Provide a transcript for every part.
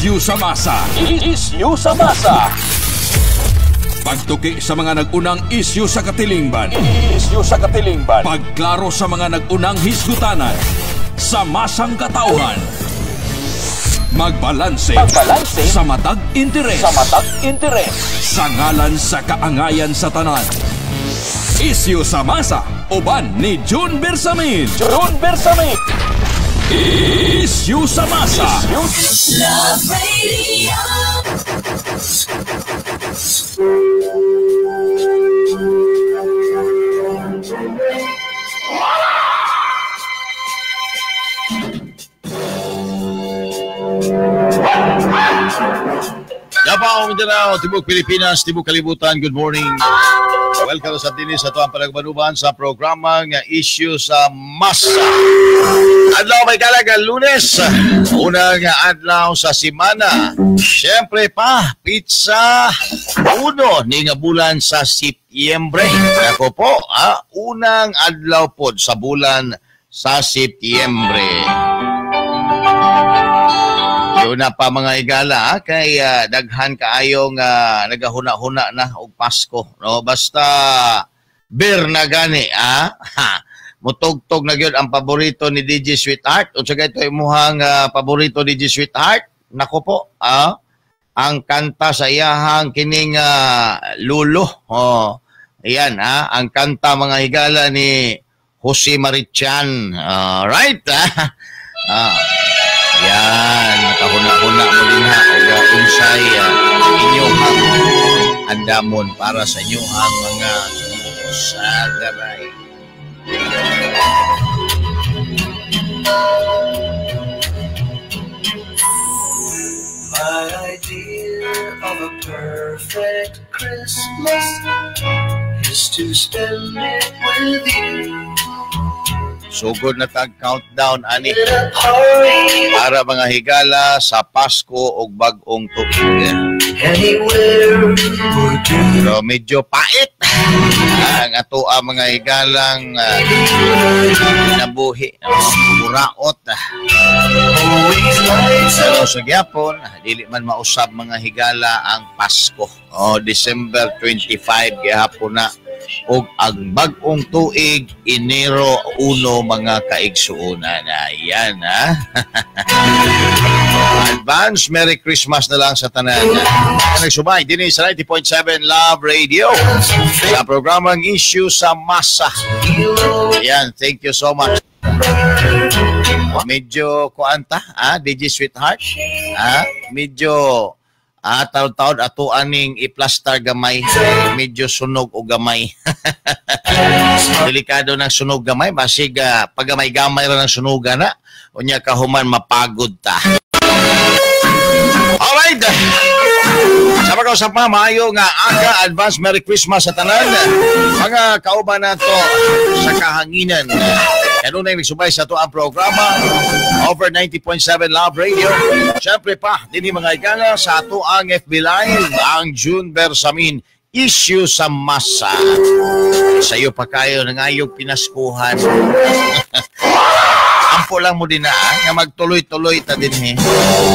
Isyu sa masa. Isyu sa masa. Pagtuki sa mga nag-unang isyu sa katilingban. Isyu sa katilingban. Pagklaro sa mga nag-unang hisgutanan. Sa masang katauhan. Magbalanse. Magbalanse. Sa matag interes. Sa matag interes. Sa ngalan sa kaangayan sa tanan. Isyu sa masa. Uban ni June Bersamin. June Bersamin. Isyu sa masa. Love Radio. Davao, Mindanao, Tibok Pilipinas, Tibok Kalibutan, good morning. Welcome sa dinis sa tuwang panagbanuban sa programa nga Issue sa Masa. Adlaw may kalaga, Lunes, unang adlaw sa simana. Siyempre pa, pizza uno ni nga bulan sa Setyembre. Ako po, unang adlaw po sa bulan sa Setyembre. Yun na pa mga igala, kay daghan kaayong nagahuna-huna na og Pasko, no? Basta beer na gani, ha? Mutugtog na gyud ang paborito ni DJ Sweetheart. Unsa kay to imuhang paborito DJ Sweetheart? Nako po, ang kanta sa iyahang kining lulo. Oh, ayan, ang kanta mga higala ni Jose Marichan. Right, ha? Yan, nakahuna-huna mo din ha, o unsay inyong andamon para sa inyong mga sagaray. My idea of a perfect Christmas is to spend it with you. Sugod na tag countdown ani para mga higala sa Pasko og bag-ong tuig. Pero medyo pait ang ato ang mga higalang kinabuhi, buraot. Pero sa gyapon, dili man mausab mga higala ang Pasko. O December 25 gihapon na og ang bag-ong tuig Enero 1 mga kaigsuonan. Ayan, ha. Advance Merry Christmas na lang sa tanan. Nagsubay dinhi sa 90.7 Love Radio sa programang Issue sa Masa. Ayan, thank you so much. Medyo kuanta, DJ Sweetheart? Medyo taon-taon ato aning i-plaster gamay, medyo sunog o gamay. Delikado ng sunog gamay, basig pagamay-gamay ra ng sunugan na, unya kahuman mapagod ta. Alright! Sa pag-usap pa, maayo nga aga, advance Merry Christmas sa tanan. Mga kauban nato sa kahanginan. Kanunay nagsubay sa ito ang programa over 90.7 Love Radio. Siyempre pa, dinhi mga igala sa ato ang FB Live, ang June Bersamin, Issue sa Masa. Sa iyo pa kayo nangayog pinaskuhan. Ampo lang mo din na, nga magtuloy-tuloy ta dinhi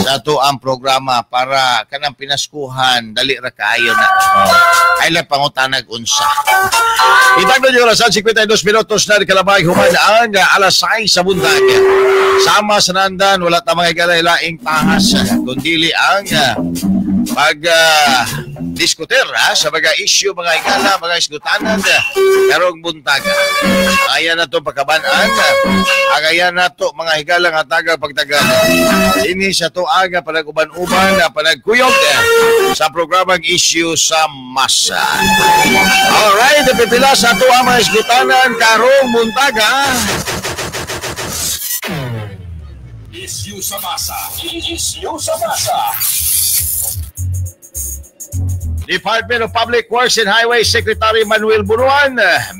sa ato ang programa para kanang pinaskuhan, dali ra kaayo na. Ay lang pangutanag unsa. Itagdo niyo orasan, 52 minutos na kalabay human ang alas 6 sa buntag. Sama sa nandan, wala ta mga igala laing tahas, kundili ang pag diskuter sa mga issue, mga igala, mga isgutanan karong buntag. Ayan na to pagkabanaan, agayan na to mga higala nga tagal pagtagal. Ini sa to aga panag-uban-uban, panagkuyog sa programang Issue sa Masa. Alright, pipila sa to ang mga isgutanan karong buntag. Issue sa Masa. Issue sa Masa. Department of Public Works and Highway Secretary Manuel Buruan,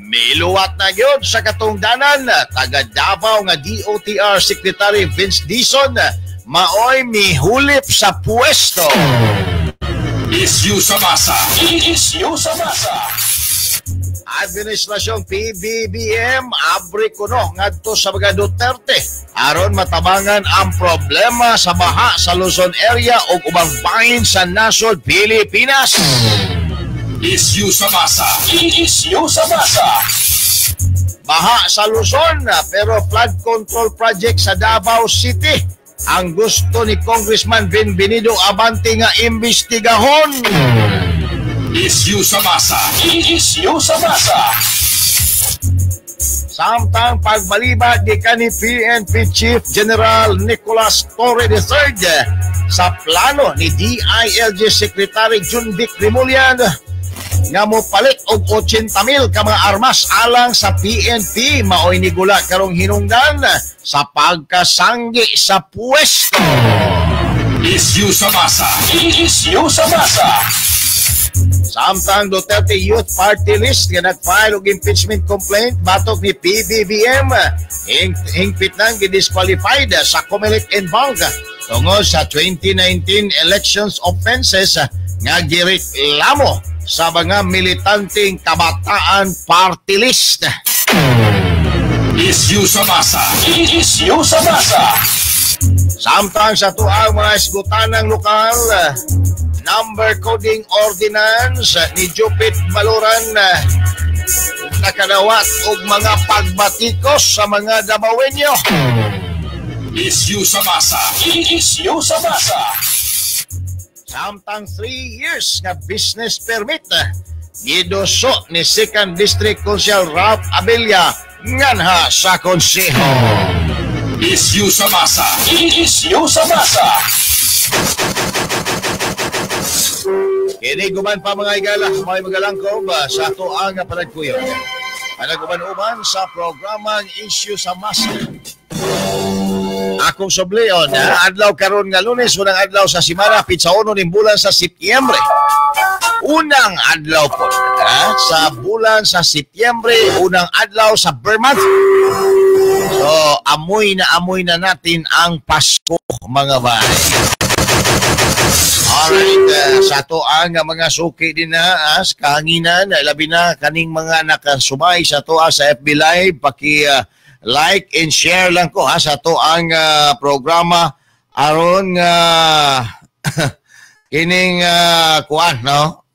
miluwat na gyud sa katungdanan. Taga Davao nga DOTR Secretary Vince Dizon, maoy mihulip sa puwesto. Issue sa masa. Issue sa masa. Administrasyong PBBM abri kuno ngadto sa mga Duterte. Aron matabangan ang problema sa baha sa Luzon area ug ubang bahin sa nasod Pilipinas. Isyu sa masa. Isyu sa masa. Baha sa Luzon pero flood control project sa Davao City ang gusto ni Congressman Bienvenido Abante nga imbestigahon. Isyu sa masa. Isyu sa masa. Samtang pagbalibad gikan ni PNP Chief General Nicolas Torre III sa plano ni DILG Secretary Jonvic Remulla nga mopalit og 80,000 ka mga armas alang sa PNP, maoy nigula karong hinungdan sa pagkasanggi sa pwesto. Isyu sa masa. Isyu sa masa. Samtang Duterte Youth Party List nga nag-file og impeachment complaint batok ni PBBM hingpit nang gidisqualified sa COMELEC en banc tungod sa 2019 elections offenses nga gireklamo sa mga militanteng Kabataan Party List. Isyu sa masa. Isyu sa masa. Samtang sa tuang mga isgutanang lokal, number coding ordinance ni Jupit Baloran nakadawat og mga pagbatikos sa mga Dabawenyo. Isyu sa masa. Isyu sa masa. Samtang 3 years nga business permit giduso ni 2nd District Council Ralph Abella nganha sa konseho. Isyu sa masa. Isyu sa masa. Kini guman pa mga igala, may magalangkob sa ato ang panagkuyon. Panaguban-uban sa programang Isyu sa Masa. Akong sublion, adlaw karon nga Lunes, unang adlaw sa simana, pitsa 1 ning bulan sa Setyembre. Unang adlaw po sa bulan sa Setyembre, unang adlaw sa Ber month. So, amoy na natin ang Pasko, mga bay. Alright, sa ato ang mga suki din na sa kahanginan, labi na kaning mga nakasumay sa ato sa FB Live, paki like and share lang ko sa ato ang programa aron nga kining kuan, no,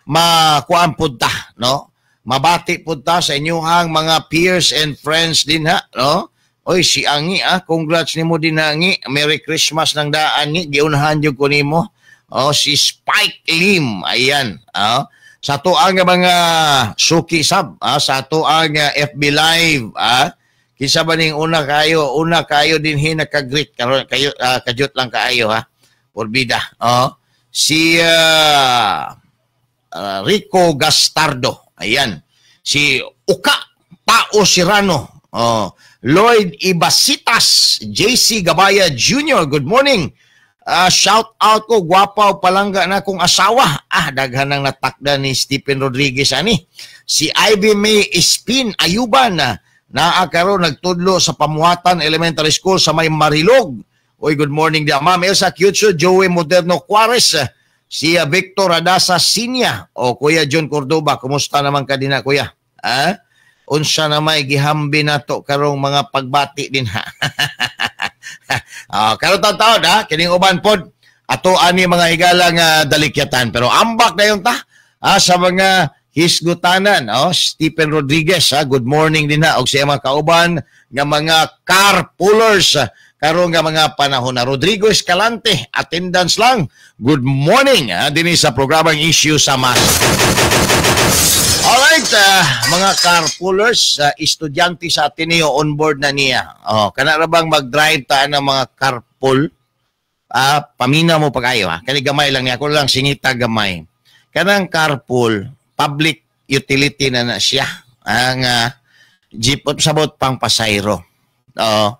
makuan pud ta, no, mabati pud ta sa inyuhang mga peers and friends din ha, no. Oy, si Angi, congrats nimo din Angi. Merry Christmas nang daan ni, giunahan jud ko nimo. Oh, si Spike Lim, ayan. Sa ato ang mga suki sab, sa ato ang FB Live, kinsa ba ning una kayo dinhi naka-greet karon kayo, kajut lang kaayo ha. Porbida. Oh, si Rico Gastardo, ayan. Si Uka Tao Serrano. Oh, Lloyd Ibasitas, JC Gabaya Jr., good morning. Shout out ko, gwapa o palangga na kong asawa. Daghan nang natakda ni Stephen Rodriguez ani. Si Ivy May Espin Ayuban, naa karon nagtudlo sa Pamuatan Elementary School sa may Marilog. Oy, good morning dia. Ma'am Elsa Kyutso, Joey Moderno Juarez, si Victor Adasa Sinya, o Kuya John Cordoba, kumusta naman ka din na, kuya? Unsa na may gihambi nato karong mga pagbati din ha. Karon taon ha, kining uban pod ato ani mga higala nga dalikyatan, pero ambak na yung ta sa mga hisgutanan. Oh, Stephen Rodriguez ha, good morning din ha, og sa mga kauban nga mga carpoolers karon nga mga panahon na. Rodrigo Escalante, attendance lang. Good morning dinhi sa programang Issue sa Masa. Alright, mga carpoolers, estudyante sa Ateneo on board na niya. Oh, kana ra bang mag-drive ta ng mga carpool? Pamina mo pa kayo ha. Kani gamay lang niya, ako lang singita gamay. Kanang carpool, public utility na na siya. Ang jeep sabot pang pasayro. Oh.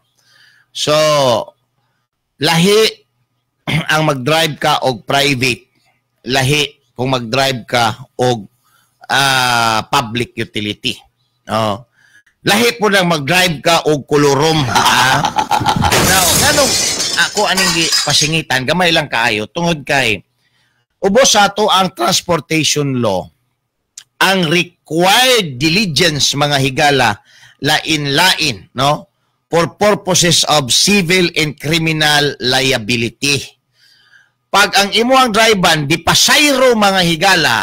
So, lahi ang mag-drive ka og private. Lahi kung mag-drive ka og public utility. Oh. Lahi po nang mag-drive ka og kolorum. Now, nganong ako aning pasingitan, gamay lang kaayo tungod kay ubos sa ato ang transportation law, ang required diligence mga higala lain-lain, no? for purposes of civil and criminal liability. Pag ang imuhang dry van di pasayro, mga higala,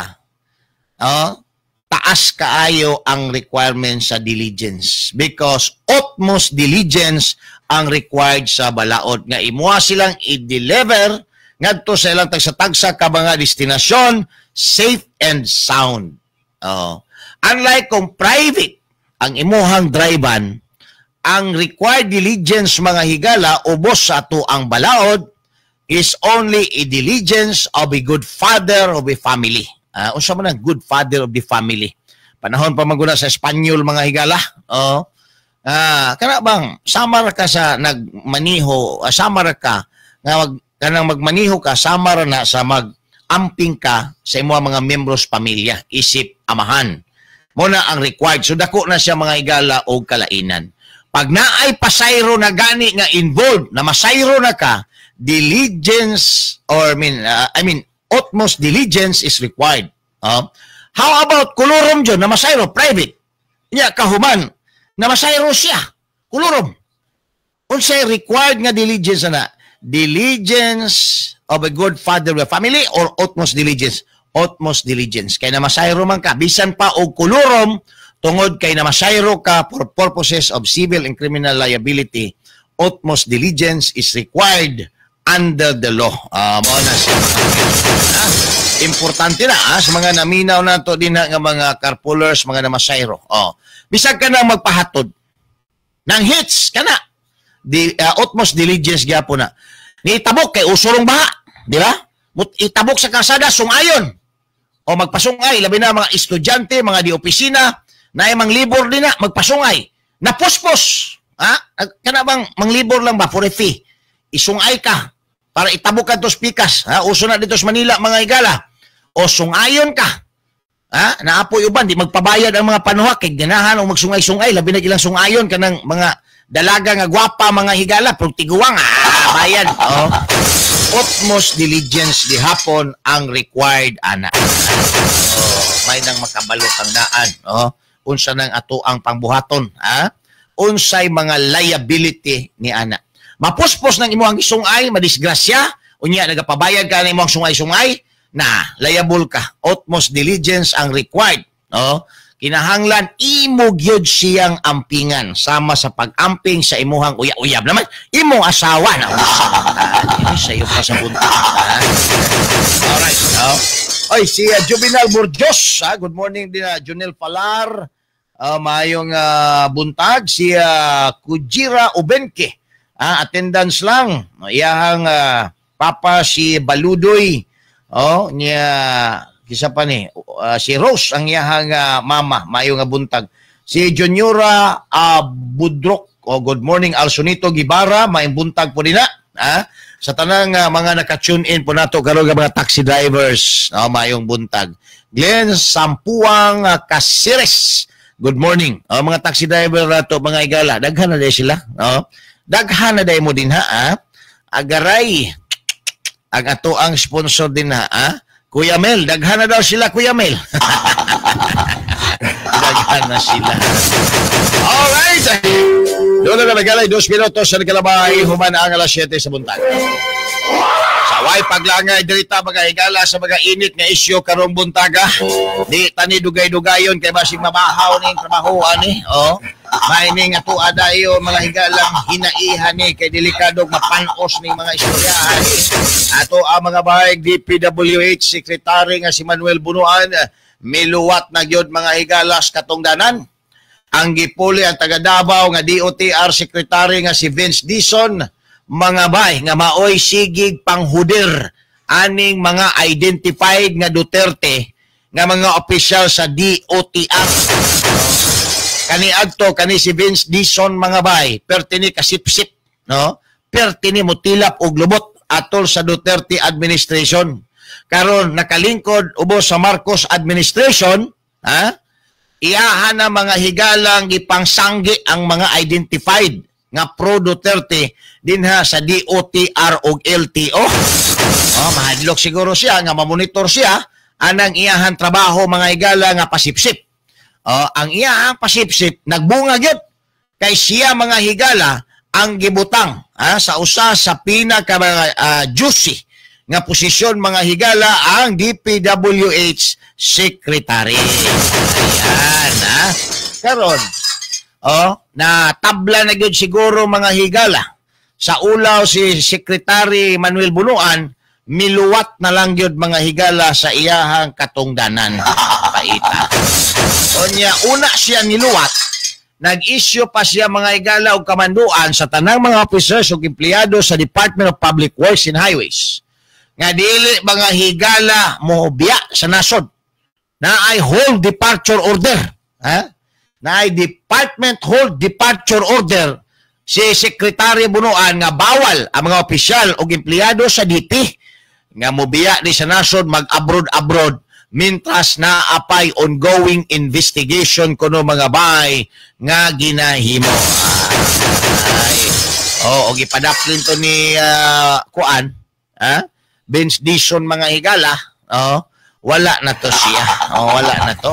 oh, taas kaayo ang requirement sa diligence because utmost diligence ang required sa balaod nga imuha silang i-deliver ngadto sa ilang tagsa-tagsa ka mga destinasyon safe and sound. Oh. Unlike kung private ang imuhang dry van, ang required diligence, mga higala, ubos sa ato ang balaod is only a diligence of a good father of a family. Unsa man ang good father of the family? Panahon pa man guna sa Espanyol, mga higala. Oh. Kana bang samar ka sa nagmaniho, samar ka nga kanang magmaniho ka, samar na sa mag-amping ka sa imo mga membros pamilya isip amahan. Mo na ang required. So dako na siya, mga higala, og kalainan. Pag naay pasayro na gani nga involved, na masayro na ka, diligence or I mean utmost diligence is required. How about kulurom jud na masayro private? Nya kahuman na masayro siya, kulurom. Unsay required nga diligence na? Diligence of a good father of a family or utmost diligence? Utmost diligence. Kay na masayro man ka, bisan pa og kulurom, tungod kay na masayro ka for purposes of civil and criminal liability, utmost diligence is required under the law. Mao na siya. Importante na sa mga naminaw nato din na nga mga carpoolers, mga namasayro. Oh. Bisag ka na magpahatod ng hits kana. Di utmost diligence gyapon na. Nitabok kay usurong baha, di ba? Itabok sa kalsada sungayon. O magpasungay, labi na mga estudyante, mga di opisina, na manglibor din na magpasungay. Napuspos. Ha? Kana bang manglibor lang ba for a fee? Isungay ka para itabok ka to pikas. Ha? Uso na dito sa Manila, mga higala. O sungayon ka. Ha? Naapoy uban, di magpabayad ang mga panuhak kay ganahan og magsungay-sungay, labi na ilang sungayon kanang mga dalaga nga gwapa, mga higala, pero tiguang bayad. Oh. Utmost diligence gihapon ang required ana. Oh, may nang makabalo kang daan. Oh, unsa nang ato ang pangbuhaton, ha? Unsay mga liability ni ana. Mapuspos ng imong isungay, madisgrasya, unya nagapabayad ka ng imong sungay-sungay, na liable ka. Utmost diligence ang required. No? Kinahanglan imo gyud siyang ampingan sama sa pag-amping sa imuhang uya-uyab naman imong asawa na unsa sa iyo pa sa buntot. Alright, no? Oy, si Juvenal Burjos, ha? Good morning din na Junel Falar. Maayong buntag si Kujira Ubenke. Attendance lang. Iyahang papa si Baludoy. Oh, niya kisa pa ni si Rose ang iyahang mama. Maayong nga buntag. Si Juniora Budrok. Oh, good morning. Alsonito Gibara, maayong buntag po nila. Ha? Sa tanang mga naka-tune in po nato karon nga mga taxi drivers, oh, maayong buntag. Glenn Sampuang Casires. Good morning. Oh, mga taxi driver nato, mga igala, daghan na day sila. Oh. Daghan na day mo din ha. Ah? Agaray. Ang ato ang sponsor din ha. Ah? Kuya Mel, daghan na daw sila, Kuya Mel. Daghan na sila. Alright. Doon na nagalay, 2 minutos sa kalabay, human ang alas 7 sa buntag. Sa way paglangay dirita, mga higala, sa mga init nga isyu karong buntaga. Di tani dugay-dugayon kay basig mabahaw ning trabaho ani. Oh. May nga tuwa dayo, mga higalang hinaihan ni kay delikado mapanos ning mga istoryahan. Ato ang mga bahay DPWH Secretary nga si Manuel Bunuan miluwat na gyud, mga higalas, katungdanan. Ang gipuli ang taga Davao nga DOTR Secretary nga si Vince Dizon, mga bay, nga maoy sigig panghudir aning mga identified nga Duterte nga mga opisyal sa DOTR. Kani adto kani si Vince Dizon, mga bay, perti ni kasipsip, no? Perti ni mutilap og lubot atol sa Duterte administration. Karon nakalingkod ubos sa Marcos administration, ha? Iyahan na, mga higalang, gipangsanggi ang mga identified nga pro Duterte dinha sa DOTR og LTO. Oh, mahadlok siguro siya nga mamonitor siya anang iyahan trabaho, mga higala, nga pasipsip. Oh, ang iyahang pasipsip nagbunga gyud. Kay siya, mga higala, ang gibutang sa usa sa pinaka juicy nga posisyon, mga higala, ang DPWH Secretary. Ayan, ha? Karon, oh, na tabla na gyud siguro, mga higala, sa ulaw si Secretary Manuel Bunuan, miluwat na lang gyud, mga higala, sa iyahang katungdanan. Paita. Unya, una siya niluwat, nag-issue pa siya, mga higala, og kamanduan sa tanang mga officers ug empleyado sa Department of Public Works and Highways nga dili, mga higala, mobiya sa nasod. Naay hold departure order. Ha? Naay department hold departure order si Secretary Bunuan nga bawal ang mga opisyal o empleyado sa DP nga mobiya ni sa nasod, mag-abroad abroad, mintras naa pay ongoing investigation kuno, mga bay, nga ginahimo. Ay. Oh, og ipadaplin to ni kuan, ha? Vince Dizon, mga higala. Oh, wala na to siya. Oh, wala na to.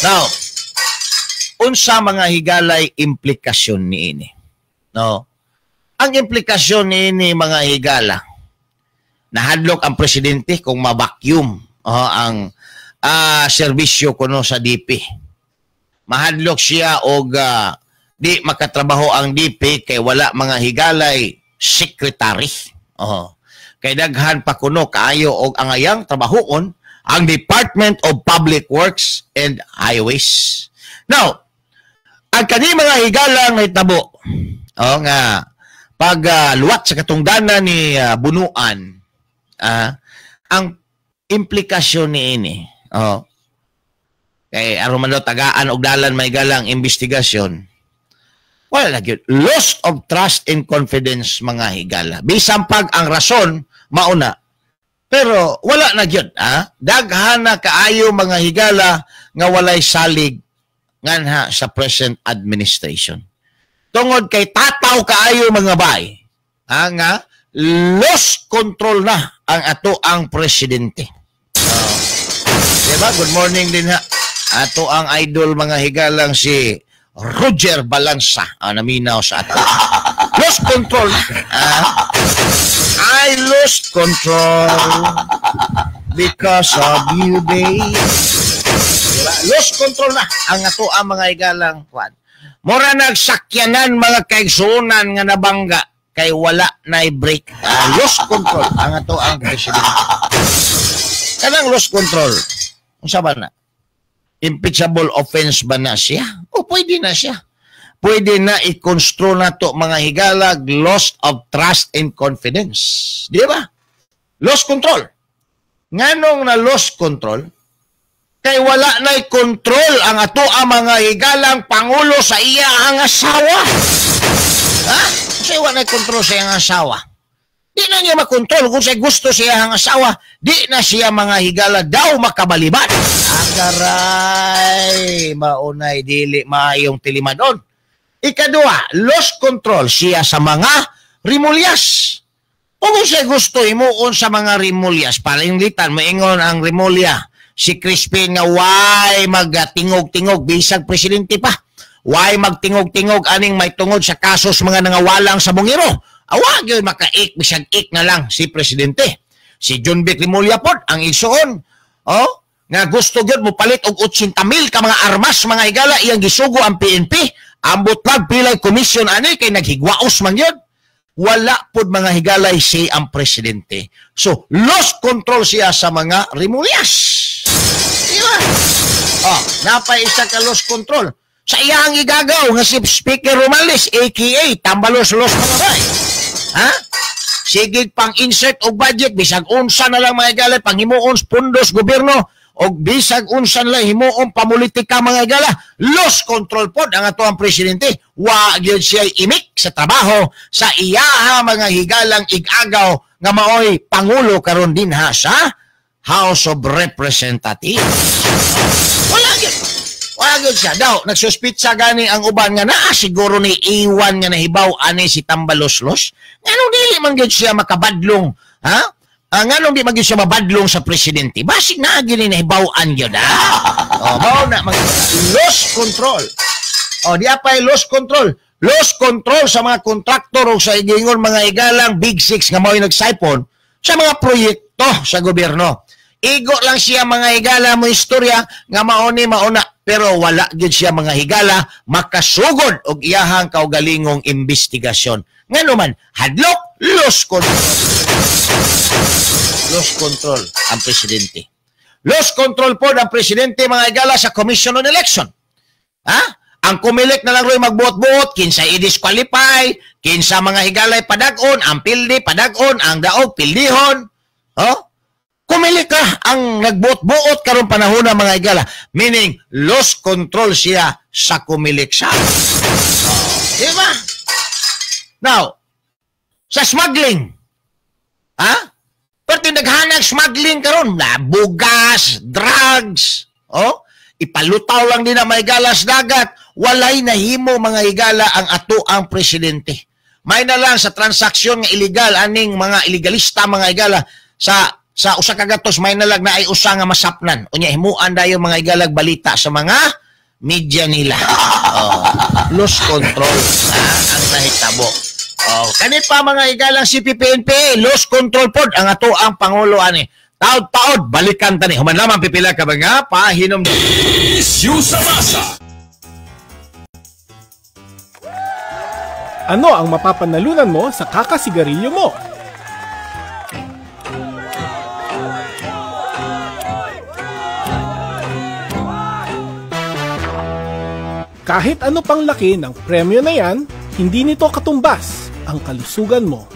Now, unsa, mga higalay, implikasyon niini? No. Ang implikasyon niini, mga higala, nahadlok ang presidente kung ma-vacuum, oh, ang serbisyo kuno sa DP. Mahadlok siya og di makatrabaho ang DP kay wala, mga higalay, secretary. Oh. Kay daghan pa kuno kaayo og angayang trabahoon ang Department of Public Works and Highways. Now, ang kani, mga higala, nahitabo, oh, nga pag luwat sa katungdanan ni Bunuan, ang implikasyon niini, oh, kay aron man daw tagaan og dalan may galang investigasyon, wala na gyud. Loss of trust and confidence, mga higala. Bisan pag ang rason mauna, pero wala na gyud, ha? Daghan na kaayo, mga higala, nga walay salig nganha sa present administration. Tungod kay tataw kaayo, mga bay, ha, nga lost control na ang ato ang presidente. Oh. Diba? Good morning din ha. Ato ang idol, mga higalang si Roger Balansa, naminaw sa ato. Lost control. Ah, I lost control because of you, babe. Diba? Lost control na ang ato ang mga higalang kwan. Mura nagsakyanan, mga kaigsuonan, nga nabangga kay wala na brake. Ah, lost control ang ato ang presidente. Kanang lost control. Unsa ba na? Impeachable offense ba na siya? O pwede na siya. Pwede na i-construe na to, mga higalag, loss of trust and confidence. Di ba? Lost control. Nganong na lost control? Kay wala na control ang ato ang mga higalang pangulo sa iya ang asawa. Ha? Kasi wala na control sa iyang asawa. Di na niya makontrol kung sa gusto siya ang asawa. Di na siya, mga higala, daw makabaliban. Agaray, maunay dili maayong tilimadon. Ikadua, lost control siya sa mga Remulyas. Kung siya gusto himuon sa mga Remulyas, palinglitan, maingon ang Remulla, si Crispin, nga why magtingog-tingog bisag presidente pa? Why magtingog-tingog aning may tungod sa kasos mga nangawalang sa bungero? Awa gyud makaik bisag ik na lang si presidente. Si Jonvic Remulla pod ang igsuon. Oh, nga gusto gyud mo palit og 80 mil ka mga armas, mga higala, iyang gisugo ang PNP. Ambot lang pilay komisyon ani kay naghigwaos man gyud. Wala pod, mga higalay, si ang presidente. So, lost control siya sa mga Remulyas. Di ba? Oh, napay isa ka lost control sa iyang igagaw nga si Speaker Romualdez, aka Tambalos-los, mga bay. Ha? Sige pang insert og budget bisag unsa na lang, mga higala, panghimuon pundos gobyerno og bisag unsa na lang himuon pamulitika, mga higala, lost control pod ang ato ang presidente. Wa gyud siya imik sa trabaho sa iyaha, mga higalang igagaw nga maoy pangulo karon dinha sa House of Representatives. Wala gyud. Wala gyud siya. Daw, nagsuspitsa gani ang uban nga naa siguro ni iwan nga nahibaw ani si Tambaloslos. Nganong dili man gyud siya makabadlong, ha? Nganong di man gyud siya mabadlong sa presidente? Basig naa gyud ni nahibaw-an gyud, ha? Oh, mao na mga lost control. Oh, di apay lost control. Lost control sa mga kontraktor o sa igingon mga igalang Big Six nga mao'y nagsaipon sa mga proyekto sa gobyerno. Igo lang siya mga higala mo istorya nga mauni mauna, pero wala gyud siya mga higala makasugod og iyahang kaugalingong investigasyon. Ngano man hadlok, lost control. Lost control ang presidente. Lost control po ang presidente mga higala sa Commission on Election. Ha? Ang Comelec na lang ro'y magbuot-buot, kinsa i-disqualify, kinsa mga higalay padag-on, ang pildi padag-on, ang daog pildihon. Oh? Comelec ka ang nagbuot-buot karong panahon ng mga higala. Meaning, lost control siya sa Comelec sa. Oh, di ba? Now, sa smuggling, ha? Pero naghanag smuggling karon, na bugas, drugs, oh? Ipalutaw lang din ang mga higala sa dagat. Walay nahimo mga higala ang ato ang presidente. May na lang sa transaksyon nga illegal aning mga illegalista mga higala sa usa ka gatos may na lang na ay usa nga masapnan. Unya himuan dayon mga higalag balita sa mga media nila. Oh, lost control ang nahitabo. Oh, kani pa mga higalang CPP-NPA, lost control pod ang ato ang pangulo ani. Taod-taod, balikan tani. Human lamang pipila ka mga pahinom. Issue sa masa. Ano ang mapapanalunan mo sa kakasigarilyo mo? Kahit ano pang laki ng premyo na yan, hindi nito katumbas ang kalusugan mo.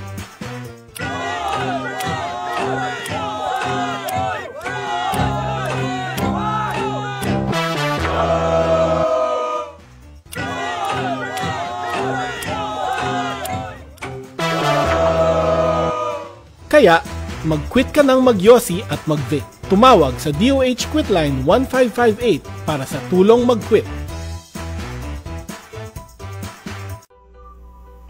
Kaya, mag-quit ka ng magyosi at mag-vape. Tumawag sa DOH Quitline 1558 para sa tulong mag-quit.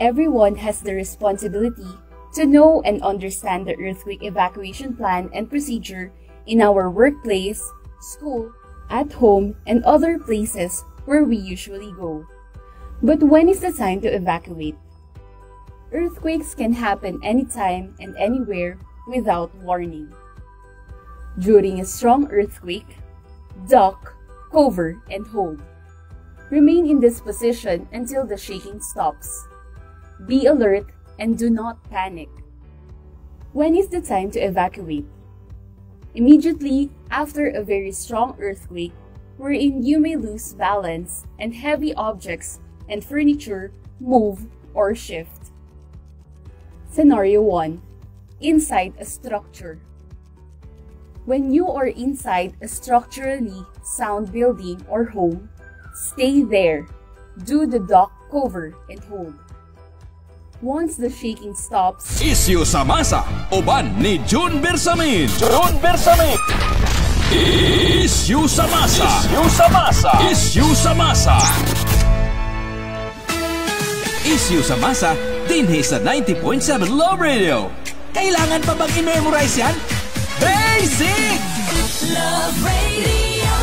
Everyone has the responsibility to know and understand the earthquake evacuation plan and procedure in our workplace, school, at home, and other places where we usually go. But when is the time to evacuate? Earthquakes can happen anytime and anywhere without warning. During a strong earthquake, duck, cover, and hold. Remain in this position until the shaking stops. Be alert and do not panic. When is the time to evacuate? Immediately after a very strong earthquake, wherein you may lose balance and heavy objects and furniture move or shift. Scenario 1. Inside a structure. When you are inside a structurally sound building or home, stay there. Do the duck, cover, and hold. Once the shaking stops, Isyu sa masa, uban ni June Bersamin. June Bersamin. Isyu sa masa. Isyu sa masa. Isyu sa masa. Isyu sa masa, dinhi sa 90.7 Love Radio. Kailangan pa bang i-memorize yan? Basic! Love Radio.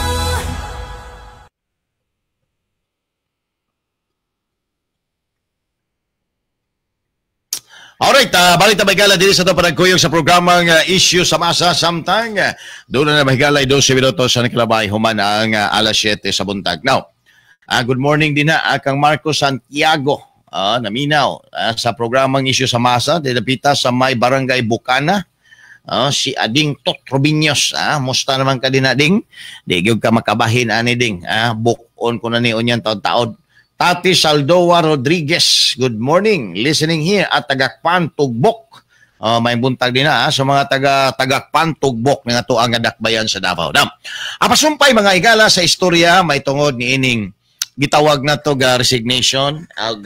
Alright, balik ta mahigala diri sa ito panagkuyog sa programang Issue sa Masa samtang doon na mahigala 12 minuto sa nakalabay human ang alas 7 sa buntag. Now, good morning din na kang Marco Santiago naminaw sa programang Issue sa Masa didapita sa may Barangay Bukana. Si Ading Tot Robinyos, musta naman ka din Ading? Di gyud ka makabahin ani ding. Bukon ko na ni unyan taod-taod. Tati Saldoa Rodriguez, good morning. Listening here at Tagakpan, Tugbok. May buntag din na sa mga taga Tagakpan, Tugbok nga ato ang dakbayan sa Davao. Now, apasumpay mga igala sa istorya may tungod ni ining gitawag na to ga resignation ag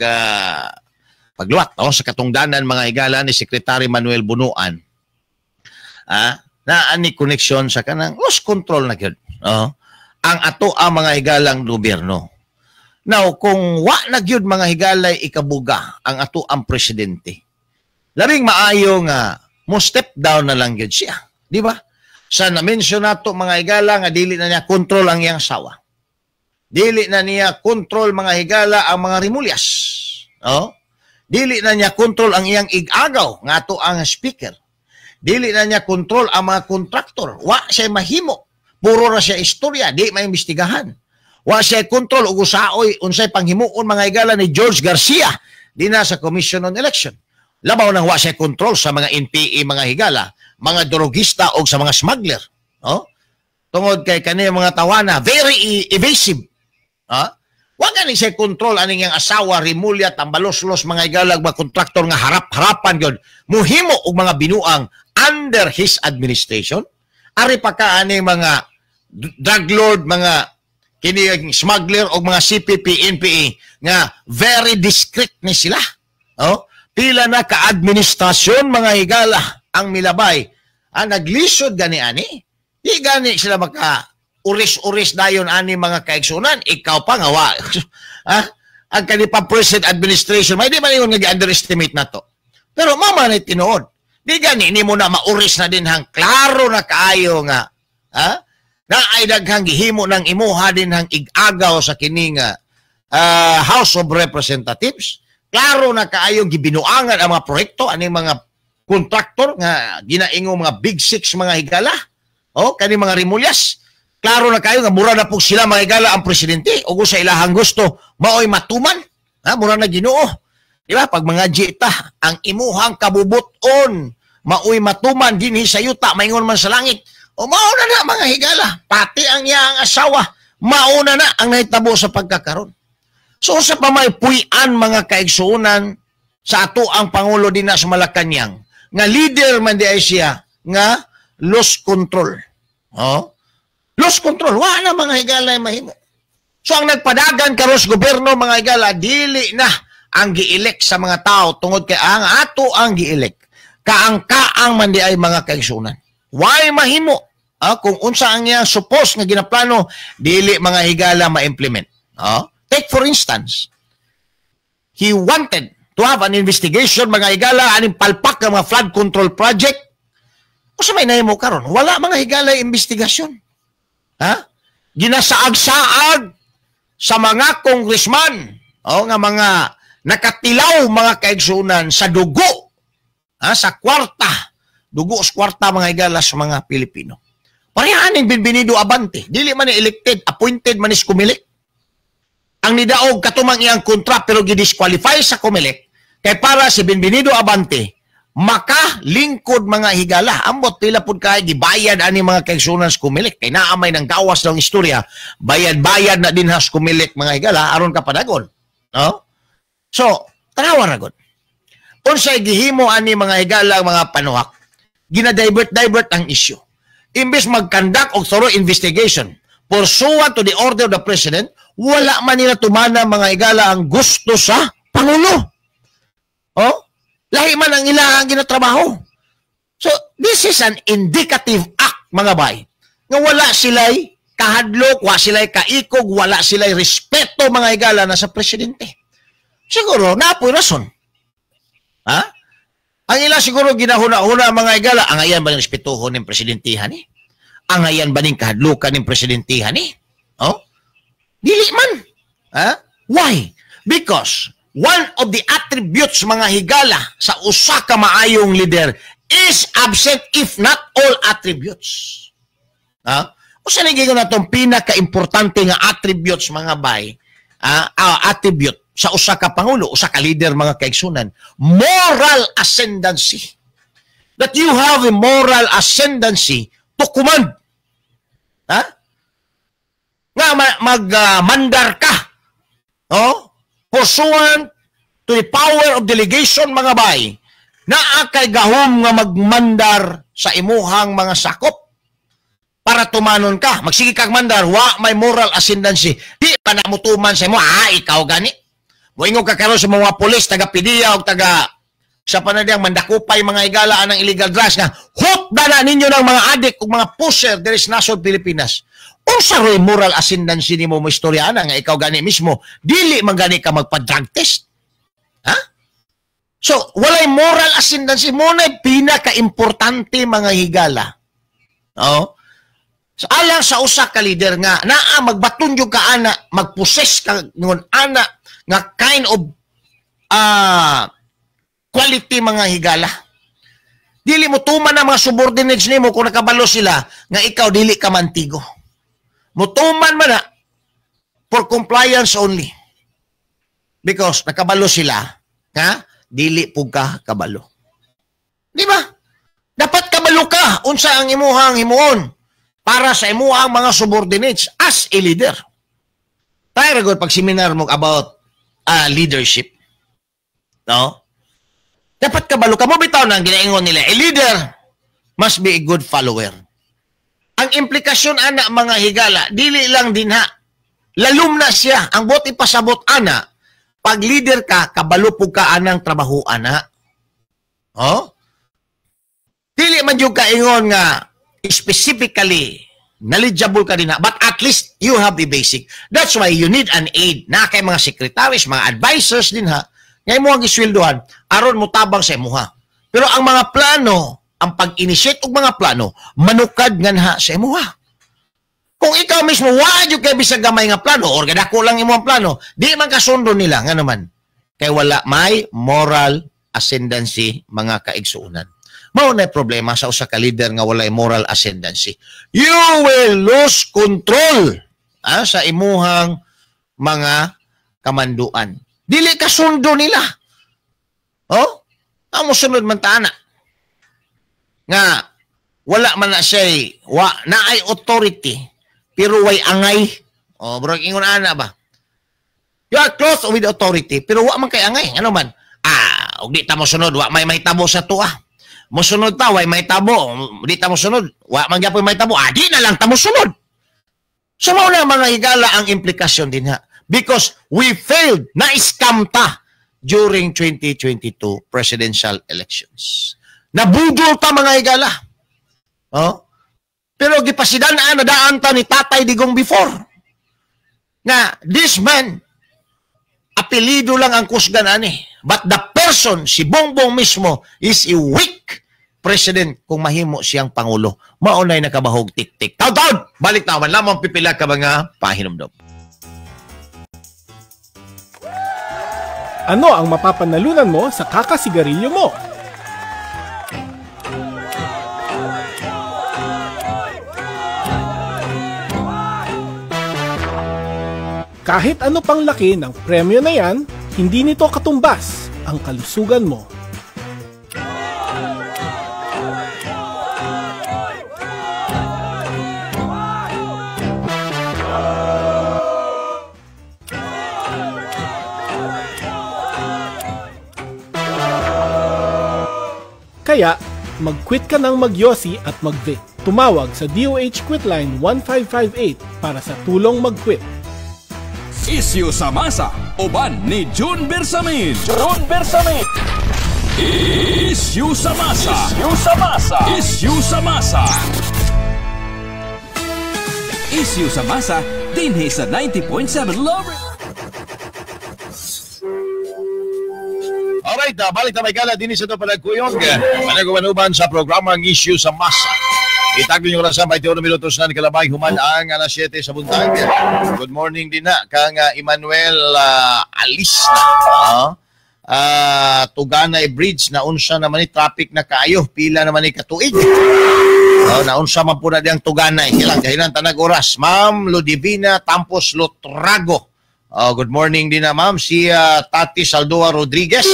pagluwat sa katungdanan mga igala ni Secretary Manuel Bunuan. Na ani connection sa kanang lost control na gyud. Ang ato ang mga higalang gobyerno. Now, kung wa na gyud mga higalay ikabuga ang ato ang presidente, labing maayo nga mo step down na lang gyud siya, di ba? Sa na-mention nato mga higala nga dili na niya control ang iyang sawa. Dili na niya control, mga higala, ang mga Remulyas. Oh? Dili na niya control ang iyang igagaw nga ato ang speaker. Dili na niya control ang mga kontraktor. Wa siya mahimo. Puro ra siya istorya, di maimbestigahan. Wa siya control ug usaoy unsay panghimuon, mga higala, ni George Garcia dinha sa Commission on Election. Labaw nang wa siya control sa mga NPA, mga higala, mga drogista o sa mga smuggler. No? Tungod kay kani mga tawana very evasive. Ha? Wa gani siya control aning iyang asawa Remulla Tambaloslos, mga higala, mga kontraktor nga harap-harapan gyud muhimo og mga binuang under his administration. Ari pa ka ani mga drug lord, mga kini smuggler og mga CPP, NPA nga very discreet ni sila. Oh? Pila na ka-administrasyon, mga higala, ang milabay. Ah, naglisod gani ani. Di gani sila maka uris-uris dayon ani, mga kaigsunan. Ikaw pa nga wa. Ah, ang kani pa present administration, may di man ingon nga underestimate na to. Pero mama na tinuod. Di gani nimo na mauris na din hang klaro na kaayo nga ha? Na ay daghang gihimo ng imuha din hang igagaw sa kini nga House of Representatives. Klaro na kaayo gibinuangan ang mga proyekto ani mga kontraktor nga ginaingo mga Big Six, mga higala. O kani mga Remulyas. Klaro na kayo nga mura na po sila, mga higala, ang presidente o sa ilahang gusto maoy matuman. Ha, mura na Ginoo. Di ba? Pag mga jita, ang imuhang kabubuton maoy matuman dinhi sa yuta maingon man sa langit. O mauna na, mga higala, pati ang iyang asawa, mauna na ang nahitabo sa pagkakaron. So sa pamay puy-an, mga kaigsuonan, sa ato ang pangulo din na sa Malacanang nga leader man di ay siya nga lost control. Oh? Lost control. Wa na, mga higala, mahimo. So ang nagpadagan karon sa gobyerno, mga higala, dili na ang gi-elect sa mga tao tungod kay ang ato ang gi-elect kaang-kaang man di ay, mga kaigsuonan. Why mahimo? Ah, kung unsa ang iyang suppose nga ginaplano dili, mga higala, ma-implement. Ah, take for instance, he wanted to have an investigation, mga higala, aning palpak ng mga flood control project. Unsa may nahimo karon? Wala, mga higala, investigasyon. Ha? Ginasaag-saag sa mga congressman o nga mga nakatilaw, mga kaigsunan, sa dugo, ha, sa kwarta, dugo sa kwarta, mga higala, sa mga Pilipino. Pareha aning Bienvenido Abante, dili man ni elected, appointed man is Comelec. Ang nidaog katumang iyang kontra pero gidisqualify sa Comelec kay para si Bienvenido Abante makalingkod, mga higala. Ambot pila pud kay gibayad ani, mga kaigsunan, sa Comelec kay naa may nang gawas ng istorya, bayad-bayad na din has Comelec, mga higala, aron ka padagon. No? So, tanawa ra gud. Unsay gihimo ani, mga higala, mga panuhak? Gina-divert-divert ang issue. Imbes mag-conduct og thorough investigation pursuant to the order of the president, wala man nila tumana, mga higala, ang gusto sa pangulo. Oh? Lahi man ang ilang ginatrabaho. So, this is an indicative act, mga bay, nga wala sila'y kahadlok, wala sila'y kaikog, wala sila'y respeto, mga higala, na sa presidente. Siguro, napoy rason. Ha? Ang ila siguro ginahuna-huna, mga higala, ang ayan ba ng respetuhon ng presidentihan eh? Ang ayan ba ng kahadlukan ng presidentihan eh? Oh? Dili man. Ha? Why? Because one of the attributes, mga higala, sa usa ka maayong leader is absent, if not all attributes. Ha? Usa ni giingon natong pinaka-importante nga attributes, mga bay, attribute sa usa ka pangulo, usa ka leader, mga kaigsunan, moral ascendancy. That you have a moral ascendancy to command. Ha? Nga mag-mandar ka. Oh? Pursuant to the power of delegation, mga bay, naa kay gahom nga magmandar sa imuhang mga sakop para tumanon ka. Magsige kag mandar, wa may moral ascendancy. Di pa na mutuman sa imo, ah, ikaw gani. Moingon ka karon sa mga pulis, taga PDEA o taga sa panadiyang mandakupay, mga higala, ang illegal drugs nga hot na ninyo ng mga adik ug mga pusher diri sa nasod Pilipinas. Unsa roy moral ascendancy nimo mo istorya ana nga ikaw gani mismo dili man gani ka magpa-drug test? Ha? So, walay moral ascendancy mo na pinaka-importante, mga higala. Oh? So, alang sa usa ka leader nga naa magbaton jud ka ana, magpossess ka ngon ana nga kind of quality, mga higala. Dili mo tuman ang mga subordinates nimo kung nakabalo sila nga ikaw dili ka mantigo. Mutuman man na for compliance only. Because nakabalo sila nga dili pug ka kabalo. Di ba? Dapat kabalo ka unsa ang imuhang himuon para sa imuhang mga subordinates as a leader. Tayo ra pag seminar mo about leadership. No? Dapat kabalo ka mo bitaw nang ginaingon nila, a leader must be a good follower. Ang implikasyon ana, mga higala, dili lang dinha. Lalom na siya. Ang buot ipasabot ana, pag leader ka, kabalo pug ka anang trabaho ana. Oh? Dili man jud ka ingon nga specifically knowledgeable ka dinha, but at least you have the basic. That's why you need an aid na kay mga secretaries, mga advisors dinha, nga imo ang gisweldohan aron mo tabang sa imuha. Pero ang mga plano, ang pag-initiate og mga plano, manukad nganha sa imuha. Kung ikaw mismo wa jud kay bisag gamay nga plano or gadako lang imong plano, di man kasundo nila. Ngano man? Kay wala may moral ascendancy, mga kaigsuonan. Mao na problema sa usa ka leader nga walay moral ascendancy. You will lose control sa imuhang mga kamanduan. Dili ka sundo nila. Oh? Amo sunod man ta ana. Nga wala man na siya wa naay authority pero way angay. Oh, bro, ingon ana ba? You are close with authority pero wa man kay angay. Ano man? Og di ta mo sunod, wa may mahitabo sa tuwa. Mosunod ta, way may tabo. Di ta mosunod, wa man gyapon may tabo. Di na lang ta mosunod. So mao na, mga higala, ang implikasyon dinha. Because we failed, na-scam ta during 2022 presidential elections. Nabudol ta, mga higala. Oh? Pero gipasidan-an na daan ta ni Tatay Digong before. Nga, this man, apelido lang ang kusgan ani. But the person, si Bongbong mismo, is a weak president kung mahimo siyang pangulo. Maunay nakabahog tik-tik. Taw-taw! Balik na man lamang pipila ka mga pahinumdom. Ano ang mapapanalunan mo sa kakasigarilyo mo? Kahit ano pang laki ng premyo na yan, hindi nito katumbas ang kalusugan mo. Kaya, mag-quit ka ng magyosi at mag-vape. Tumawag sa DOH Quitline 1558 para sa tulong mag-quit. Isyu sa masa, uban ni June Bersamin. June Bersamin. Isyu sa masa. Isyu sa masa. Isyu sa masa. Isyu sa masa, dinhi sa 90.7 Love. Alright, balik na may gala din sa ito palagkuyog. Managuban-uban sa programa ang Issue sa Masa. Itagin yung orasan, 21 minutos na nikalabay, human ang alas 7 sa buntag. Good morning din na kang Emmanuel Alisna. Tuganay Bridge, naunsa naman ni traffic na kaayo, pila naman ni katuig. Naunsa man po na diyang Tuganay. Ilang dahilan tanag oras. Ma'am Ludivina Tampos Lotrago. Good morning din na, ma'am. Si Tati Saldoa Rodriguez.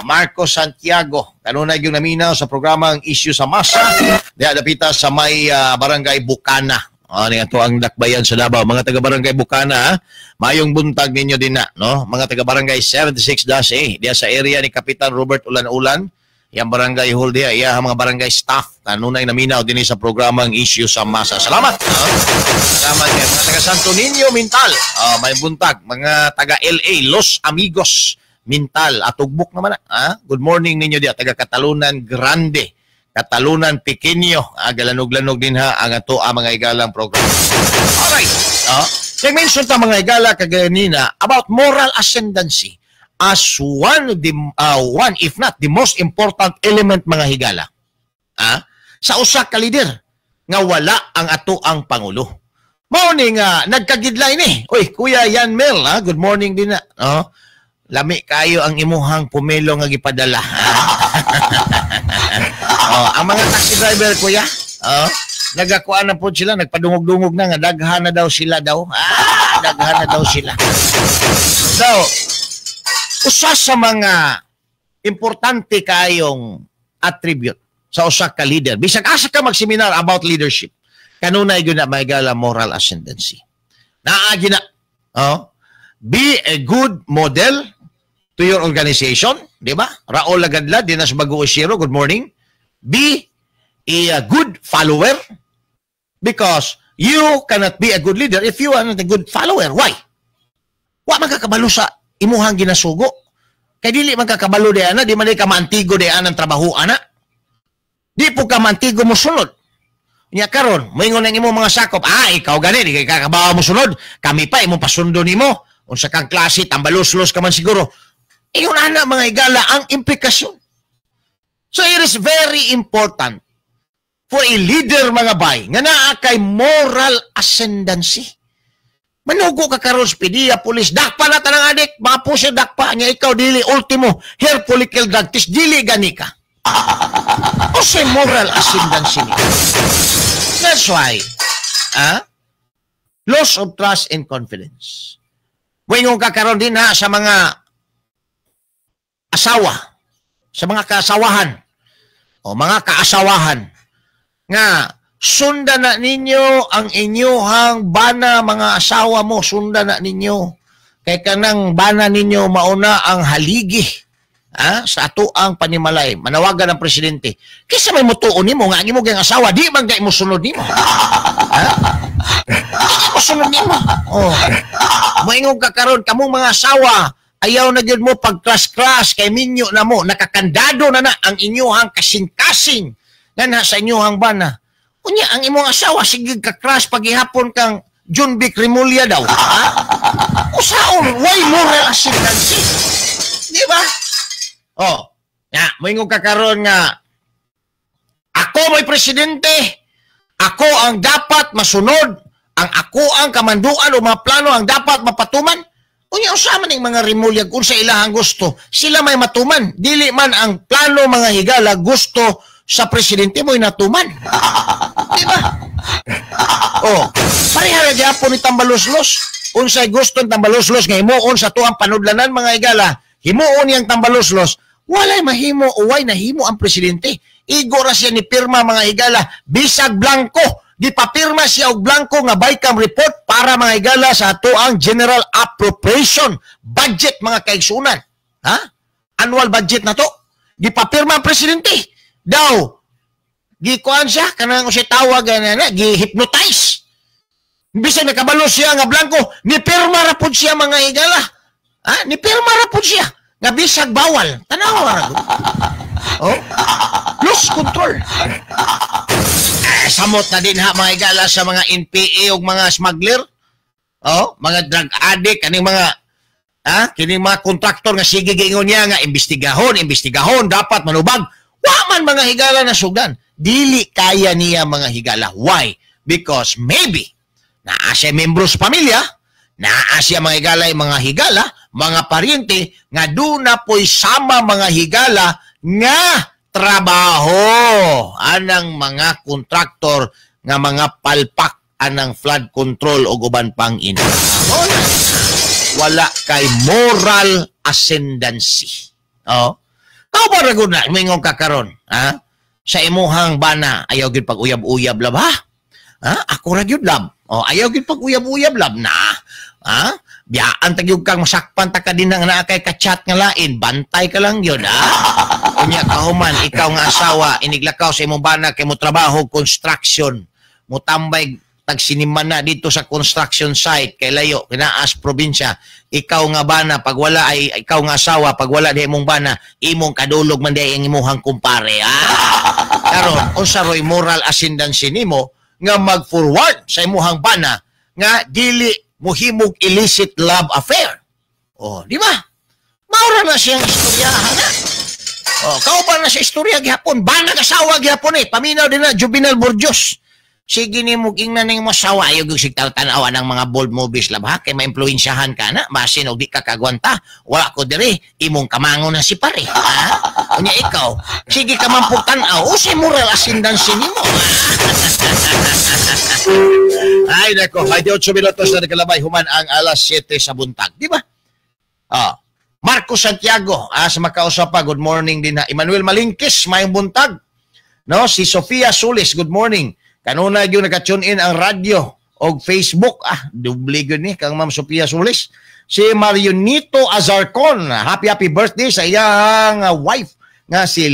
Marco Santiago. Kanunay yung naminaw sa programang Issue sa Masa. Diya dapita sa may Barangay Bukana. Niya to ang dakbayan sa Davao. Mga taga-Barangay Bukana, ha? Mayong buntag ninyo din na. No? Mga taga-Barangay 76-A. Diya sa area ni Kapitan Robert Ulan-Ulan. Yang barangay hall diya, iya mga barangay staff. Kanunay naminaw din sa programang Issue sa Masa. Salamat. Salamat kayo. Mga taga Santo Niño Mintal, may buntag. Mga taga LA, Los Amigos Mintal. Atugbok naman. Good morning ninyo diya. Taga Catalunan Grande, Catalunan Pequeño. Galanog-lanog din ha ang ato ang mga igalang program. Alright. Nag-mention ta, mga igala, kaganina about moral ascendancy as one of the one if not the most important element, mga higala, sa usa ka leader nga wala ang ato ang Pangulo. Mao ni nga nagkagidlay ni. Uy, Kuya Yan Mel, ha? Good morning din na. Oh, lami kayo ang imuhang pumelo nga gipadala. Oh, ang mga taxi driver, kuya, oh, nagakuan na po sila, nagpadungog-dungog na nga daghan na daw sila daw. Ah, daghan na daw sila. So, usa sa mga importante kayong attribute sa usa ka leader. Bisag asa ka mag-seminar about leadership, kanunay gyud na, mga higala, moral ascendancy. Naa gyud na. Oh, be a good model to your organization, di ba? Raul Lagadla, Dinas Bago Oshiro, good morning. Be a good follower because you cannot be a good leader if you are not a good follower. Why? Wa man kakabalo sa imuhang ginasugo. Kay dili man kakabalo di ana, di man ka maantigo di ang trabaho ana. Di po ka maantigo mo sunod. Nya karon, moingon ang imong mga sakop, ah, ikaw gani, di kay kakabaw mo sunod, kami pa imong pasundo nimo. Unsa kang klase, tambalos-los ka man siguro. Ingon ana, mga higala, ang implikasyon. So it is very important for a leader, mga bay, nga naa kay moral ascendancy. Manugo ka karon sa PDEA, police, dakpa na tanang adik, mga puso dakpa niya, ikaw dili ultimo hair follicle drug test, dili gani ka. O say moral ascendancy ni. That's why, loss of trust and confidence. Moingon ka karon din ha sa mga asawa, sa mga kaasawahan, o mga kaasawahan, nga sundan na ninyo ang inyuhang bana, mga asawa mo, sundan na ninyo. Kay kanang bana ninyo mauna ang haligi, ah, sa ato ang panimalay. Manawagan ng presidente. Kaysa may mutuon nimo nga ang imong asawa di man kay mo sunod nimo. Ha? Di mo sunod nimo. Oh. Moingon ka karon kamong mga asawa, ayaw na gyud mo pag-crush-crush kay minyo na mo, nakakandado na na ang inyuhang kasing-kasing nga sa inyuhang bana. Unya ang imong asawa sige ka crush pagihapon kang John Vic Remulla daw. Ha? Usaon why moral ascendancy? Di ba? Oh, nga, moingon ka karon nga ako may presidente, ako ang dapat masunod, ang ako ang kamanduan o mga plano ang dapat mapatuman. Unya usa man ning mga Remulla unsa ilahang gusto, sila may matuman, dili man ang plano, mga higala, gusto sa presidente mo'y natuman. Di ba? Oh, pareha ra gyapon ni Tambaloslos. Unsay gusto ni Tambaloslos nga himuon sa tuang panudlanan, mga higala, himuon niyang Tambaloslos, walay mahimo o way nahimo ang presidente. Igo ra siya ni pirma, mga higala, bisag blanko. Gipapirma siya og blanko nga BICAM report para, mga higala, sa atuang general appropriation budget, mga kaigsunan. Ha? Annual budget na to. Gipapirma ang presidente. Daw, gikuan siya, kanang siya tawag na, na gi-hypnotize. Bisan nakabalo siya nga blanko, ni pirma ra pud siya, mga higala. Ha? Ni pirma ra pud siya. Nga bisag bawal. Tanawa ra gud. Oh. Lose control. Eh, samot na din ha, mga higala, sa mga NPA o mga smuggler. Oh, mga drug addict, kaning mga kining mga kontraktor nga sige giingon niya nga imbestigahon, imbestigahon, dapat manubag. Wa man, mga higala, na sugan. Dili kaya niya, mga higala. Why? Because maybe naa siya membro sa pamilya, naa siya, mga higala, mga higala, mga paryente nga duna po'y sama, mga higala, nga trabaho anang mga kontraktor nga mga palpak anang flood control o uban pang ina. Wala kay moral ascendancy. Oh. Kau ba ra gud na mingon ka karon, ha? Sa imuhang bana ayaw gyud pag uyab-uyab lab ha? Ha? Ako ra gyud lab. Oh, ayaw gyud pag uyab-uyab lab na. Ha? Biyaan ta gyud kang masakpan ta ka din nga naa kay ka-chat nga lain, bantay ka lang yun, ha? Unya kahuman ikaw nga asawa iniglakaw sa imong bana kay mo trabaho construction, mutambay tagsiniman na dito sa construction site kay layo kinaas probinsya. Ikaw nga bana pag wala ay ikaw nga asawa pag wala di imong bana, imong kadulog man di ang imuhang kumpare, ha? Karon unsa roy moral ascendancy nimo nga mag-forward sa imuhang bana nga dili mohimog illicit love affair? Oh, di ba? Maura na siyang istoryahan na. Oh, kauban na sa istorya gihapon, banag asawa gihapon eh. Paminaw din na Juvenal Burgos. Sige ni mo ingnan ning mo sawa ayaw gyud sig tanawa ng mga bold movies, love, ha, kay maimpluwensyahan ka na basin og di ka kagwanta. Wala ko diri, imong kamango na si pare, ha? Unya ikaw, sige ka man pug tan-aw, unsay moral ascendancy nimo? Ay nako, 28 minutos na nagkalabay human ang alas 7 sa buntag, di ba? Ah, Marco Santiago, sa makausap pa, good morning din na. Emmanuel Malingkis, mayong buntag. No, si Sofia Sulis, good morning. Kanunay gyud naka-tune in ang radyo og Facebook. Ah, dubli gyud ni kang Ma'am Sofia Sulis. Si Marionito Azarcon, happy happy birthday sa iyang wife nga si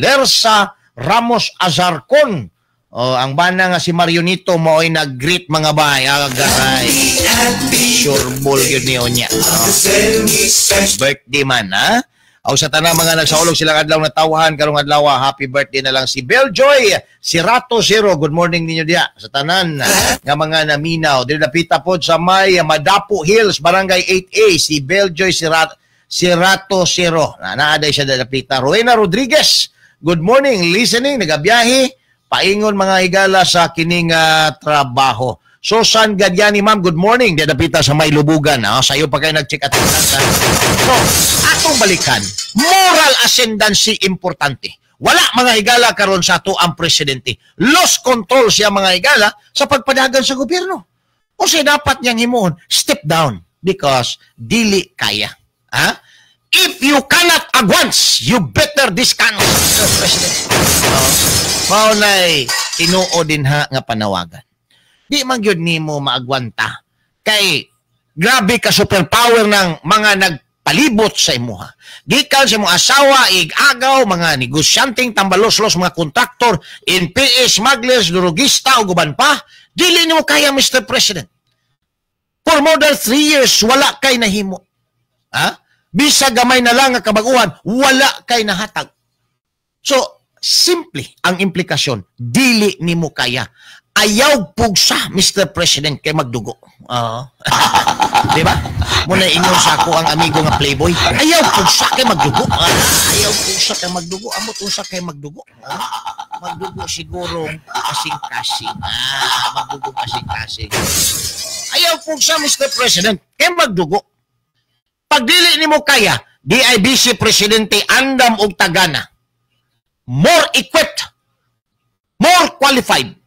Lersa Ramos Azarcon. Oh, ang bana nga si Marionito mao'y nag-greet, mga bay. Agaray. Sure ball gyud niyo niya. Oh. Birthday man, ha? O sa tanang mga nagsaulog silang adlaw na tawhan karong adlaw, happy birthday na lang si Beljoy, si Rato Zero. Good morning ninyo diya sa tanan nga mga naminaw. Dili napita pod sa may Madapo Hills, Barangay 8A, si Beljoy si Rato Zero. Na naaday siya dapita. Rowena Rodriguez, good morning, listening, nagabiyahe, paingon mga higala sa kining trabaho. Susan Gadyani, ma'am, good morning. Di dapita sa may Lubugan. Sayo pa kayo nag-check at So, atong balikan, moral ascendancy importante. Wala mga higala karon sa ato ang presidente. Lost control siya, mga higala, sa pagpadagan sa gobyerno. O siya dapat niyang himuon, step down because dili kaya. Ha? If you cannot advance, you better discount, Mr. President. Mao na'y tinuo din ha nga panawagan. Di man gyud nimo maagwanta kay grabe ka superpower ng mga nagpalibot sa imuha. Gikan sa imong asawa, igagaw, mga negosyanteng tambaloslos, mga kontraktor, NPA, smugglers, drogista ug uban pa, dili nimo kaya, Mr. President. For more than 3 years, wala kay nahimo. Ha? Bisa gamay na lang nga kabaguhan, wala kay nahatag. So, simply ang implikasyon, dili nimo kaya. Ayaw pugsa, Mr. President, kay magdugo. Oo. Di ba? Muna ingon sa ako ang amigo nga playboy. Ayaw pugsa kay magdugo. Ah, ayaw pugsa kay magdugo. Amot unsa kay magdugo. Ah, magdugo siguro kasing-kasing. Ah, magdugo kasing-kasing. Ayaw pugsa, Mr. President, kay magdugo. Pag dili nimo kaya, DIBC Presidente Andam og Tagana, more equipped, more qualified,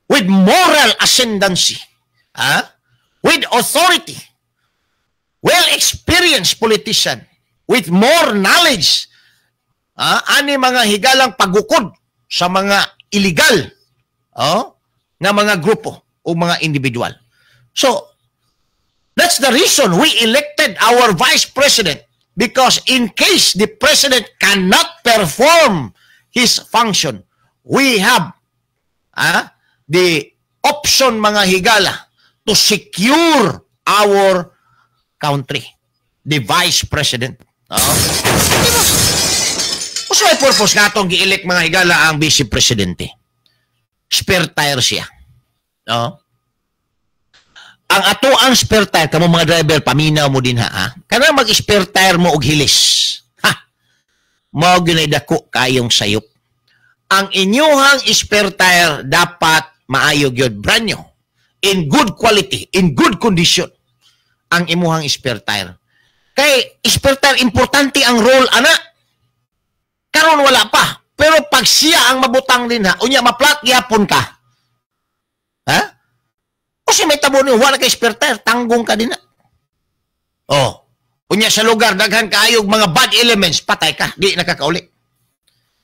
with moral ascendancy, ah, with authority, well-experienced politician, with more knowledge, ani mga higalang pagukod sa mga illegal, oh, nga mga grupo o mga individual. So, that's the reason we elected our vice president, because in case the president cannot perform his function, we have the option, mga higala, to secure our country. The vice president. Oo. Diba? Usa may purpose nga atong gi-elect, mga higala, ang vice presidente. Spare tire siya. Oo. Ang ato ang spare tire, kamo mga driver, paminaw mo din ha. Kanang mag-spare tire mo og hilis. Ha. Mao gyud dako kayong sayop. Ang inyuhang spare tire dapat maayo gyud, brand new, in good quality, in good condition ang imuhang spare tire. Kay spare tire, importante ang role ana. Karon wala pa, pero pag siya ang mabutang din ha, unya maplat gyapon ka. Ha? O si may tabo niyo, wala kay spare tire, tanggong ka din na. Oh. Unya sa lugar daghan kaayog mga bad elements, patay ka, di nakakauli.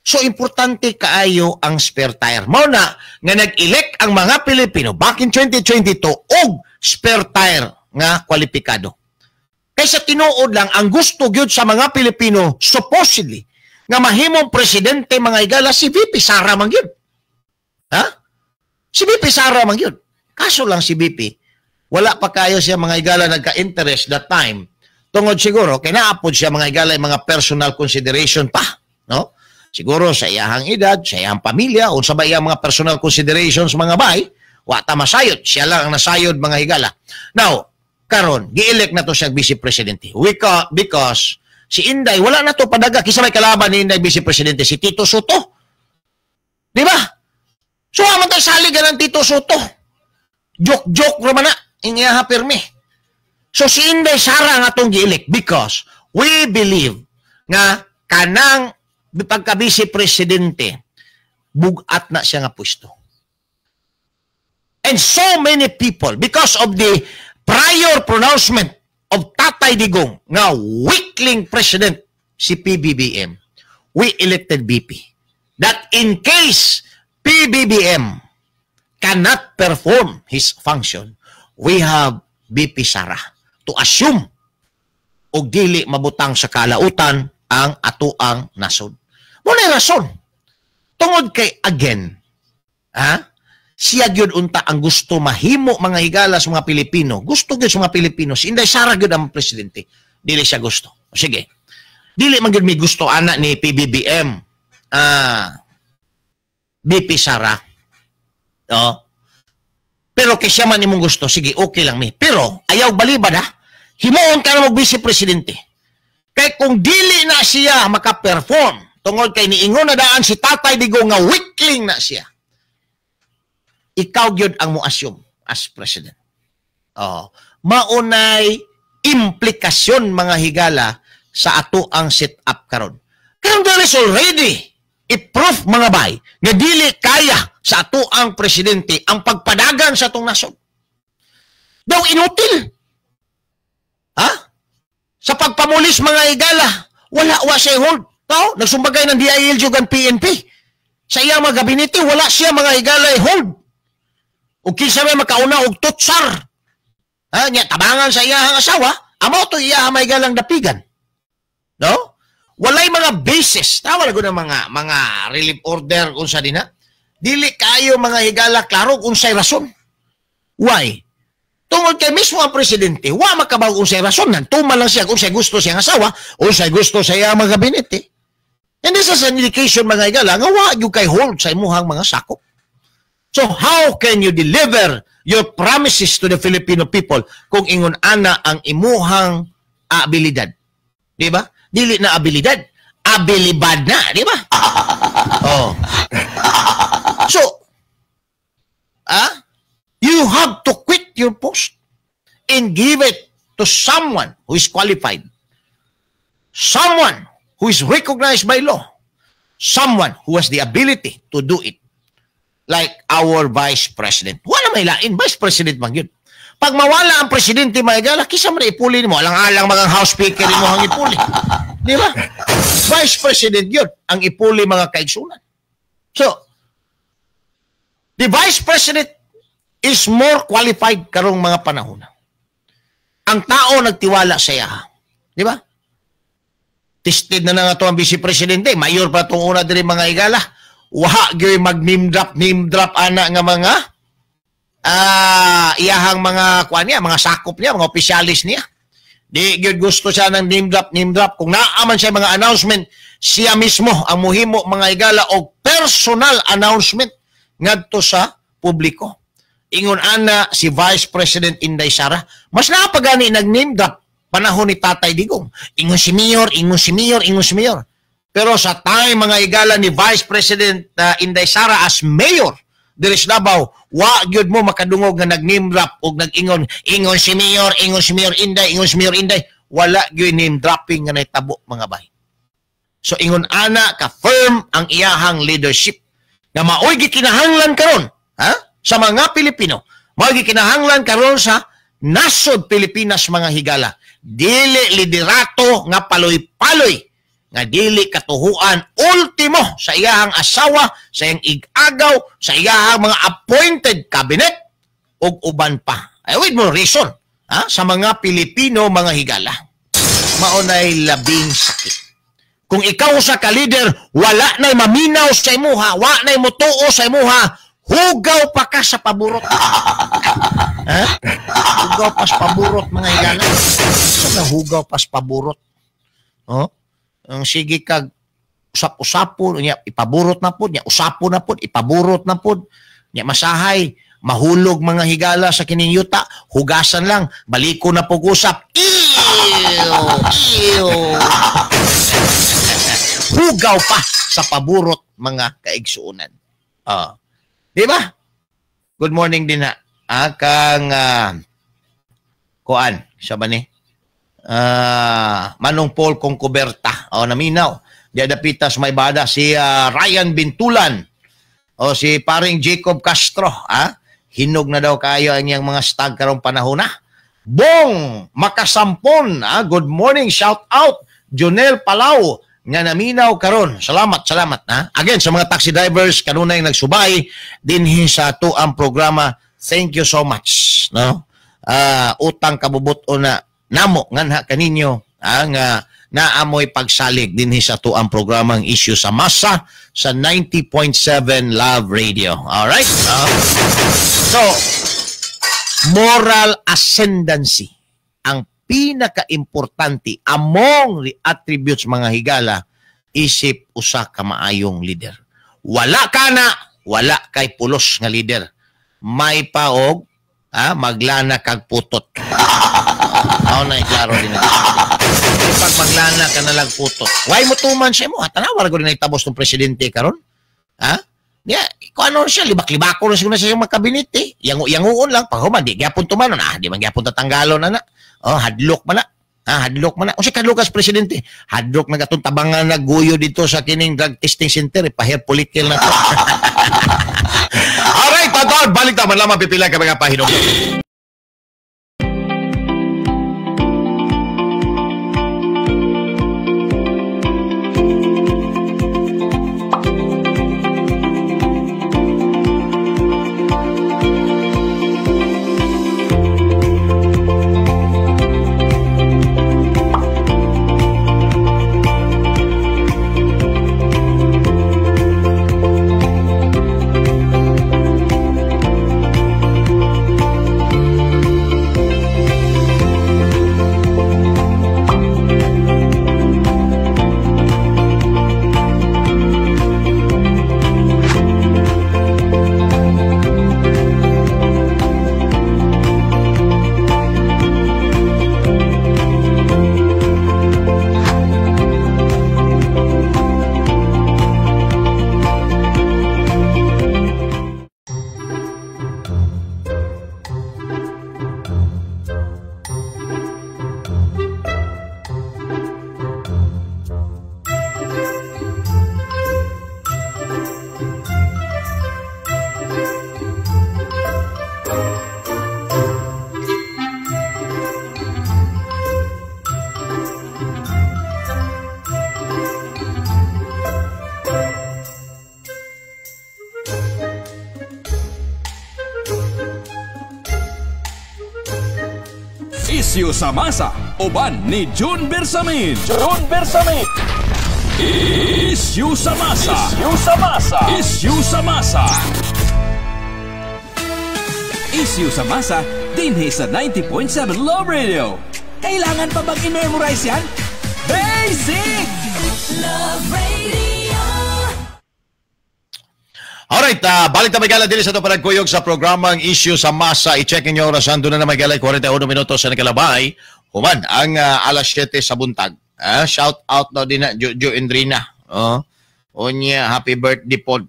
So importante kaayo ang spare tire. Mao na nga nag-elect ang mga Pilipino back in 2022 og spare tire nga kwalipikado. Kaysa tinuod lang ang gusto gyud sa mga Pilipino supposedly nga mahimong presidente, mga higala, si VP Sara man gyud. Ha? Si VP Sara man gyud. Kaso lang si VP, wala pa kayo siya, mga higala, nagka-interest that time. Tungod siguro kay naapod siya, mga higala, mga personal consideration pa, no? Siguro sa iyahang edad, sa iyahang pamilya, unsa ba iyang mga personal considerations, mga bay, wa ta masayod. Siya lang ang nasayod, mga higala. Now, karon gi-elect na to siya vice presidente. Because si Inday wala na to padaga. Kinsa may kalaban ni Inday vice presidente? Si Tito Sotto. Di ba? So man tay salig ng Tito Soto. Joke-joke ra man na inyaha pirmi. So si Inday Sara nga atong gi-elect because we believe nga kanang pagka-vice presidente bugat na siya nga pwesto. And so many people, because of the prior pronouncement of Tatay Digong nga weakling president si PBBM, we elected VP. That in case PBBM cannot perform his function, we have VP Sara to assume og dili mabutang sa kalautan ang atoang nasod. Mao na rason. Tungod kay again, ha? Siya gyud unta ang gusto mahimo, mga higala, sa mga Pilipino. Gusto gyud sa mga Pilipino. Si Inday Sara gyud ang presidente. Dili siya gusto. Sige. Dili man gyud mi gusto ana ni PBBM. VP Sara. No? Pero kay siya man imong gusto, sige, okay lang mi. Pero ayaw balibad ha. Himuon ka na mo vice presidente. Kay kung dili na siya maka-perform, tungod kay niingon na daan si Tatay Digong nga weakling na siya, ikaw gyud ang mo-assume as president. Oh, maunay implikasyon, mga higala, sa ato ang set up karon. Karon there is already i-proof, mga bay, nga dili kaya sa ato ang presidente ang pagpadagan sa atong nasod. Daw inutil. Ha? Sa pagpamulis, mga higala, wala wa siya hold. No? Nagsumbagay ng DILG ug ang PNP. Sa iyang mga gabinete, wala siya, mga higala, hold. Ug kinsa may makauna og tutsar. Ha, nya tabangan sa iyang asawa, amo to iya may galang dapigan. No? Walay mga basis. Tawa na ng mga relief order unsa din ha. Dili kayo, mga higala, klaro kung unsay rason. Why? Tungod kay mismo ang presidente, wa makabaw unsay rason. Nagtuma lang siya kung unsay gusto siyang asawa, unsay gusto sa iyang mga gabinete. And this is an indication, mga higala, nga wa gyud kay hold sa imuhang mga sakop. So how can you deliver your promises to the Filipino people kung ingon ana ang imuhang abilidad? Di ba? Dili na abilidad, abilibad na, di ba? Oh. So, you have to quit your post and give it to someone who is qualified. Someone who is recognized by law. Someone who has the ability to do it. Like our Vice President. Wala may lain, Vice President man yun. Pag mawala ang presidente, mga higala, kisa man ipuli mo, alang-alang mga House Speaker mo ang ipuli. Di ba? Vice President yun ang ipuli, mga kaigsunan. So, the Vice President is more qualified karong mga panahon. Ang tao nagtiwala sa iya. Di ba? Tested na na nga to ang Vice Presidente. Mayor pa itong una diri, mga higala. Wa gyud mag name drop, name drop ana nga mga iyahang mga kuan niya, mga sakop niya, mga opisyalis niya. Di gyud gusto siya ng name drop, name drop. Kung naa man siya mga announcement, siya mismo ang muhimo, mga higala, og personal announcement ngadto sa publiko. Ingon ana si Vice President Inday Sara, mas napagani nag-name drop panahon ni Tatay Digong. Ingon si Mayor, ingon si Mayor, ingon si Mayor. Pero sa time, mga higala, ni Vice President Inday Sara as mayor diri sa Davao, wa gyud mo makadungog nga nag-name drop og nag-ingon, ingon si Mayor, ingon si Mayor Inday, ingon si Mayor Inday. Wala gyud name dropping nga nahitabo, mga bay. So ingon ana ka firm ang iyahang leadership nga maoy gikinahanglan karon, ha, sa mga Pilipino. Maoy gikinahanglan karon sa nasod Pilipinas, mga higala. Dili liderato nga paloy-paloy nga dili katuhuan ultimo sa iyahang asawa, sa iyang ig-agaw, sa iyahang mga appointed cabinet ug uban pa. Ay, with more reason, ha, sa mga Pilipino, mga higala. Maunay labing sakit. Kung ikaw sa ka-leader, wala na'y maminaw sa imuha, wa na'y mutuo sa imuha, hugaw pa ka sa paburot. Ha? Hugaw pa sa paburot, mga higala. Sa hugaw pa sa paburot. Oh? Ang sige kag usap-usapon, niya, ipaburot na pod, niya, usapon na pod, ipaburot na pod, niya, masahay, mahulog, mga higala, sa kining yuta, hugasan lang, baliko na pog usap. Ew! Ew! Hugaw pa sa paburot, mga kaigsuonan. Di ba? Good morning din na. Kang kuan, siya ba ni? Manong Paul Concoberta. O, naminaw. Di adapitas may bada si Ryan Bintulan. O si paring Jacob Castro. Ha? Hinog na daw kayo ang iyang mga stag karong panahon na. Bong Makasampon. Ha? Good morning. Shout out. Jonel Palau nga naminaw karon. Salamat, salamat. Ha? Again, sa mga taxi drivers kanunay nagsubay dinhi sa ato ang programa. Thank you so much. No? Utang kabubuto na namo nganha kaninyo ang naamoy pagsalig dinhi sa ato ang programang Issue sa Masa sa 90.7 Love Radio. All right? So, moral ascendancy ang pinakaimportante among the attributes mga higala isip usa ka maayong leader. Wala ka na, wala kay pulos nga leader. May paog, maglana kag putot. Ako na iklaro din na. Pag maglana ka na lang putot. Why mo tuman siya mo? Tanawa ko rin na itabos ng presidente karon. Ha? Niya, kung ano siya, libak-libako na siguro siya sa kabinete. Yanguon lang, pag human, di gyapon tumanon. Di man gyapon tatanggalon na na. Oh, hadlok man na. Hadlok man na. Unsa kadlok as presidente? Hadlok na gatong tabangan nagguyo dito sa kining drug testing center. Pahair follicle na to. Alright, patol, balik ta man lamang pipila ka mga pahinom. Isyu sa Masa, uban ni June Bersamin. June Bersamin. Isyu sa Masa. Isyu sa Masa. Isyu sa Masa. Isyu sa Masa, dinhi sa 90.7 Love Radio. Kailangan pa bang i-memorize yan? Basic! Love Radio. Alright, balik na may gala din sa ito panagkuyog sa programang Issue sa Masa. I-check ninyo orasan. Doon na may gala 41 minutos sa nakalabay. Human, ang alas 7 sa buntag. Shout out na din na Jojo Endrina. Oh. Unya, happy birthday po.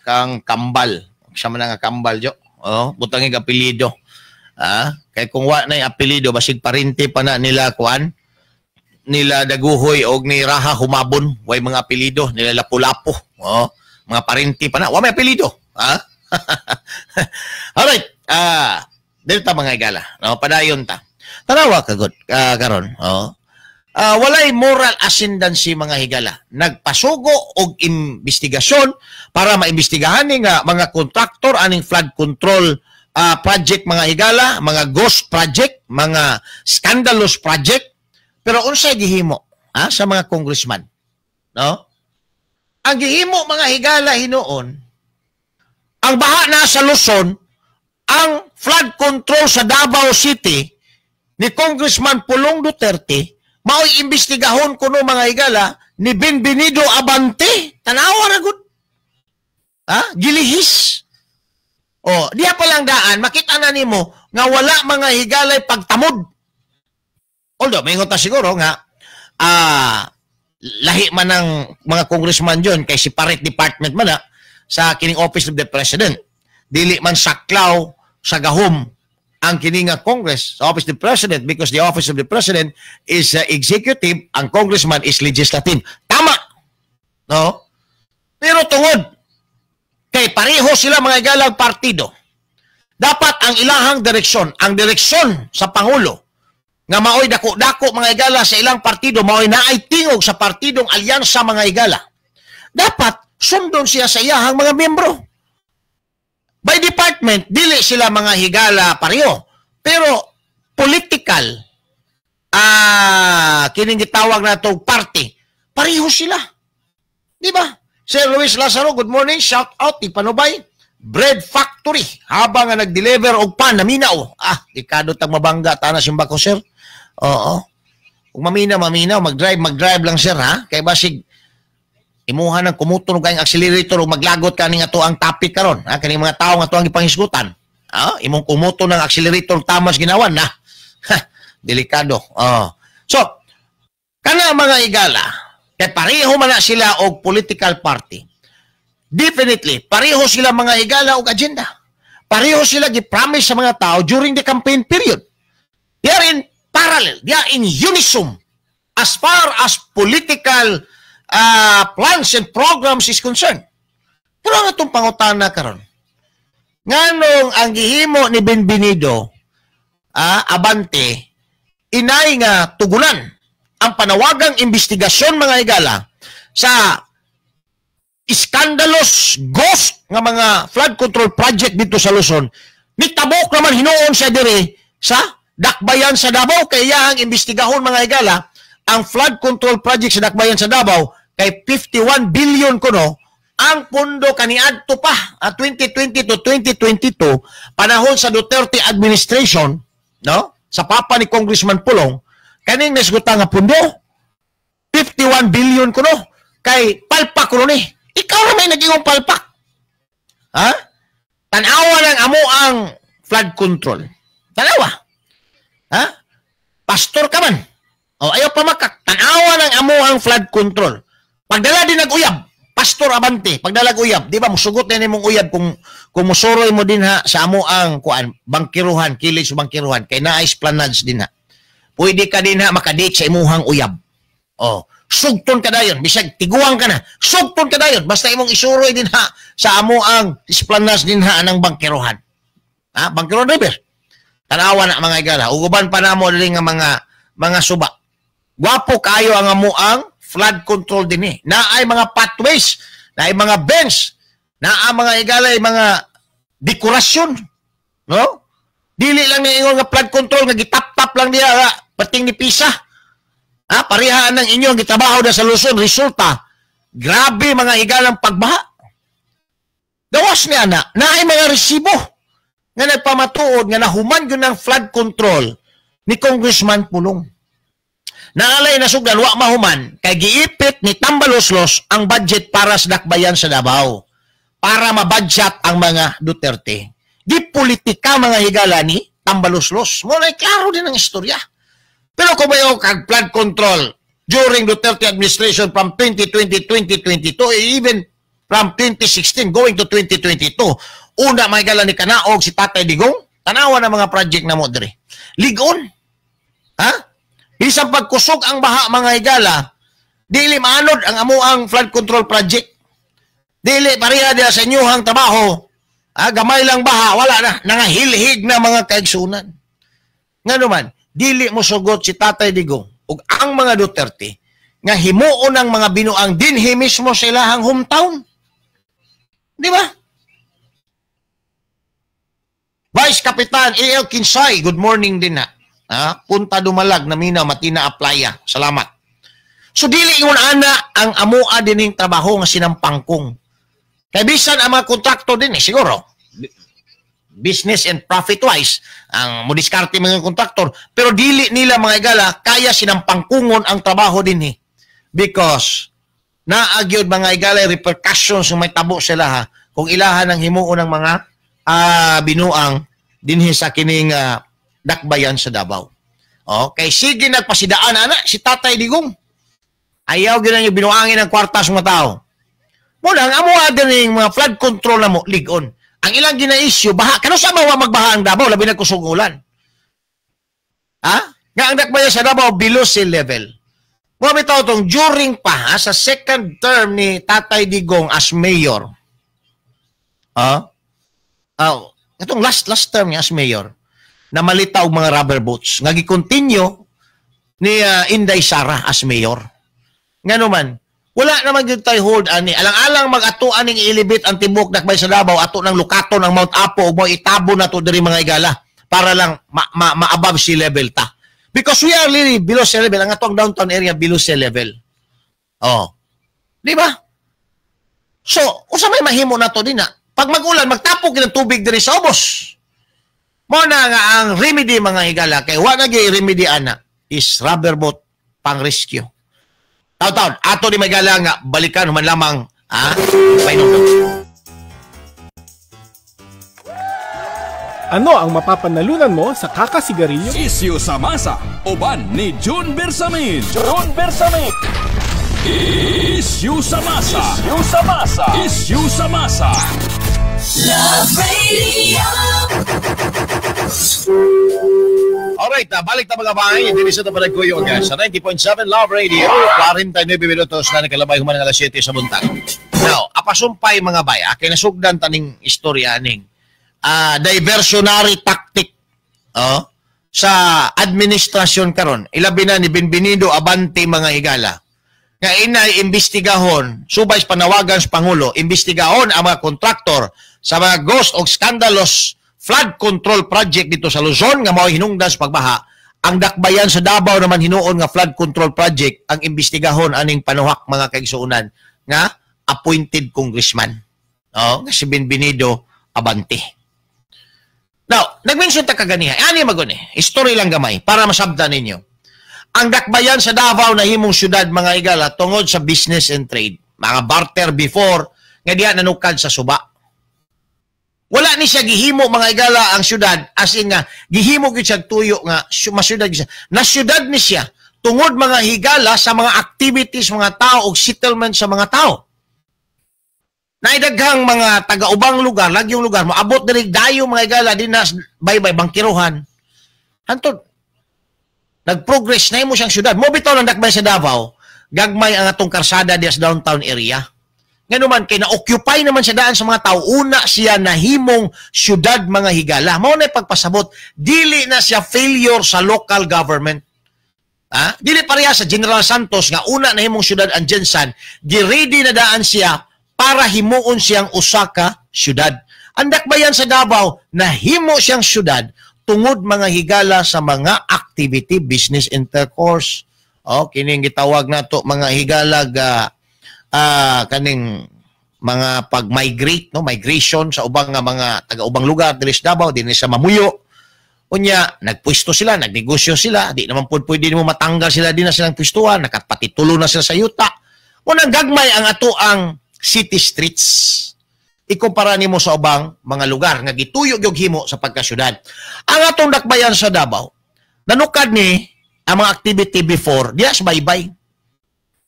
Kang Kambal. Siya man nga Kambal, Jo. Oh, butanging apelyido. Kay kung wa na yung apelyido, basig parente pa na nila kuan, nila Daguhoy og ni Raha Humabon, way mga apelyido, nila Lapu-Lapu. Oh. Mga parente pa na. Wa may apelyido. Ha? Alright. Delta mga igala. No, padayon ta. Tanawa ka good karon. Oh. Walay moral ascendancy mga higala. Nagpasugo og imbestigasyon para maimbestigahan ni nga mga kontraktor aning flood control project mga higala, mga ghost project, mga scandalous project. Pero unsay gihimo sa mga congressman? No? Ang gihimo mga higala hinuon, ang baha na sa Luzon, ang flood control sa Davao City ni Congressman Pulong Duterte, mao'y imbestigahon kuno mga higala ni Benvenido Abante. Tanawa ra gud. Ha? Gilihis. O, diha pa lang daan, makita na nimo nga wala mga higalay pagtamod. Although, may ta siguro nga, lahi man ng mga congressman yun kay separate department man na sa kining Office of the President. Dili man saklaw sa gahom ang kini nga Congress sa Office of the President because the Office of the President is executive, ang congressman is legislative. Tama. No? Pero tungod kay pareho sila, mga igalang, partido, dapat ang ilahang direksyon, ang direksyon sa Pangulo, nga maoy dako-dako, mga igala, sa ilang partido, maoy naay tingog sa partidong Alyansa, mga igala. Dapat sundon siya sa iyahang mga miyembro. By department, dili sila, mga higala, pareho. Pero political, kining gitawag na to party, pareho sila. Di ba? Sir Luis Lazaro, good morning. Shout out, Panubay. Bread Factory. Habang nga nag-deliver og pan, naminaw. Ah, dekado tag mabangga, tana simba ko, sir. Oo. Kung mamina, maminaw, mag-drive, mag-drive lang, sir, ha? Kay basig, imuha ng kumuto ng kayong accelerator o maglagot ka nga to ang topic karon, ha? Kaning mga tao nga to ang gipangisgutan. Ha? Imong kumuto ng accelerator tamas ginawan na. Ha, delikado. Oh. So, kana, mga igala, kay pareho man na sila og political party. Definitely, pareho sila, mga igala, og agenda. Pareho sila gi-promise sa mga tao during the campaign period. They are in parallel, they are in unison as far as political plans and programs is concerned. Pero ang atong pangutana karon, nganong ang gihimo ni Bienvenido Abante inay nga tugunan ang panawagang investigasyon, mga igala, sa scandalous ghost nga mga flood control project dito sa Luzon, nitabok naman hinuon siya diri sa Dakbayan sa Davao kay iyahang imbestigahon, mga igala, ang flood control project sa Dakbayan sa Davao, kay 51 billion kuno ang pondo kaniadto pa 2020 to 2022, panahon sa Duterte administration, no, sa papa ni Congressman Pulong. Kaning nasgutan nga pondo, 51 billion kuno, kay palpak kuno ni. Ikaw ra may nagingong palpak, ha? Tanawa lang amo ang flood control, tanawa, ha? Pastor ka man o ayaw pa makak, tanawa lang amo ang flood control. Pagdala din nag-uyab, Pastor Abante, pagdala uyab, di ba musugot na nimong uyab kung musuroy mo din ha sa amo ang kuan, bangkiruhan, kilid sa bangkiruhan, kay naay esplanades din ha. Pwede ka din ha makadate sa imuhang uyab. Oh, sugton ka dayon, bisag tiguang ka na, sugton ka dayon basta imong isuroy din ha sa amo ang esplanades din ha ng bangkiruhan. Ha, Bangkiruhan River. Tanawa na, mga igala, uguban pa namo dili nga mga suba. Gwapo kayo ang amo ang flood control din eh. Naay mga pathways, naay mga bench, naa, mga igalay, mga dekorasyon. No? Dili lang ni ingon nga flood control nga gitap-tap lang diha pating ni pisa. Ha, parehaan ng inyo ang gitrabaho na sa Luzon, resulta grabe, mga igalang, pagbaha. Gawas niya na, naay mga resibo nga nagpamatuod nga nahuman yun ang flood control ni Congressman Pulong. Naalay na sugdan, wa mahuman kay giipit ni Tambaloslos ang budget para sa Dakbayan sa Davao para mabudget ang mga Duterte. Di politika, mga higala, ni Tambaloslos. Mo na klaro din ang istorya. Pero kung may kag flood control during Duterte administration from 2020-2022, even from 2016 going to 2022, una, mga higala, ni Kanaog si Tatay Digong, tanawa na mga project na mo diri. Ligon. Ha? Bisan pagkusog ang baha, mga higala, dili maanod ang amuang flood control project. Dili pareha diha sa inyuhang trabaho. Ah, gamay lang baha, wala na, nangahilhig na, mga kaigsunan. Nga naman, dili mo sugot si Tatay Digong ug ang mga Duterte nga himuon ang mga binuang dinhi mismo sa ilahang hometown. Di ba? Vice Kapitan A.L. Kinsay, good morning din na. Ha? Punta Dumalag, Namina, Matina, Aplaya. Salamat. So dili ingon ana ang amoa dining trabaho nga sinampangkong. Kay bisan ang mga kontrakto din eh, siguro business and profit wise ang mudiskarte mga kontraktor, pero dili nila, mga igala, kaya sinampangkungon ang trabaho din eh. Because naagyod, mga igala, repercussions kung may tabo sila ha, kung ilahan ang himuon ng mga binuang dinhi sa kining Dakbayan sa Davao. Okay, sige, nagpasidaan ana si Tatay Digong. Ayaw gyud niyo binuangin ang kwarta sa mga tao. Mo lang amo dining mga flood control na mo ligon. Ang ilang gina-issue, baha. Kano sa mawa magbaha ang Davao, labi na kusog ulan. Ha? Nga ang dakbayan sa Davao, below sea level. Mo bitaw tong during pa ha, sa second term ni Tatay Digong as mayor. Ha? Oh, itong last last term niya as mayor, na malita og mga rubber boats nga gi-continue ni Inday Sara as mayor. Ngano man, wala naman gyud tay hold ani. Alang-alang mag-ato aning i-elevate ang tibuok dakbay sa Davao, ato nang lukaton ang Mount Apo ug mo itabo na to diri, mga igala, para lang ma-above sea level ta. Because we are really below sea level. Ang atong downtown area below sea level. Oh. Di ba? So, usa may mahimo na to din na. Pag mag-ulan, magtapok ng tubig diri sa ubos. Mo na nga ang remedy, mga higala, kay wa na gyud remedy ana, is rubber boat pang rescue. Taw-taw, ato ni may gala nga balikan human lamang ah, painom. Ano ang mapapanalunan mo sa kakasigarilyo? Isyu sa masa, uban ni June Bersamin. June Bersamin. Isyu sa masa. Isyu sa masa. Isyu sa masa. Love Radio. Alright, balik ta, mga bahay. Dili sa tapanagkuyog sa 90.7 Love Radio. 49 minutos na nakalabay human ng alas 7 sa buntag. Now, apasumpay, mga bay, kinasugdan taning istorya ning diversionary tactic, oh, sa administrasyon karon. Ilabi na ni Bienvenido Abante, mga higala. Nga inay imbestigahon, subay sa panawagan sa Pangulo, imbestigahon ang mga kontraktor sa mga ghost o scandalous flood control project dito sa Luzon nga mao hinungdan sa pagbaha. Ang dakbayan sa Davao naman hinuon nga flood control project ang imbestigahon aning panuhak, mga kaigsuonan, nga appointed congressman. Oh, nga si Bienvenido Abante. Now, nag-mention ta kaganiha. Ani magun eh. Story lang gamay para masabdan ninyo. Ang dakbayan sa Davao na himong syudad, mga igala, tungod sa business and trade. Mga barter before nga diha nanukad sa suba. Wala ni siya gihimo, mga igala, ang syudad as in nga gihimo gyud siya tuyo nga masyudad siya. Na syudad ni siya tungod, mga higala, sa mga activities mga tao ug settlement sa mga tao. Naidaghang mga taga-ubang lugar, lagyong lugar, moabot diri dayo, mga igala, din na baybay bangkiruhan. Hantod nag-progress na imo siyang syudad. Mo bitaw lang dakbay sa Davao, gagmay ang atong karsada diya sa downtown area. Ngano man kay na-occupy naman siya daan sa mga tao, una siya nahimong syudad, mga higala. Mao na pagpasabot, dili na siya failure sa local government. Ha? Dili pareha sa General Santos nga una nahimong syudad ang Gensan, gi-ready na daan siya para himuon siyang usa ka syudad. Ang dakbayan sa Davao, nahimo siyang syudad tungod, mga higala, sa mga activity, business intercourse. O, kining gitawag nato, mga higala, ga kaning mga pag-migrate, no, migration sa ubang nga mga taga-ubang lugar diri sa Davao, dinhi sa Mamuyo. Unya, nagpwesto sila, nagnegosyo sila, di naman pud pwede mo matanggal sila din na silang pwestuhan, nakapatitulo na sila sa yuta. Unang gagmay ang ato ang city streets. Ikumpara nimo sa ubang mga lugar nga gituyo gyud himo sa pagkasyudad. Ang atong dakbayan sa Davao, nanukad ni ang mga activity before, diya sa baybay.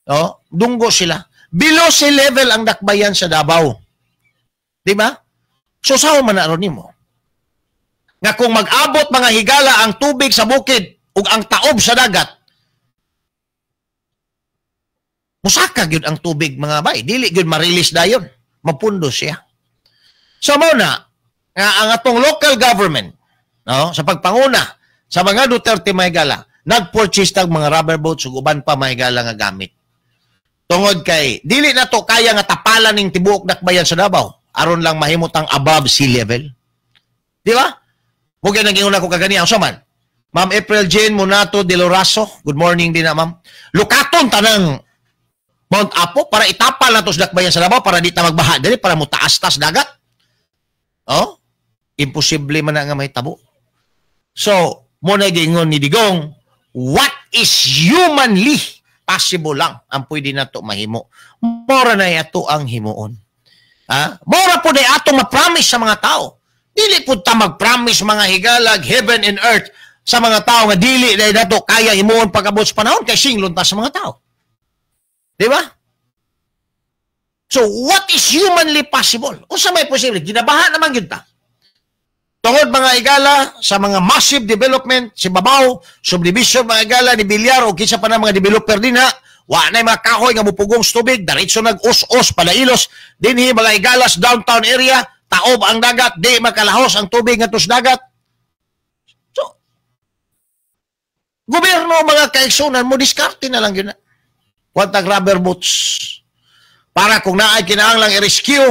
No? Dunggo sila. Below sea level ang dakbayan sa Davao. Di ba? So sao man na ron nimo? Nga kung mag-abot, mga higala, ang tubig sa bukid ug ang taob sa dagat, musaka gyud ang tubig, mga bay. Dili gyud ma-release dayon. Mapundo siya. So mao na nga ang atong local government, no, sa pagpanguna sa mga Duterte, mga higala, nag-purchase tag mga rubber boats ug uban pa, mga higala, nga gamit. Tungod kay dili na to kaya nga tapalan ning tibuok dakbayan sa Davao aron lang mahimot ang above sea level. Di ba? Mugay naging una ko kaganiya unsa man. Ma'am April Jane Munato de Loraso, good morning din na, ma'am. Lukaton tanang Mount Apo para itapal na to sa dakbayan sa Davao para di ta magbaha diri, para mutaas tas dagat. Oh? Imposible man na nga mahitabo. So, mo na giingon ni Digong, what is humanly possible lang ang pwede na to mahimo. Mora na ato ang himuon. Ha? Mora po na atong ma-promise sa mga tao. Dili po ta mag-promise, mga higalag, heaven and earth sa mga tao nga dili na nato kaya himuon pag-abot sa panahon kay singlon ta sa mga tao. Di ba? So, what is humanly possible? Unsa may posible? Ginabaha naman gyud ta. Tungod, mga igala, sa mga massive development sa babaw, subdivision, mga igala, ni Villar o kinsa pa na mga developer dinha, wa na mga kahoy nga mupugong sa tubig, diretso nag-us-us palailos dinhi, mga igala, sa downtown area, taob ang dagat, di makalahos ang tubig ngadto sa dagat. So, gobyerno, mga kaigsunan, mo diskarte na lang yun na. Kwantag rubber boots. Para kung naay kinahanglang i-rescue,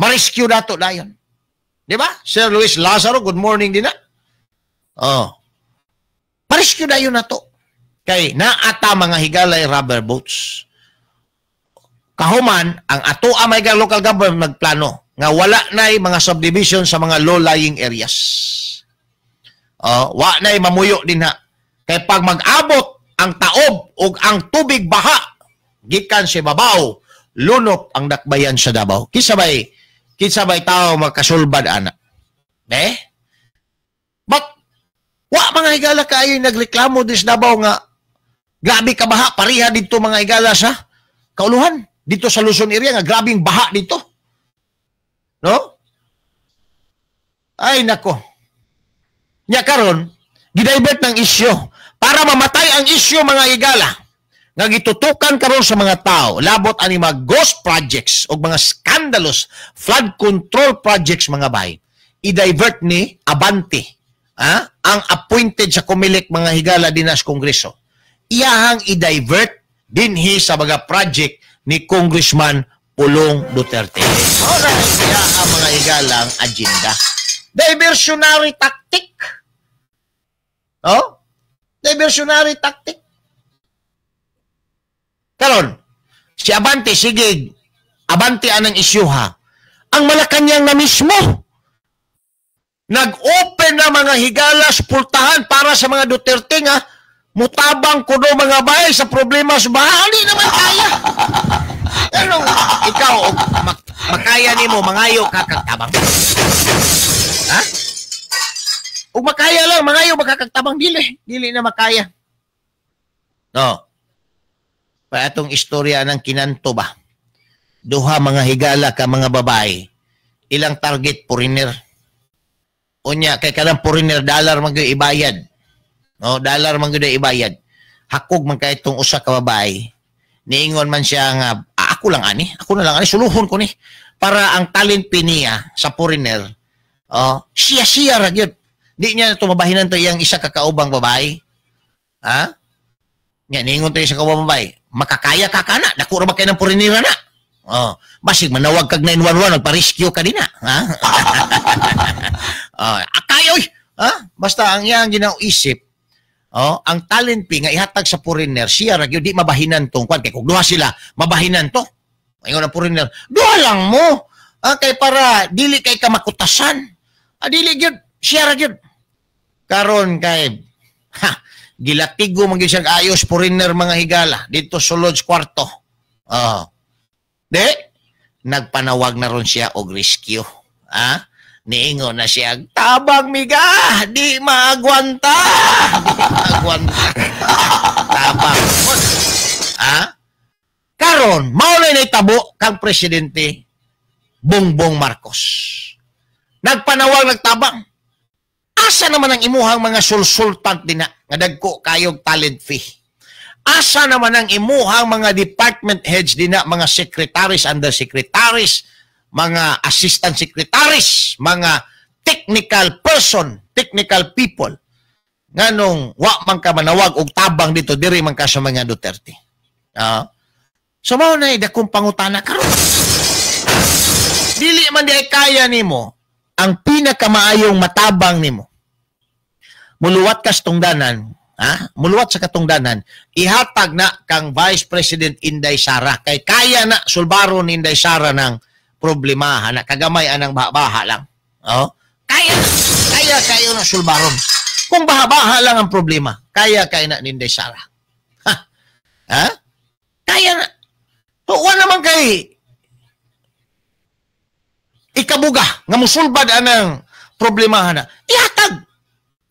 ma-rescue dato dayon. Di ba? Sir Luis Lazaro, good morning din na. Oh. Ma-rescue dayon na to. Kay naata, mga higalay, rubber boots. Kahuman, ang ato may local government magplano nga wala na'y mga subdivision sa mga low-lying areas. Oh, wa na'y mamuyo din ha. Kay pag mag-abot ang taob o ang tubig baha gikan sa babaw, lunop ang dakbayan sa Davao. Kinsa bay tao magkasulbad ana? Eh? But wa, mga higala, kaayo nagreklamo dis Davao nga grabe ka baha pareha dito, mga higala, sa kauluhan dito sa Luzon area nga grabing baha dito. No? Ay nako. Nya karon gidivert ng isyu para mamatay ang isyu, mga higala, nga gitutukan karon sa mga tao labot ani mga ghost projects o mga scandalous flood control projects, mga bay. I-divert ni Abante, ang appointed sa COMELEC, mga higala, dinas Kongreso, iyahang i-divert dinhi sa mga project ni Congressman Pulong Duterte. Alright, iya ang, mga higalang, agenda. Diversionary tactic. Oh? Diversionary tactic. Karon, si Abante, sige, Abante anang isyuha. Ang Malacanang na mismo, nag-open na, mga higalas, pultahan para sa mga Duterte nga mutabang kuno, mga bay, sa problema sa baha, hindi naman kaya. Ano, ikaw, makaya nimo mangayo ka kag tabang? Ha? Ug makaya lang, mangayo makakagtabang? Dili, dili na makaya. No. Pa atong istorya ng kinanto ba? Duha, mga higala, ka mga babae. Ilang target foreigner. Unya kay kanang foreigner, dollar man gyud ibayad. No, dollar man gyud ibayad. Hakog man kay itong usa ka babae. Niingon man siya nga, "Ah, ako lang ani, ako na lang ani, suluhon ko ni." Para ang talent fee niya sa foreigner, oh, siya siya ra gyud. Di niya tumabahinan to iyang isa ka kaubang babae. Ha? Nya niingon to isa kaubang babae, "Makakaya ka kana, dako ra ba kay ng foreigner na?" Oh, basig manawag kag 911, magpa-rescue ka din na. Ha? Oh, akayoy. Ha? Basta ang iyang ginaisip, oh, ang talent fee nga ihatag sa foreigner, siya ra gyud, di mabahinan tong kwan kay kung duha sila, mabahinan to. Ingon ang foreigner, "Duha lang mo." Ah, kay para dili kay ka makutasan. Ah, dili gyud, siya ra gyud. Karon kay ha, gilatigo man gyud siyang ayos foreigner, mga higala, dito sulod sa kwarto. Oh. Di, nagpanawag na ron siya og rescue. Ah, niingon na siya, "Tabang miga, di maagwanta. Di maagwanta. Tabang." Ah? Karon, mao na naitabo kang Presidente Bongbong Marcos. Nagpanawag nagtabang. Asa naman ang imuhang mga sulsultant din na nga dagko kayog talent fee? Asa naman ang imuhang mga department heads din na, mga secretaries, undersecretaries, mga assistant secretaries, mga technical person, technical people? Nganong wa man ka manawag og tabang dito, diri man ka sa mga Duterte? Ah. So mao na dakong pangutana karon. Dili man di ay kaya nimo ang pinakamaayong matabang nimo. Muluwat kas tungdanan, ha? Muluwat sa katungdanan, ihatag na kang Vice President Inday Sara kay kaya na sulbaro ni Inday Sara ng problema na kagamay anang baha lang. Oh, kaya kaya kayo na sulbaron. Kung baha-baha lang ang problema, kaya kaya na ni Inday Sara. Ha? Ha? Kaya na. So, wa naman kay ikabuga nga musulbad anang problema na. Ihatag.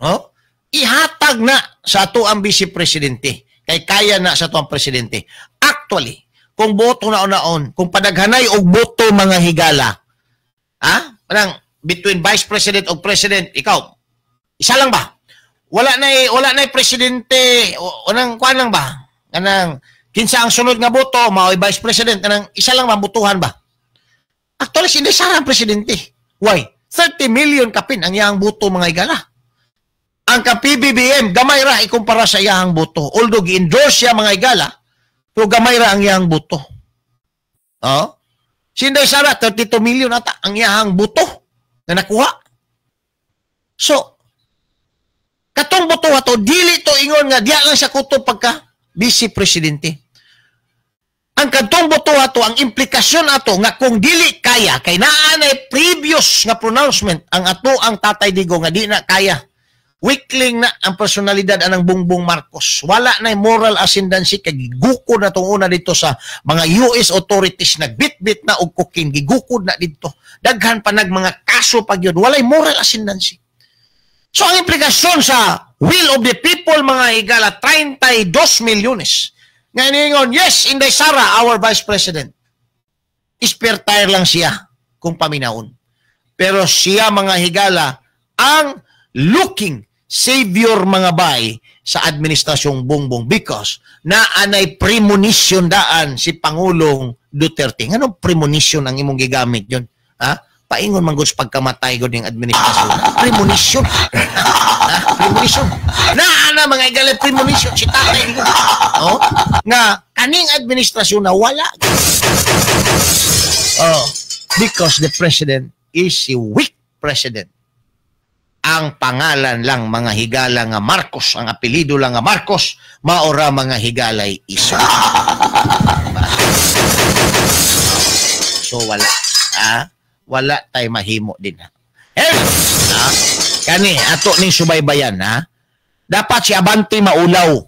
Oh? Ihatag na sa ato ang vice presidente. Kay kaya na sa ato ang presidente. Actually, Kung boto na unaon, kung padaghanay og boto mga higala, ha? Parang between vice president o president, ikaw, isa lang ba? Wala na presidente, unang kuan lang ba? Kanang kinsa ang sunod nga boto, mao'y vice president, kanang isa lang mabutuhan ba? Actually, si Inday Sara ang presidente. Why? 30 million kapin ang iyang boto mga higala. Ang ka-PBBM, gamay ra ikumpara sa iyang boto. Although gi-endorse siya mga higala, pero gamay ra ang iyang boto. Oh? Si Inday Sara, 32 million ata ang iyang boto na nakuha. So, katong boto ato, dili to ingon nga diya lang sa kutob pagka vice presidente. Ang kadtong boto ato, ang implikasyon ato nga kung dili kaya, kay naa nay previous nga pronouncement ang ato ang Tatay Digo nga di na kaya. Weakling na ang personalidad anang Bongbong Marcos. Wala na moral ascendancy kay gigukod na tong una dito sa mga US authorities, nagbitbit na og cocaine, gigukod na dito. Daghan pa nag mga kaso pag yun. Walay moral ascendancy. So ang implikasyon sa will of the people mga higala, 32 milyones. Nga ningon, yes, Inday Sara, our Vice President. Spare tire lang siya kung paminawon. Pero siya mga higala ang looking savior mga bay sa administrasyong Bongbong because naanay premonition daan si Pangulong Duterte. Nganong premonition ang imong gigamit yun? Ha? Paingon man gud sa pagkamatay gud ng administrasyon. Premonition. Ha? Premonition. Naana mga higala premonition si tatay. Oh? Nga kaning administrasyon na wala. Oh, because the president is a weak president. Ang pangalan lang mga higala nga Marcos, ang apelyido lang nga Marcos, maora mga higalay iso. So wala. Ah, wala tay mahimo din. Eh, ah, kani ato ning subaybayan ha. Dapat si Abante maulaw.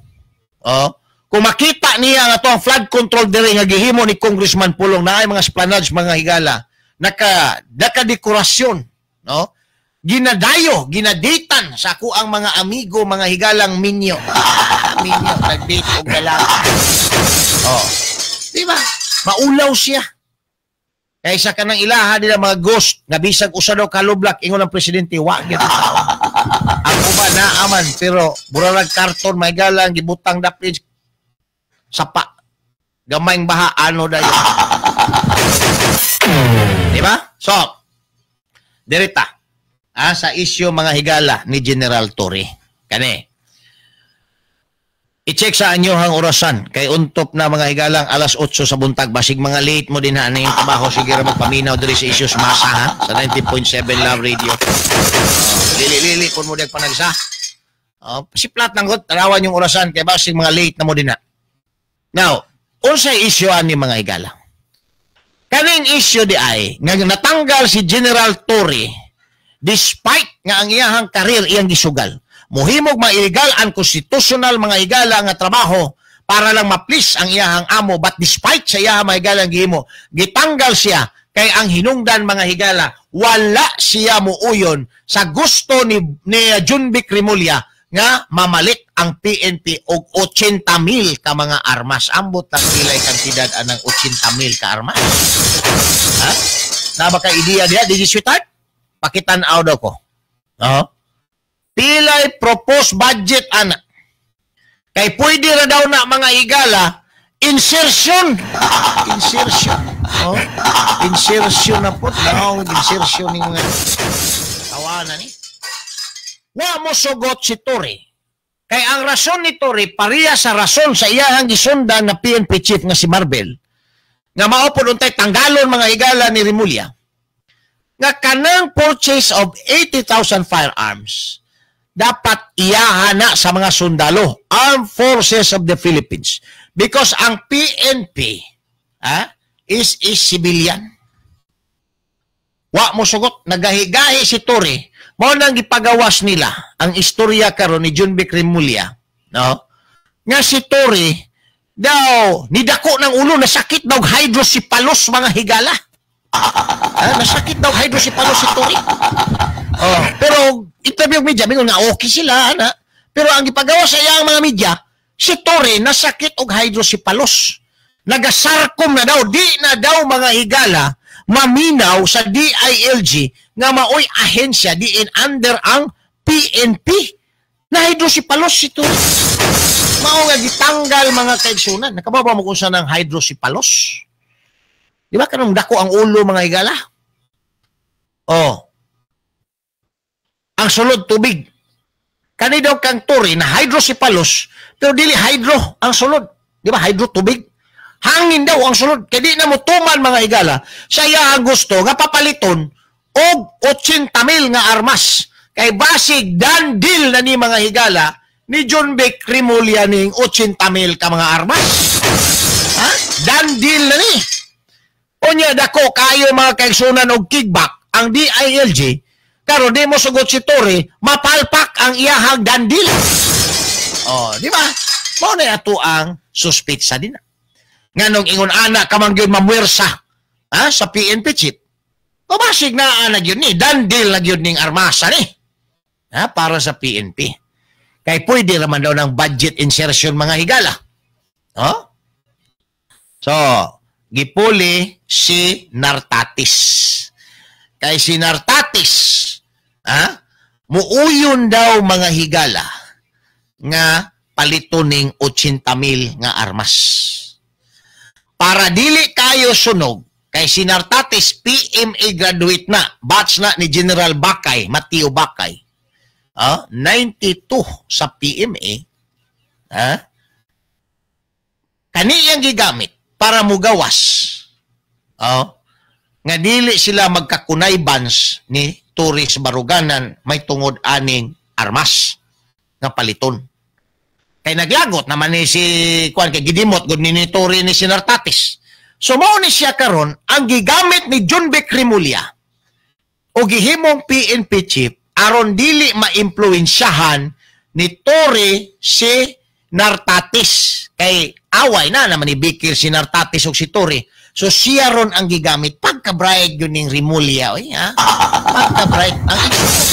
Oh, kung makita niya nga ato ang flood control diri nga gihimo ni Congressman Pulong na ay mga esplanades mga higala, naka nakadekorasyon, no? Ginadayo, ginaditan sa ako ang mga amigo, mga higalang minyo. Minyo, nag-date og dalaga. Oh. Di ba? Maulaw siya. Kaysa ka ng ilaha nila mga ghost, nga bisag usa daw kalublak, ingon ang presidente, wa gyud tao. Ang uban naaman, pero burarag karton, may galang, gibutang dapit, sapa. Gamayng baha, ano dayon. Di ba? So, dirita. Ah, sa isyu mga higala ni General Torre. Kani. I-check sa anyo ang orasan kay untop na mga higalang alas 8 sa buntag, basig mga late mo din ha na yung trabaho, sige ra magpaminaw diri sa Issues Masa ha sa 90.7 Love Radio. Lili-lili kun mo dag panagsa. Oh, siplat nang gut tarawan yung orasan kay basig mga late na mo din ha. Now, unsay issue ani mga higala? Kaning issue di ay nga natanggal si General Torre despite nga ang iyahang karir iyang gisugal. Muhimog mga illegal, unconstitutional mga higala nga trabaho para lang ma-please ang iyahang amo, but despite sa iyahang mga higala ang gihimo, gitanggal siya kay ang hinungdan mga higala, wala siya muuyon sa gusto ni Junvic Remulla nga mamalit ang PNP og 80,000 ka mga armas. Ambot lang pilay kantidad anang 80,000 ka armas. Ha? Na ba ka ideya diha, di sweetheart? Pakitan-aw daw ko. No? Pilay propose budget ana. Kay pwede ra daw na mga higala insertion. Insertion. Oh? Insertion na po. No, insertion ni mga tawanan ni. Wa mo sugot si Torre. Kay ang rason ni Torre pareha sa rason sa iyahang gisundan na PNP chief nga si Marvel. Nga mao pod untay tanggalon mga higala ni Remulla. Nga kanang purchase of 80,000 firearms dapat iyahan na sa mga sundalo, Armed Forces of the Philippines. Because ang PNP is a civilian. Wa mo sugot, nagahigahi si Torre. Mao nang gipagawas nila ang istorya karon ni Junvic Remulla, no? Nga si Torre daw nidako ng ulo, nasakit daw hydrocephalus mga higala. Ah, nasakit daw hydrocephalus si Torre. Oh, pero interview media mingon nga okay sila ana. Pero ang gipagawas sa iyang mga media, si Torre nasakit og hydrocephalus. Nagasarkom na daw, di na daw mga higala maminaw sa DILG nga maoy ahensya diin under ang PNP. Na hydrocephalus si Torre. Mao nga gitanggal mga kaigsunan. Nakababa mo kung saan ang hydrocephalus? Di ba kanong dako ang ulo mga higala? Oh. Ang sulod tubig. Kani daw kang Torre na hydrocephalus, pero dili hydro ang sulod. Di ba hydro tubig? Hangin daw ang sulod. Kaya di na mo tuman mga higala sa iya ang gusto nga papaliton og 80,000 nga armas. Kay basig done deal na ni mga higala ni Jonvic Remulla ning 80,000 ka mga armas. Ha? Done deal na ni. Unya dako kayo mga kaigsunan og kickback ang DILG karon di mo sugot si Torre mapalpak ang iyahang done deal. Oh, di ba? Mao na ato ang suspitsa din. Nganong ingon ana ka man gyud mamwersa, ha, sa PNP chief. O basig na ana gyud ni, done deal na gyud ning armasa ni. Ha, para sa PNP. Kay pwede raman daw ng budget insertion mga higala. Oh? So, gipuli si Nartates. Kay si Nartates, ha, muuyon daw mga higala nga palito ning 80,000 nga armas. Para dili kayo sunog, kay si Nartates PMA graduate na, batch na ni General Bakay, Mateo Bakay. 92 sa PMA. Ha? Kaniyang gigamit para mugawas. Nga dili sila magkakunaybans ni Torres Baruganan may tungod aning armas nga paliton. Kay naglagot naman ni si kuan kay gidimot gud ni Torre ni si Nartates. So mao ni siya karon ang gigamit ni Jonvic Remulla o gihimong PNP chief aron dili maimpluwensyahan ni Torre si Nartates. Kay away na naman ni Bikir si Nartates og si Torre. So siya ron ang gigamit. Pagka-bright yun ning Remulla. Oy, ha? Pagka-bright. Ang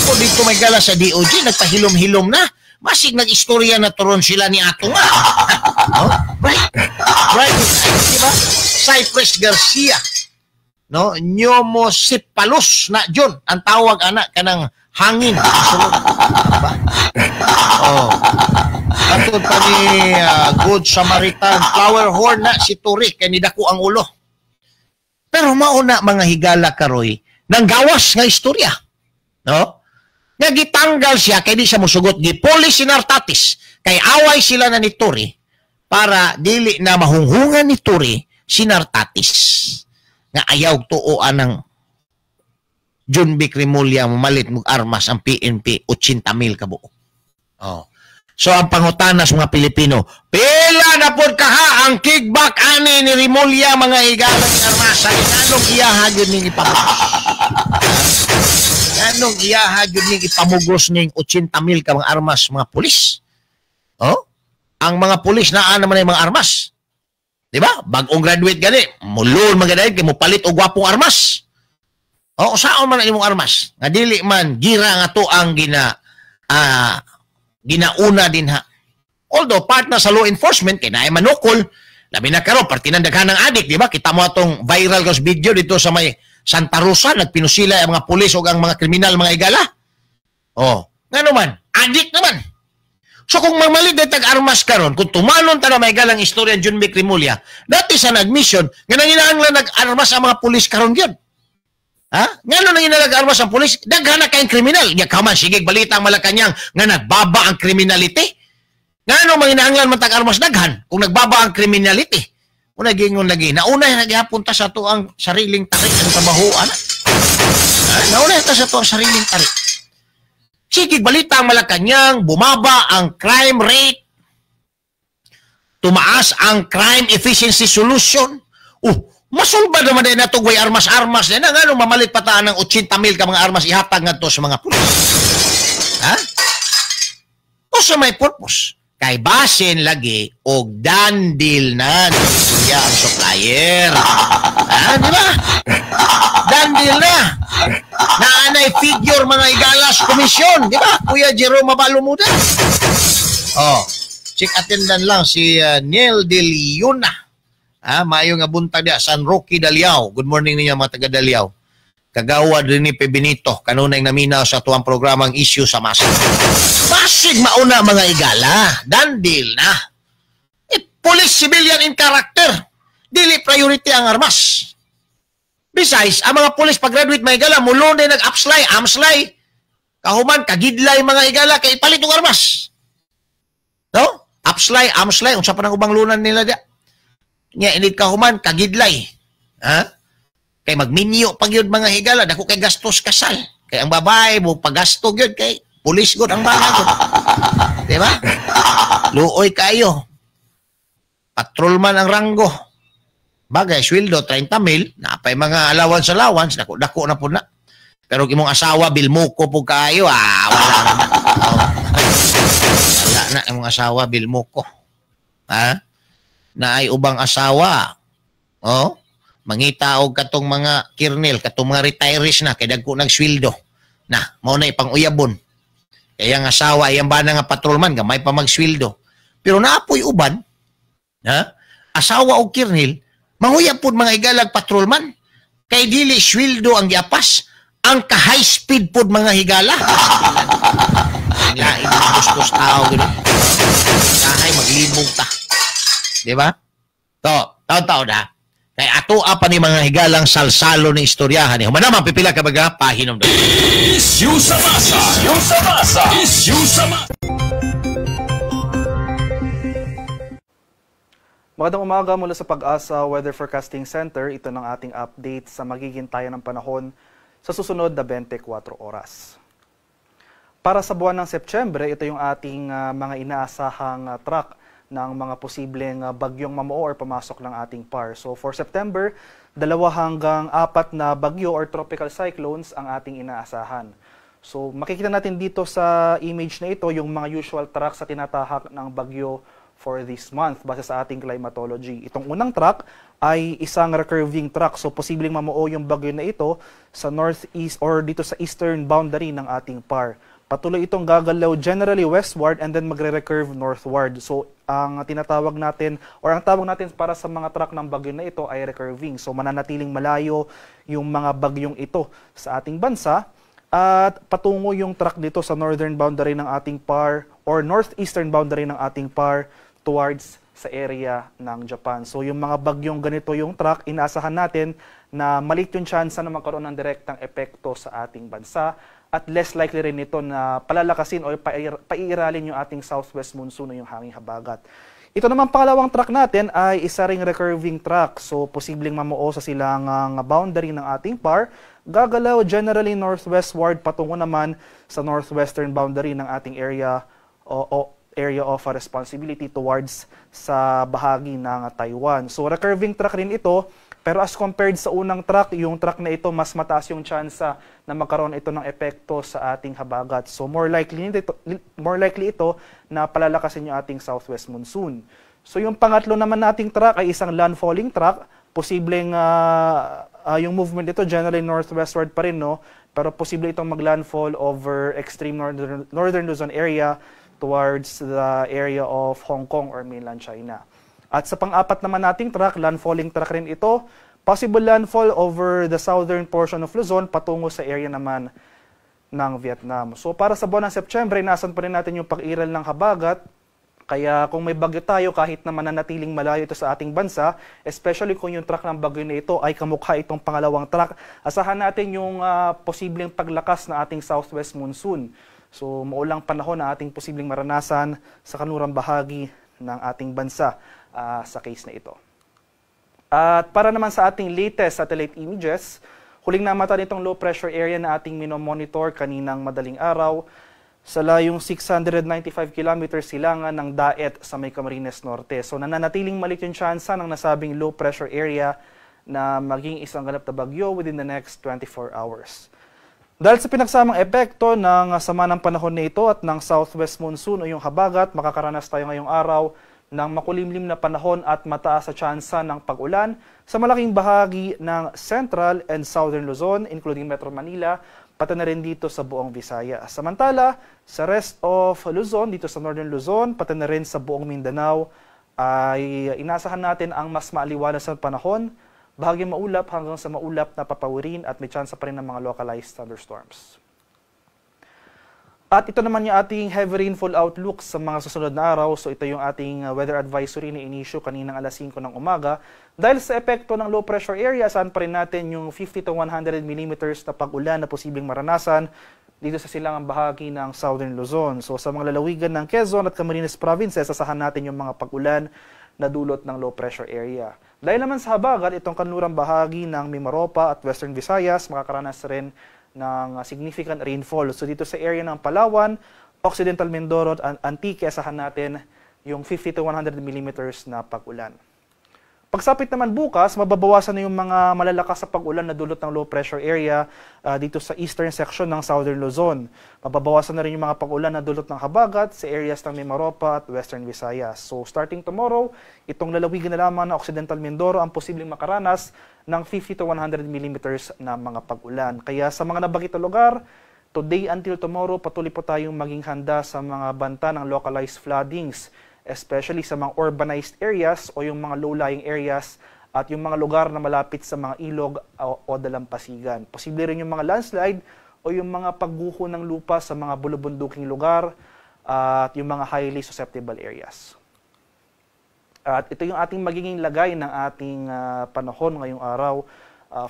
ko dito may gala sa DOJ, nagpahilom-hilom na. Masig nag-istorya na turon sila ni ato nga. Oh, bright. Bright. Diba? Cypress Garcia. No? Pneumocephalus na John. Ang tawag anak kanang hangin. Diba? Oh. Atod pa ni Good Samaritan, flower horn na si Torre kay nidako ang ulo. Pero mauna mga higala karoy nang gawas nga istorya. No? Nga gitanggal siya kay di siya musugot, gipuli si Nartates kay away sila na ni Torre para dili na mahunghungan ni Torre si Nartates. Nga ayaw tuo anang Jonvic Remulla mamalit mog armas ang PNP 80,000 kabuok. Oh. So ang pangutana sa mga Pilipino, pila na pod kaha ang kickback ani ni Remulla mga higala ni armasa? Nganong iyaha gyud ning ipamugos? Nganong iyaha gyud ning ipamugos ning 80,000 ka mga armas mga pulis? Oh? Ang mga pulis naa naman ay mga armas. Di ba? Bag-ong graduate gani, mulon man gani kay mopalit og gwapong armas. Oh, usaon man ang imong armas? Nga dili man gira nga to ang ginauna din ha. Although part na sa law enforcement kay naay manukol, labi na karon parte ng daghan ng adik, di ba? Kita mo atong viral gos video dito sa may Santa Rosa, nagpinusila ang mga pulis o ang mga kriminal mga igala. Oh, ngano man, adik naman. So kung mamalit na tag armas karon, kung tumanon ta na may galang istorya ni Jonvic Remulla, dati sa admission nga nanginahanglan nag-armas ang mga pulis karon gyud. Ha? Ngano nang inalaga-armas ang pulis? Daghan na kayong kriminal. Nya kaman sige balita ang Malacañang nga nagbaba ang kriminality. Ngano manginahanglan man tag armas daghan kung nagbaba ang kriminality? Una gingon lagi, nauna naghapon ta sa ato ang sariling tari ang trabahoan. Nauna ta sa ato ang sariling tari. Sige balita ang Malacañang, bumaba ang crime rate, tumaas ang crime efficiency solution. Masulba naman din nato way armas-armas din. Ngano mamalit pa ta ng 80,000 ka mga armas ihatag ngadto sa mga pulis? Ha? O sa may purpose? Kay basin lagi og done deal na niya ang supplier. Ha, di ba? Done deal na. Naanay figure mga igalas komisyon, di ba? Kuya Jerome Mabalumuda. Oh, check attendant lang si Neil De Leona. Ha, maayo nga buntag diya San Roque, Daliao. Good morning ninyo mga taga Daliao. Kagawad rin ni Pebinito, kanunay naminaw sa tuwang programang Issue sa Masa. Basig mauna mga igala, dandil na. Eh, police civilian in character, dili priority ang armas. Besides, ang mga police pag-graduate mga igala, mulo na nag-upslay, amslay. Kahuman, kagidlay mga igala, kay ipalit ng armas. No? Upslay, amslay, unsa pa nang ubang lunan nila diya. Nya, init kahuman, kagidlay. Ha? Kay magminyo pag yun mga higala, dako kay gastos kasal. Kay ang babae mo pagasto gyud kay pulis gud ang bana gud. Di ba? Luoy kayo. Patrolman ang ranggo. Bagay sweldo 30 mil, napay mga allowance dako dako na pud na. Pero imong asawa bilmuko pud kayo, ah wala na. Oh. Wala na imong asawa bilmuko. Ha? Naay ubang asawa. Oh? Mangita og katong mga kirnel, katong mga retirees na kay dagko nagsweldo. Na, mao na ipang-uyabon. Kaya ang asawa iyang bana nga patrolman gamay pa magsweldo. Pero naapoy uban, ha? Asawa og kirnel, manguyab pud mga higalag patrolman. Kay dili sweldo ang giapas, ang ka-high speed pud mga higala. Ang lain gustos tao gud. Kahay maglibog ta. Di ba? To, taon-taon na. Kay ato pa ni mga higalang salsalo ni istoryahan ni. Human naman, pipila ka baga, pahinom doon. Issue sa masa! Issue sa masa! Issue sa masa! Magandang umaga mula sa Pag-asa Weather Forecasting Center. Ito ng ating update sa magiging tayo ng panahon sa susunod na 24 oras. Para sa buwan ng Setyembre, ito yung ating mga inaasahang track ng mga posibleng bagyong mamuo or pumasok ng ating PAR. So for September, 2 hanggang 4 na bagyo or tropical cyclones ang ating inaasahan. So makikita natin dito sa image na ito yung mga usual tracks sa tinatahak ng bagyo for this month base sa ating climatology. Itong unang track ay isang recurving track. So posibleng mamuo yung bagyo na ito sa northeast or dito sa eastern boundary ng ating PAR. Patuloy itong gagalaw generally westward and then magre-recurve northward. So ang tinatawag natin or ang tawag natin para sa mga track ng bagyo na ito ay recurving. So mananatiling malayo yung mga bagyong ito sa ating bansa at patungo yung track dito sa northern boundary ng ating PAR or northeastern boundary ng ating PAR towards sa area ng Japan. So yung mga bagyong ganito yung track, inaasahan natin na maliit yung chance na magkaroon ng direktang epekto sa ating bansa at less likely rin ito na palalakasin o paiiralin yung ating southwest monsoon o yung hanging habagat. Ito naman pangalawang track natin ay isa ring recurving track. So posibleng mamuo sa silangang boundary ng ating PAR. Gagalaw generally northwestward patungo naman sa northwestern boundary ng ating area o area of responsibility towards sa bahagi ng Taiwan. So recurving track rin ito. Pero as compared sa unang track, yung track na ito mas mataas yung tsansa na magkaroon ito ng epekto sa ating habagat. So more likely ito na palalakasin yung ating southwest monsoon. So yung pangatlo naman nating track ay isang landfalling track. Posibleng yung movement ito generally northwestward pa rin, no? Pero posible itong maglandfall over extreme northern Luzon area towards the area of Hong Kong or mainland China. At sa pang-apat naman nating track, landfalling track rin ito, possible landfall over the southern portion of Luzon patungo sa area naman ng Vietnam. So para sa buwan ng Setyembre, inaasahan pa rin natin yung pag-iral ng habagat. Kaya kung may bagyo tayo, kahit na mananatiling malayo ito sa ating bansa, especially kung yung track ng bagyo na ito ay kamukha itong pangalawang track, asahan natin yung posibleng paglakas na ating southwest monsoon. So maulang panahon na ating posibleng maranasan sa kanlurang bahagi ng ating bansa sa case na ito. At para naman sa ating latest satellite images, huling namata nitong low pressure area na ating minomonitor kaninang madaling araw sa layong 695 kilometers silangan ng Daet sa may Camarines Norte. So nananatiling maliit yung tsansa ng nasabing low pressure area na maging isang ganap na bagyo within the next 24 hours. Dahil sa pinagsamang epekto ng sama ng panahon na ito at ng southwest monsoon o yung habagat, makakaranas tayo ngayong araw ng makulimlim na panahon at mataas sa tsansa ng pag-ulan sa malaking bahagi ng Central and Southern Luzon, including Metro Manila, pati na rin dito sa buong Visayas. Samantala, sa rest of Luzon, dito sa Northern Luzon, pati na rin sa buong Mindanao ay inasahan natin ang mas maaliwalas sa panahon, bahagyang maulap hanggang sa maulap na papawirin at may tsansa pa rin ng mga localized thunderstorms. At ito naman yung ating heavy rainfall outlook sa mga susunod na araw. So ito yung ating weather advisory na inisyu kaninang alas 5 ng umaga. Dahil sa epekto ng low pressure area, saan pa rin natin yung 50 to 100 millimeters na pag-ulan na posibleng maranasan dito sa silangang bahagi ng Southern Luzon. So sa mga lalawigan ng Quezon at Camarines Provinces, asahan natin yung mga pag-ulan na dulot ng low pressure area. Dahil naman sa habagat, itong kanlurang bahagi ng Mimaropa at Western Visayas makakaranas rin ng significant rainfall. So dito sa area ng Palawan, Occidental Mindoro at Antique, asahan natin yung 50 to 100 millimeters na pag-ulan. Pagsapit naman bukas, mababawasan na yung mga malalakas sa pag-ulan na dulot ng low pressure area dito sa eastern section ng Southern Luzon. Mababawasan na rin yung mga pag-ulan na dulot ng habagat sa areas ng Mimaropa at Western Visayas. So starting tomorrow, itong lalawigan na lamang ng Occidental Mindoro ang posibleng makaranas ng 50 to 100 millimeters na mga pag-ulan. Kaya sa mga nabanggit na lugar, today until tomorrow, patuloy po tayong maging handa sa mga banta ng localized floodings, especially sa mga urbanized areas o yung mga low-lying areas at yung mga lugar na malapit sa mga ilog o dalampasigan. Posible rin yung mga landslide o yung mga pagguho ng lupa sa mga bulubunduking lugar at yung mga highly susceptible areas. At ito yung ating magiging lagay ng ating panahon ngayong araw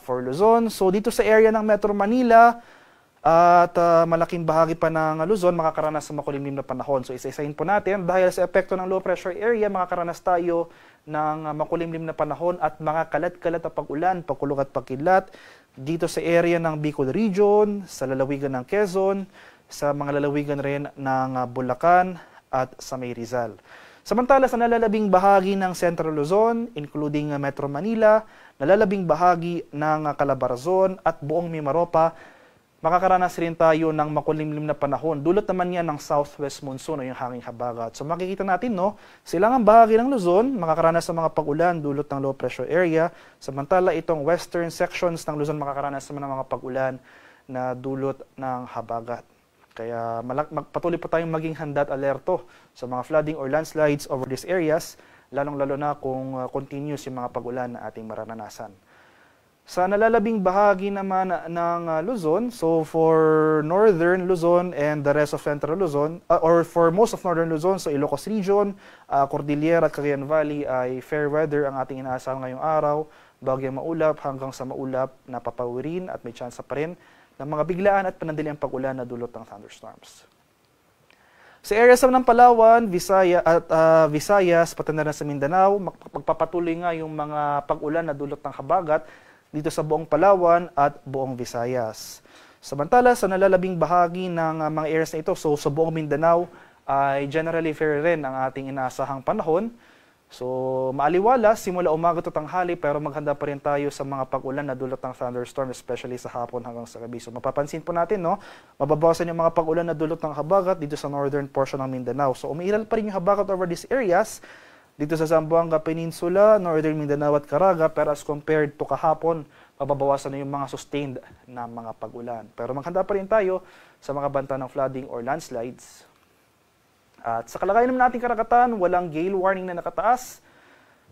for Luzon. So dito sa area ng Metro Manila at malaking bahagi pa ng Luzon, makakaranas sa makulimlim na panahon. So isa-isahin po natin, dahil sa epekto ng low pressure area, makakaranas tayo ng makulimlim na panahon at mga kalat-kalat na pag-ulan, pagkulog at pagkidlat dito sa area ng Bicol Region, sa lalawigan ng Quezon, sa mga lalawigan rin ng Bulacan at sa may Rizal. Samantala, sa nalalabing bahagi ng Central Luzon, including Metro Manila, nalalabing bahagi ng Calabarzon at buong Mimaropa, makakaranas rin tayo ng makulimlim na panahon. Dulot naman yan ng southwest monsoon o yung hanging habagat. So makikita natin, no, silangang bahagi ng Luzon, makakaranas ng mga pag-ulan dulot ng low pressure area. Samantala, itong western sections ng Luzon makakaranas naman ng mga pag-ulan na dulot ng habagat. Kaya patuloy po tayong maging handa at alerto sa mga flooding or landslides over these areas, lalong-lalo na kung continuous yung mga pag-ulan na ating mararanasan. Sa nalalabing bahagi naman ng Luzon, so for Northern Luzon and the rest of Central Luzon, or for most of Northern Luzon, so Ilocos Region, Cordillera at Cagayan Valley ay fair weather ang ating inaasahan ngayong araw, bahagyang maulap hanggang sa maulap na papawirin at may tsansa pa rin ng mga biglaan at panandaliang pag-ulan na dulot ng thunderstorms. Sa areas naman ng Palawan, Visaya at Visayas, pati na rin sa Mindanao, magpapatuloy nga yung mga pag-ulan na dulot ng habagat dito sa buong Palawan at buong Visayas. Samantala, sa nalalabing bahagi ng mga areas na ito, so sa buong Mindanao, ay generally fair rin ang ating inaasahang panahon. So, maaliwalas simula umaga to tanghali, pero maghanda pa rin tayo sa mga pag-ulan na dulot ng thunderstorm, especially sa hapon hanggang sa gabi. So, mapapansin po natin, no, mababawasan yung mga pag-ulan na dulot ng habagat dito sa northern portion ng Mindanao. So, umiiral pa rin yung habagat over these areas dito sa Zamboanga Peninsula, Northern Mindanao at Caraga, pero as compared to kahapon, mababawasan na yung mga sustained na mga pag-ulan. Pero maghanda pa rin tayo sa mga banta ng flooding or landslides. At sa kalagayan naman nating karagatan, walang gale warning na nakataas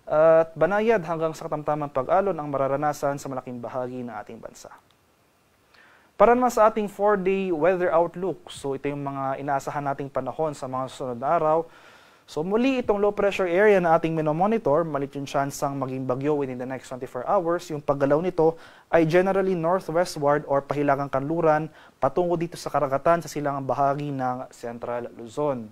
at banayad hanggang sa katamtamang pag-alon ang mararanasan sa malaking bahagi ng ating bansa. Para naman sa ating 4-day weather outlook, so ito yung mga inaasahan nating panahon sa mga susunod na araw. So muli, itong low pressure area na ating minomonitor, maliit yung chance ang maging bagyo within the next 24 hours. Yung paggalaw nito ay generally northwestward or pahilagang kanluran patungo dito sa karagatan sa silangang bahagi ng Central Luzon.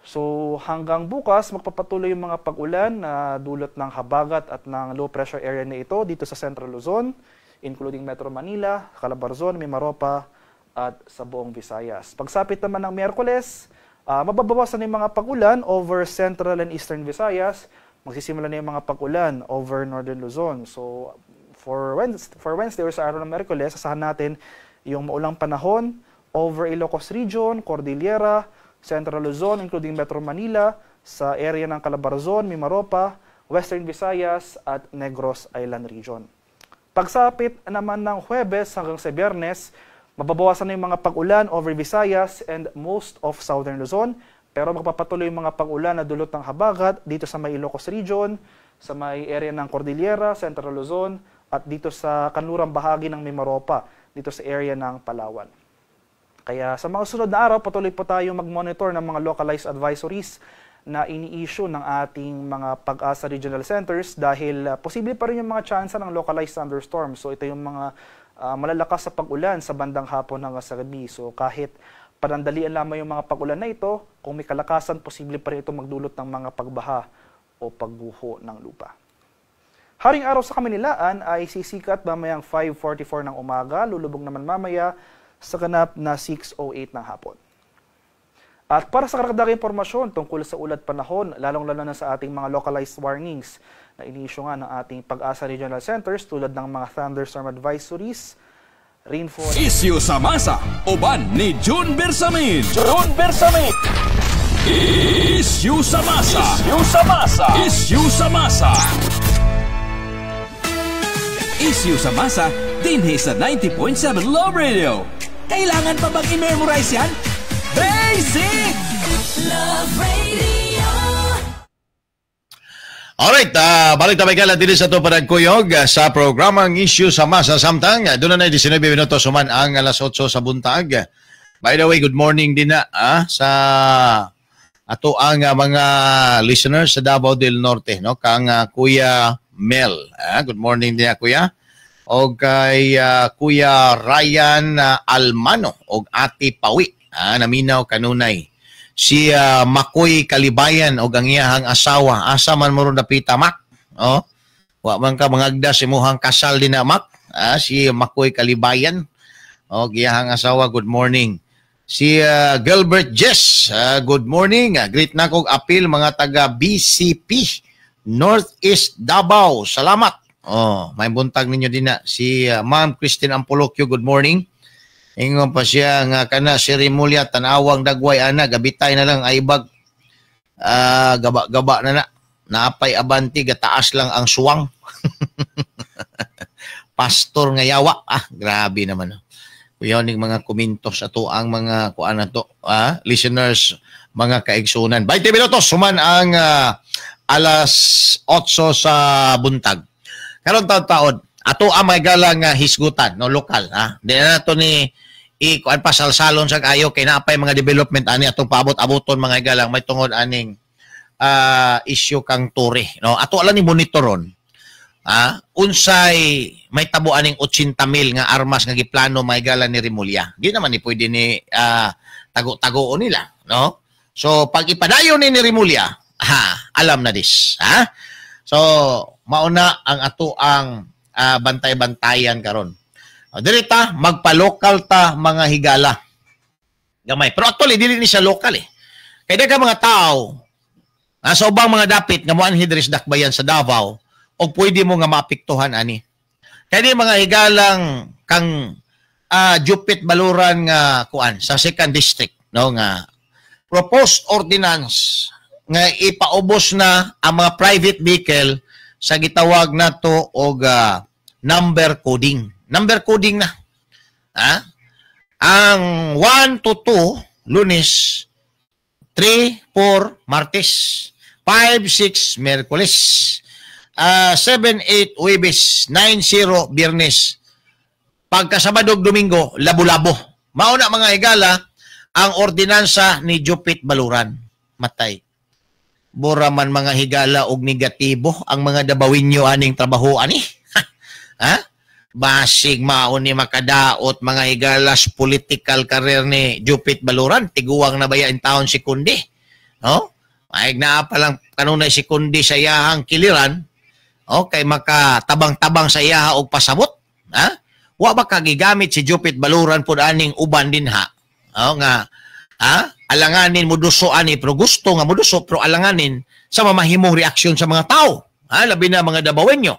So hanggang bukas, magpapatuloy yung mga pag-ulan na dulot ng habagat at ng low pressure area na ito dito sa Central Luzon, including Metro Manila, Calabarzon, Mimaropa at sa buong Visayas. Pagsapit naman ng Miyerkules, mababawasan yung mga pag-ulan over Central and Eastern Visayas. Magsisimula na yung mga pag-ulan over Northern Luzon. So for Wednesday or sa araw ng Miyerkules, asahan natin yung maulang panahon over Ilocos Region, Cordillera, Central Luzon, including Metro Manila, sa area ng Calabarzon, Mimaropa, Western Visayas at Negros Island Region. Pagsapit naman ng Huwebes hanggang sa Biyernes, mababawasan na yung mga pag-ulan over Visayas and most of Southern Luzon, Pero magpapatuloy yung mga pag-ulan na dulot ng habagat dito sa may Ilocos Region, sa may area ng Cordillera, Central Luzon, at dito sa kanlurang bahagi ng Mimaropa, dito sa area ng Palawan. Kaya sa mga susunod na araw, patuloy po tayo mag-monitor ng mga localized advisories na ini-issue ng ating mga PAGASA Regional Centers dahil posible pa rin yung mga tsansa ng localized thunderstorms. So ito yung mga malalakas sa pag-ulan sa bandang hapon hanggang sa gabi. So kahit panandalian lamang yung mga pag-ulan na ito, kung may kalakasan, posible pa rin ito magdulot ng mga pagbaha o pagguho ng lupa. Haring araw sa Kamanilaan ay sisikat mamayang 5:44 ng umaga, lulubog naman mamaya sa ganap na 6:08 ng hapon. At para sa karagdagang impormasyon tungkol sa ulat panahon, lalong-lalo na sa ating mga localized warnings na ini-issue nga ng ating PAGASA Regional Centers tulad ng mga thunderstorm advisories, rainfall, Isyu sa masa, uban ni June Bersamin. June Bersamin. Isyu sa masa. Isyu sa masa. Isyu sa masa. Isyu sa masa, dinhi sa 90.7 Love Radio. Kailangan pa bang i-memorize yan? Basic! Love Radio. Alright, balik tayo kala dili sa to panagkuyog sa programang Issue sa Masa samtang doon na 19 minuto suman ang alas 8 sa buntag. By the way, good morning din na sa ato ang mga listeners sa Davao del Norte, no, kang Kuya Mel. Good morning din na, Kuya. Og kay Kuya Ryan Almano og Ate Pawi, naminaw kanunay. Si Makoy Kalibayan og ang iyahang asawa, asa man mo ron dapita, Mak? Oh, wa man ka mangagda sa imuhang kasal din na, Mak. Si Makoy Kalibayan og iyahang asawa, good morning. Si Gilbert Jess, good morning. Greet na kog apil mga taga BCP Northeast Davao. Salamat. Oh, may buntag ninyo din na. Si Ma'am Christine Ampolocchio, good morning. Ingon pa siya nga kana si Remulla tanawang dagway ana, gabitay na lang aybag, gaba-gaba na na. Naapay abanti, gataas lang ang suwang. Pastor nga yawa. Grabe naman. Kuya ning mga komento sa to ang mga kuan na to, listeners, mga kaigsunan. 20 minutos suman ang alas 8 sa buntag. Karon taon-taon ato ang may galang hisgutan, no, lokal, Di na nato ni i-kuan pa salsalon sa kayo kay naapay mga development ani atong paabot-aboton mga galang may tungod aning issue kang Torre, no. Ato ala ni monitoron unsay may tabo aning 80 mil nga armas nga giplano may gala ni Remulla. Di naman ni pwede ni tago-tago nila, no. So pag ipadayon ni Remulla, alam na dis, ha. So mauna ang ato ang bantay-bantayan karon. Dili ta magpa-local ta mga higala. Gamay. Pero actually dili ni siya local eh. Kay daghang mga tao sa ubang mga dapit nga moanhi diri sa Dakbayan sa Davao og pwede mo nga maapektuhan ani. Kay di mga higalang kang Jupit Baluran nga kuan sa second district, no, nga proposed ordinance nga ipaubos na ang mga private vehicle sa gitawag nato og number coding. Number coding na. Ang 1 to 2 Lunes, 3, 4 Martes, 5, 6 Miyerkules, 7, 8 Huwebes, 9, 0 Biyernes. Pagka Sabado ug Domingo, labo-labo. Mauna mga higala ang ordinansa ni Jupit Baluran. Matay. Bura man mga higala og negatibo ang mga Dabawinyo aning trabaho ani. Ha? Basig mao ni makadaot mga higalas political career ni Jupit Baluran. Tiguang na baya in taon si Kundi. No? Ay naa pa lang kanunay si Kundi sa iyahang kiliran. Okay, makatabang-tabang sa iyaha og pasabot. Ha? Wa ba kagigamit si Jupit Baluran pud aning uban din ha? O nga, ha? Alanganin muduso ani pero gusto nga muduso pero alanganin sa mamahimong reaksyon sa mga tao. Ha? Labi na mga Dabawenyo,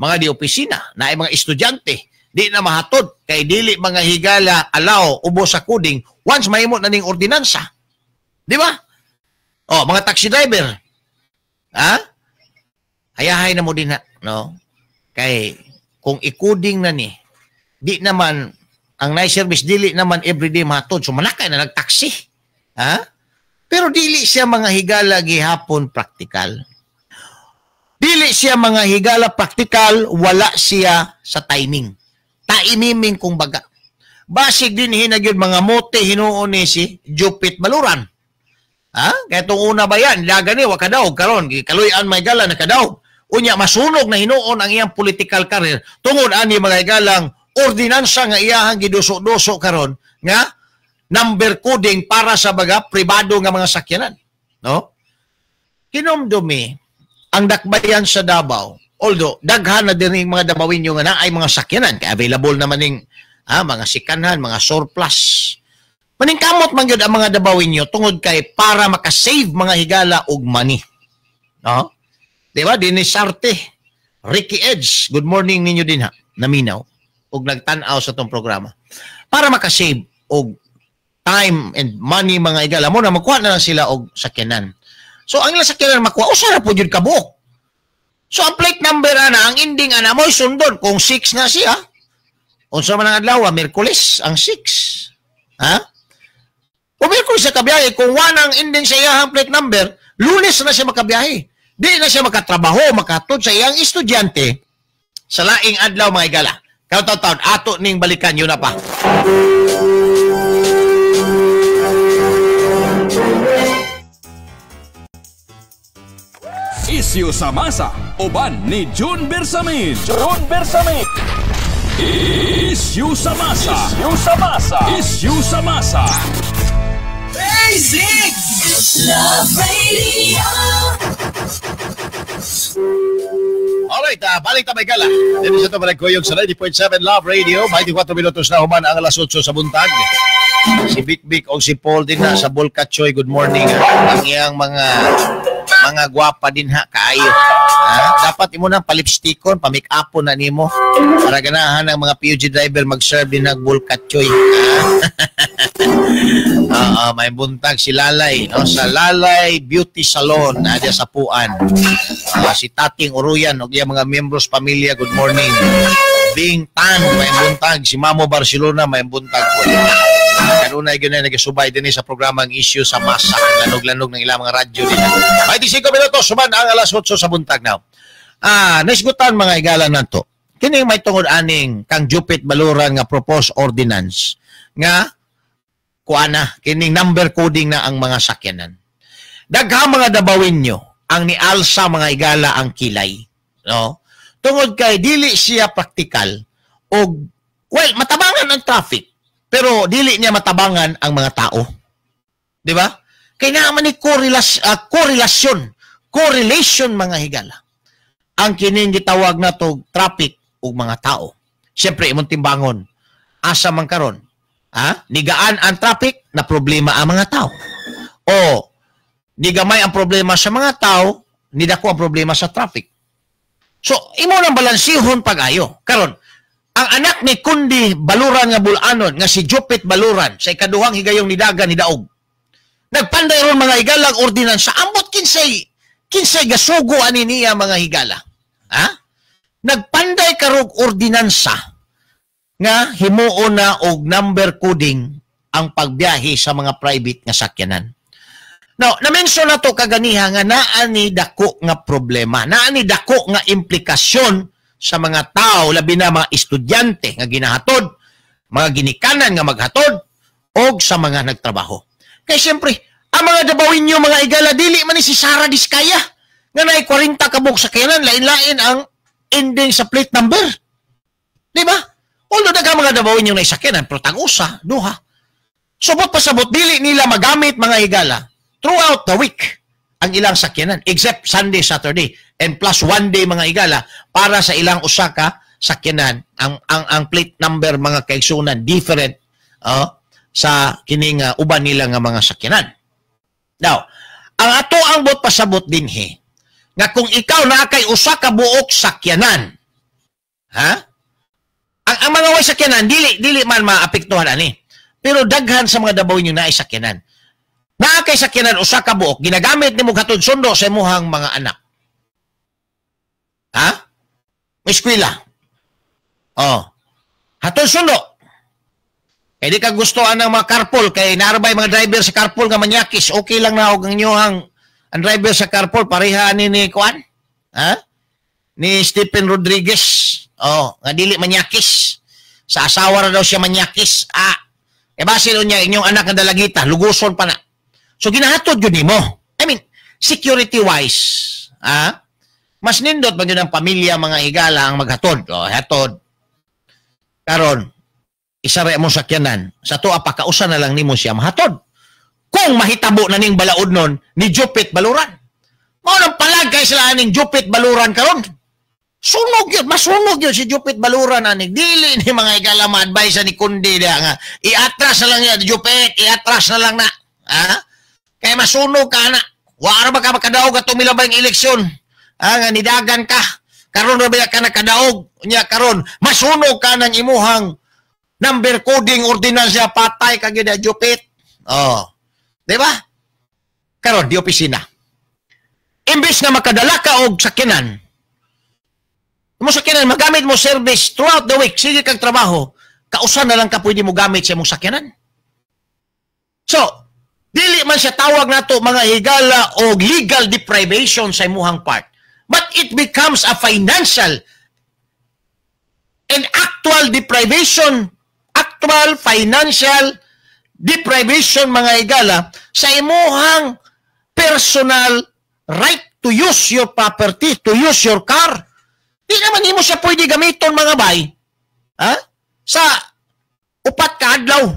mga di opisina, na ay mga estudyante, di na mahatod kay dili mga higala alaw ubos sa kuding once mahimo na ning ordinansa. Di ba? O, mga taxi driver. Ha? Hayahay na mo din na, no? Kay kung ikuding na ni, di naman ang night service dili naman everyday mahatod. So manakay na nagtaksi. Ha? Pero dili siya mga higala gihapon praktikal. Dili siya mga higala praktikal, wala siya sa timing. Taimiming kung baga. Basig din hinagyod mga mote hinuon ni si Jupit Baluran. Ha? Kaya itong una ba yan? Laga ni, wakadaog karon kaluyan may gala nakadaog. Unya, masunog na hinuon ang iyang political career. Tungod ani mga higalang ordinansa nga iyahang giduso-duso karon nga number coding para sa baga pribado nga mga sakyanan. No? Hinumdumi ang dakbayan sa Davao. Although daghan na din yung mga Dabawinyo nga na ay mga sakyanan kay available naman ning mga sikanhan, mga surplus. Maningkamot man gyud ang mga Dabawinyo tungod kay para makasave mga higala og money. No? Di ba? Dinis Arte, Ricky Edge, good morning ninyo din ha, naminaw og nagtan-aw sa tong programa. Para makasave og time and money mga higala mo na makuha na lang sila og sakyanan. So ang ilang sakyanan makuha usa ra po jud kabuok. So ang plate number ana, ang ending ana mo'y sundon kung 6 na siya. Unsa man ang adlaw, Miyerkules ang 6. Ha? Kung Miyerkules siya kabiyahe, kung 1 ang ending sa iyang plate number, Lunes na siya makabiyahe. Di na siya makatrabaho, makatod sa iyang estudyante sa laing adlaw mga higala. Kautaw-taon, ato ning balikan yun na pa. Isyu sa masa, uban ni June Bersamin. June Bersamin. Isyu sa masa. Isyu sa masa. Isyu sa masa. Basic Love Radio. Alright, balik ta may gala. Dito sa ito managkuyog sa 90.7 Love Radio. 24 minutos na human ang alas 8 sa buntag. Si Big Big o si Paul din na sa Bolkachoy. Good morning. Ang iyang mga gwapa din ha, kaayo. Ha? Dapat imo nang palipstikon, pa-make-upon na nimo para ganahan ang mga PUG driver mag-serve din ng Bolkachoy. May buntag si Lalay, no? Sa Lalay Beauty Salon adya sa Puan. Si Tating Uruyan og iyang mga membros pamilya, good morning. Bing Tan, may buntag. Si Mamo Barcelona, may buntag po. Kanunay gyud na nagasubay din sa programang Issue sa Masa. Lanog-lanog ng ilang mga radyo din. 25 minutos suman ang alas 8 sa buntag now. Naisgutan mga igala nato. Kini may tungod aning kang Jupit Baluran nga proposed ordinance nga kuana kining number coding na ang mga sakyanan. Daghang mga Dabawinyo ang nialsa mga igala ang kilay, no? Tungod kay dili siya praktikal og well, matabangan ang traffic. Pero dili niya matabangan ang mga tao. Di ba? Kaya naman ni correlation mga higala. Ang kining gitawag na to traffic ug mga tao. Siyempre, imong timbangon. Asa man karon? Ha? Nigaan ang traffic, na problema ang mga tao. O nigamay ang problema sa mga tao, nidako ang problema sa traffic. So, imo nang balansihon pag-ayo. Karon, ang anak ni Kundi Baluran nga Bulanon, nga si Jupit Baluran, sa ikaduhang higayong nidaga ni Daog. Nagpanday ron mga higalang ordinansa. Ambot kinsay gasugo ani niya mga higala. Ha? Nagpanday karog ordinansa nga himuon na og number coding ang pagbiyahe sa mga private nga sakyanan. Now, na-mention na to kaganiha nga naa ni dako nga problema, naa ni dako nga implikasyon sa mga tao, labi na mga estudyante nga ginahatod, mga ginikanan nga maghatod, og sa mga nagtrabaho. Kaya siyempre, ang mga Dabawinyo, mga igala, dili man ni si Sara Diskaya, nga naay 40 kabuk sakyanan, lain-lain ang ending sa plate number. Di ba? Although daghang mga Dabawinyo na sakyanan, pero tag-usa, duha. Subot pasabot, dili nila magamit mga higala throughout the week ang ilang sakyanan, except Sunday, Saturday, and plus one day mga igala para sa ilang usa ka sakyanan. Ang plate number mga kaigsunan different sa kining uban nila nga mga sakyanan. Now, ang ato ang bot pasabot dinhi nga kung ikaw naa kay usa ka buok sakyanan, ha? Ang mga way sakyanan dili man maapektuhan ani. Pero daghan sa mga Dabawinyo naay sakyanan. Naa kay sakyanan usa ka buok, ginagamit nimo hatod sundo sa imong mga anak. Ha? Eskwela. Oh. Hatod sundo. Kay di ka gusto anang mga carpool kay naarbay mga driver sa carpool nga manyakis, okay lang na og ang inyong ang driver sa carpool pareha ni kuan? Ha? Ni Stephen Rodriguez. Oh, nga dili manyakis. Sa asawa ra daw siya manyakis. Ah, e basin unya inyong anak nga dalagita, luguson pa na. So ginahatod gyud nimo. I mean, security wise, ah, mas nindot man gyud ang pamilya, mga higala, ang maghatod. Oh, hatod. Karon, isa ra imong sakyanan. Sa tuwa pakausa na lang nimo siya mahatod. Kung mahitabo na ning balaod nun ni Jupit Baluran. Mao nang palag kay sila aning Jupit Baluran karon. Sunog yun, masunog yun si Jupit Baluran ani. Dili ni mga higala ma-advise ni Kundi diha nga iatras na lang yan, Jupit, iatras na lang na. Ha? Kay masunog ka na. Wa ra ba ka makadaog atong milabang eleksyon? Ha, nga nidagan ka. Karon ra ba ka nakadaog? Unya karon masunog ka ng imuhang number coding ordinance, patay ka gyud, Jupit. Oh. Di ba? Karon di opisina. Imbes nga makadala ka og sakyanan, mo sakyanan, magamit mo service throughout the week, sige kag trabaho, kausan na lang ka pwede mo gamit sa imong sakyanan. So, dili man siya tawag nato, mga higala, og legal deprivation sa imuhang part. But it becomes a financial and actual deprivation, actual financial deprivation, mga higala, sa imuhang personal right to use your property, to use your car. Di naman nimo siya pwede gamiton, mga bay. Ha? Sa 4 ka adlaw.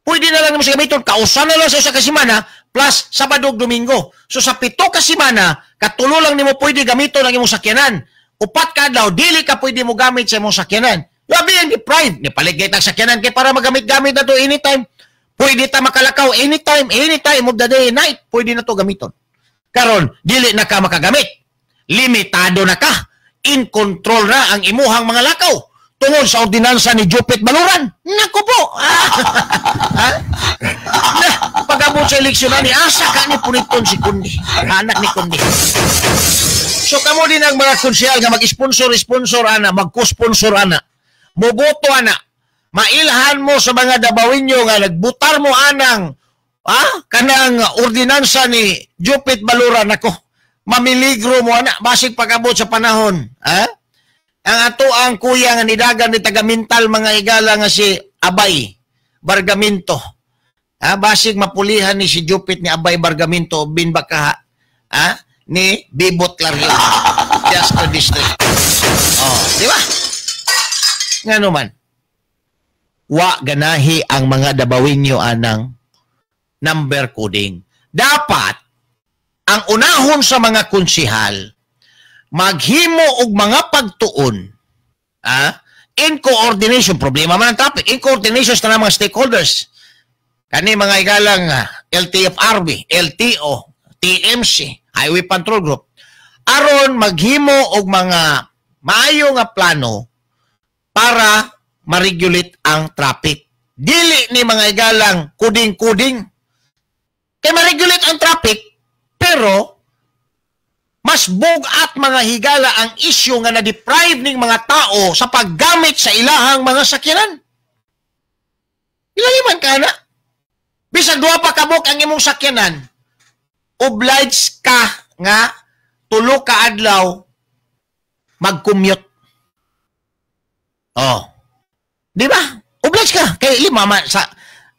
Pwede na lang nimo siya gamiton kausan na lang sa 1 ka semana plus Sabado ug Domingo. So sa 7 ka semana, katulo lang nimo pwede gamiton ang imong sakyanan. 4 ka adlaw dili ka pwede mo gamit sa imong sakyanan. You are being deprived. Nipalit kay tag sakyanan kay para magamit-gamit na to anytime. Pwede ta makalakaw anytime, anytime of the day and night. Pwede na to gamiton. Karon, dili na ka makagamit. Limitado na ka. In control na ang imuhang mga lakaw tungod sa ordinansa ni Jupit Baluran. Naku po! Ha? Na, pag-abot sa eleksyon na ni, asa ka ni puniton si Kundi. Anak ni Kundi. So kamo din ang mga konsyal nga mag-sponsor, sponsor ana, mag-co-sponsor ana, muboto ana, mailhan mo sa mga Dabawinyo nga nagbutar mo anang kanang ordinansa ni Jupit Baluran. Ako, mamiligro mo ana, basig pag-abot sa panahon. Ha? Ang ato ang kuya nga nidagan ni taga-mental, mga higala, nga si Abay Bargaminto. Ha? Basig mapulihan ni si Jupit ni Abay Bargaminto bin baka, ha? Ni Bibot Clario. Just to district. Oh, di ba? Nga naman, wa ganahi ang mga Dabawinyo anang number coding. Dapat ang unahon sa mga konsihal maghimo og mga pagtuon, in coordination, problema man ang traffic, in coordination sa mga stakeholders. Kani mga igalang LTFRB, LTO, TMC, Highway Patrol Group, aron maghimo og mga maayo nga plano para ma-regulate ang traffic. Dili ni mga igalang kuding-kuding. Kay ma-regulate ang traffic, pero mas bugat, mga higala, ang issue nga na-deprive ning mga tao sa paggamit sa ilahang mga sakyanan. Ilaliman ka na. Bisag 2 pa kabuk ang imong sakyanan, obliged ka nga 3 ka adlaw mag-commute. Oh. Di ba? Obliged ka. Kay 5 man, sa,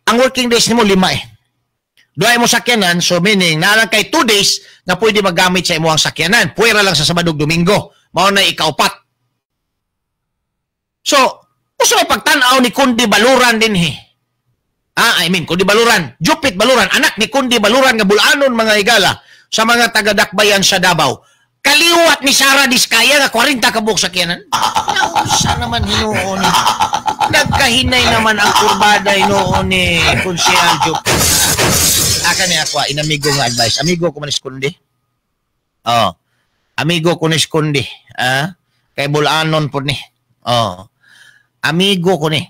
ang working days nimo 5 eh. Duha mo sakyanan, so meaning naa lang kay 2 days na pwede magamit sa imong sakyanan. Puwera lang sa Sabado ug Domingo. Mao na ikaupat. So, usa may pagtan-aw ni Kundi Baluran dinhi. I mean, Kundi Baluran, Jupit Baluran, anak ni Kundi Baluran nga bulanon, mga higala, sa mga taga-Dakbayan sa Davao. Kaliwat ni Sara Diskaya nga 40 ka buok sakyanan. Nausa naman hinuon ni. Nagkahinay naman ang kurbada hinuon ni Konsehal Jupit. Aka ni ako, inamigo nga advice. Amigo ko manis kundi. Oh. Amigo ko ni kundi. Ah, kay bulanon po ni. Oh. Amigo ko ni.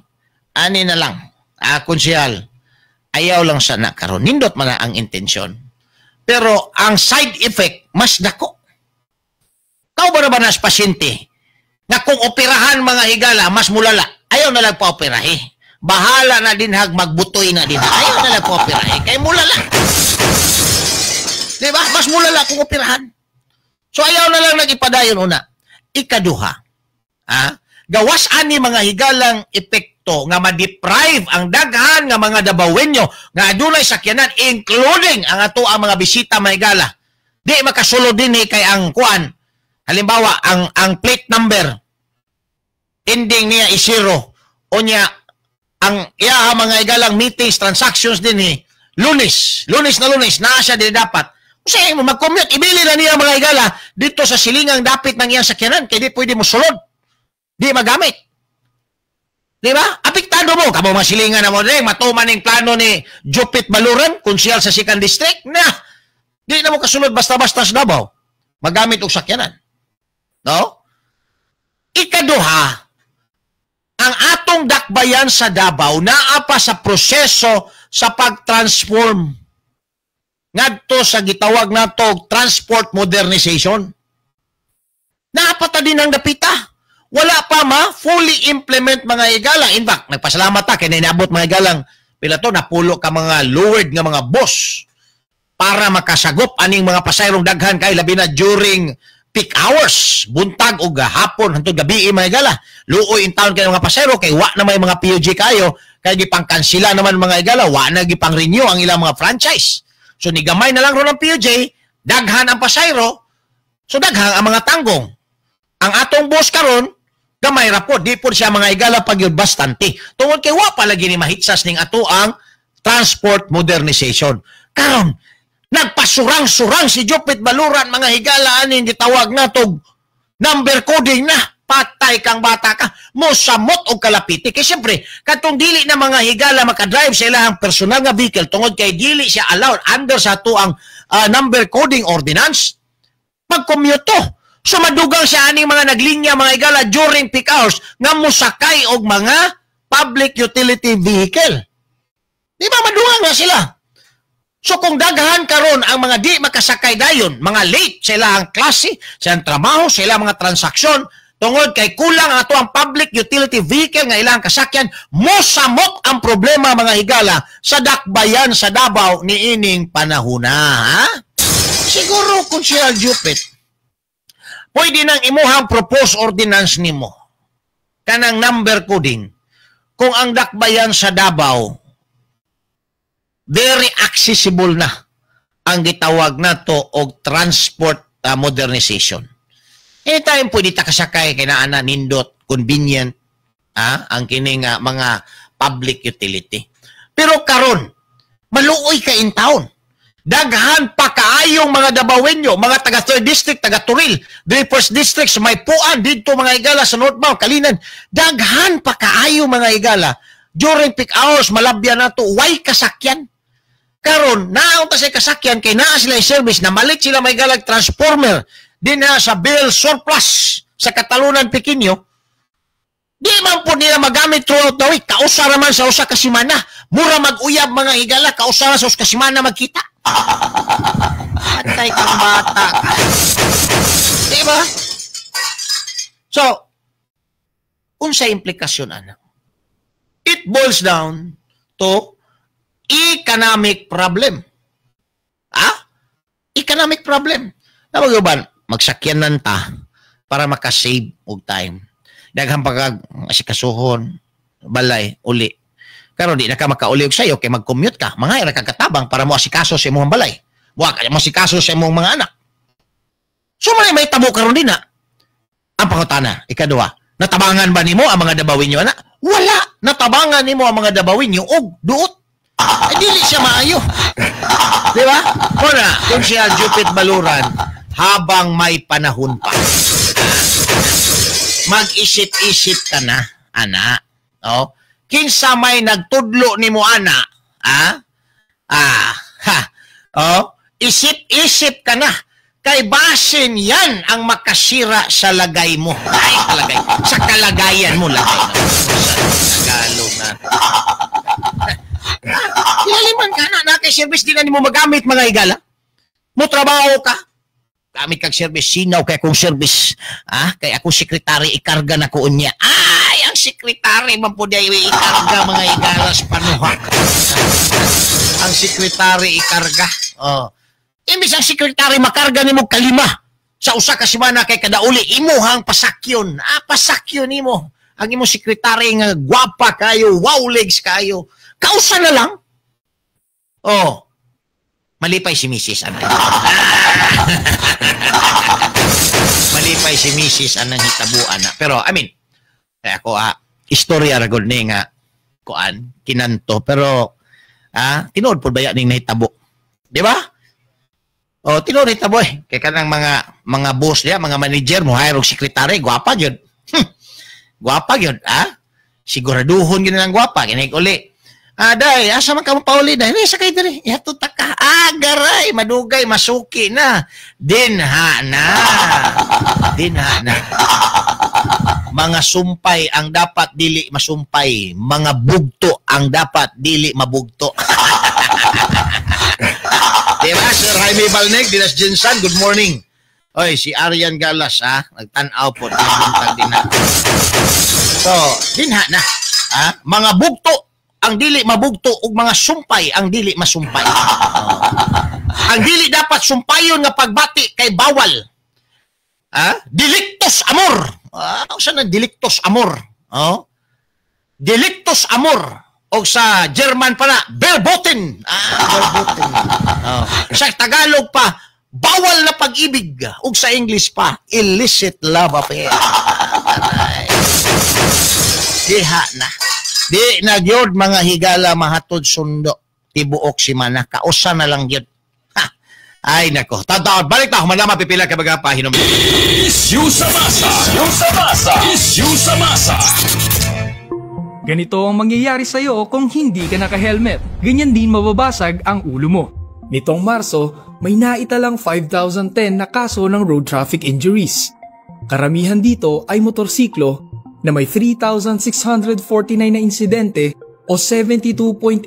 Ani na lang. Ah, konsehal. Ayaw lang sana karon. Nindot man na ang intensyon. Pero ang side effect mas dako. Kau ba na ba nas pasyente nga kung operahan, mga higala, mas mulala, ayaw na lang pa operahe. Bahala na dinhag, magbutoy na din. Ayaw na lang ko operahe. Kay mulala. Di ba? Mas mulala kung operahan. So ayaw na lang nagipadayon una. Ikaduha. Ha? Gawas ani mga higalang epekto nga ma-deprive ang daghan nga mga Dabawenyo nga adunay sakyanan, including ang ato ang mga bisita mga higala. Di makasulod din eh, kay ang kuan. Halimbawa, ang plate number ending niya is 0. Unya, ang iya mga higalang meetings, transactions din eh, Lunes, Lunes na Lunes, naa siya din dapat. Kasi mo mag-commute, ibili na niya mga higala dito sa silingang dapit ng iyang sakyanan, kaya di pwede mo sulod. Di magamit. Di ba? Apektado mo. Kamo mga silingan na mo, matuman ning plano ni Jupit Baluran, konsyal sa 2nd District, na, di na mo kasulod basta-basta sa Davao. Magamit og sakyanan. No? Ikaduha, ang atong dakbayan sa Davao naa pa sa proseso sa pag-transform ngadto sa gitawag nato transport modernization. Naa pa ta din ang dapita. Wala pa ma fully implement mga higala. In fact, nagpasalamat ta kay naabot mga higalang pila to napulo ka mga lowered nga mga boss para makasagop aning mga pasayrong daghan kay labi na during peak hours, buntag o hapon hantod gabi mga higala. Luoy in town kay mga pasayro kay wa na may mga PUJ kayo kay gipangkansila naman mga higala, wa na gipang-renew ang ilang mga franchise. So nigamay na lang ron ang PUJ, daghan ang pasayro, so daghan ang mga tanggong. Ang atong boss karon gamay ra po, di po siya mga higala pag yun bastante. Tungod kay wa pa lagi ni mahitsas ning ato ang transport modernization. Karon nagpasurang-surang si Jupit Baluran mga higala aning gitawag natog number coding na. Patay kang bata ka, mosamot og kalapiti. Kay siyempre, katong dili na mga higala makadrive sa ilang personal nga vehicle tungod kay dili siya allowed under sa ato ang number coding ordinance, pag-commute to. So madugang siya aning mga naglinya mga higala during peak hours nga mosakay og mga public utility vehicle. Di ba madugang na sila? So kung daghan karon ang mga di makasakay dayon, mga late sa ilang klase, sa ilang trabaho, sa ilang mga transaksyon, tungod kay kulang ang ato ang public utility vehicle nga ilang kasakyan, mosamot ang problema mga higala sa dakbayan sa Davao niining panahuna. Ha? Siguro kung siya Jupit, pwede nang imuhang propose ordinance nimo kanang number coding kung ang dakbayan sa Davao very accessible na ang gitawag nato og transport modernization. Anytime pwede ta kasakay kay naa na nindot, convenient ang kining mga public utility. Pero karon maluoy ka in town. Daghan pa kaayong mga Dabawenyo, mga taga 3rd District, taga Turil, 1st District, sa may Puan, didto mga higala sa Northbound, Kalinan. Daghan pa kaayo mga higala. During peak hours, malabya na to, way kasakyan. Karon, naon ta sa kasakyan, kay naa sila service, na malit sila may galag transformer, din na sa bill surplus sa Catalunan, Pequeño. Di man po nila magamit throughout the week. Kausa raman sa usa ka semana. Mura mag-uyab mga higala, kausa ra sa usa ka semana magkita. Patay kang bata ka. Di ba? So, unsa implikasyon, anak? It boils down to economic problem. Ah? Economic problem. Nawag magsakyanan ta para makasave og time. Daghang pagkag asikasuhon, balay, uli. Karon di na ka makauli og sayo kay mag-commute ka. Mga ra kag katabang para mo asikaso sa imong balay. Wa ka mo asikaso sa imong mga anak. So may tabo karon din na. Ang pangutana, ikaduha, natabangan ba nimo ang mga Dabawenyo ana? Wala. Natabangan nimo ang mga Dabawenyo og duot. Ay, dili siya maayo. Di ba? Una, kung siya Jupit Baluran, habang may panahon pa, mag-isip-isip ka na, ana. Oh? Kinsa may nagtudlo nimo ana, ah? Ah, ha. Oh? Isip-isip ka na. Kay basin yan ang makasira sa lagay mo. Ay, kalagay. Sa kalagayan mo, lagay. No? Sa Tagalog na. Ilaliman ka na, na kay service di na nimo magamit mga higala. Mo trabaho ka. Gamit kag service, sinaw kay akong service. Ah, kay akong sekretary ikarga na ko unya. Ay, ang Sekretary man po diay ikarga mga igalas panuha. Ang sekretary ikarga. Oh. Imbis ang sekretary makarga nimo kalima sa usa ka semana kay kada uli imuhang pasakyon. Ah, pasakyon nimo. Ang imong sekretary nga gwapa kayo, wow legs kayo. Kausa na lang. Oh. Malipay si Mrs. Anang. Malipay si Mrs. Anang hitabuan na. Pero I mean, ako istorya ra gud ni nga kuan kinanto pero tinuod pud baya ning nahitabo. Di ba? Oh, tinuod nahitabo eh. Kay kanang mga boss niya, mga manager mo hire og sekretary, gwapa gyud. Gwapa gyud, ah? Siguraduhon gyud nang gwapa kinig uli. Ah, day, asa man ka mo pauli day? Ni sakay diri. Ihatod ta ka. Ah, garay, madugay, masuki na. Dinha na. Dinha na. Mga sumpay ang dapat dili masumpay, mga bugto ang dapat dili mabugto. Diba, Sir Jaime Balneg, Dinas Jensan, good morning. Oy, si Arian Galas, ha? Nagtan-aw po. Din na. So, dinha na. Ha? Mga bugto ang dili mabugto ug mga sumpay ang dili masumpay. Oh. Ang dili dapat sumpayon nga pagbati kay bawal. Ha? Delictus amor. Ah, usa na delictus amor? Oh. Delictus amor. O sa German pala, verboten. Ah, verboten. Oh. Sa Tagalog pa, bawal na pag-ibig. Ug sa English pa, illicit love affair. Diha na. Di na gyud mga higala mahatod sundo. Tibuok si mana. Kausa na lang gyud. Ha. Ay nako. Tataon, balik ta human pipila ka baga pahinom. Issue sa masa. Issue sa masa. Issue sa masa. Ganito ang mangyayari sa'yo kung hindi ka naka-helmet. Ganyan din mababasag ang ulo mo. Nitong Marso, may naitalang 5,010 na kaso ng road traffic injuries. Karamihan dito ay motorsiklo na may 3,649 na insidente o 72.8%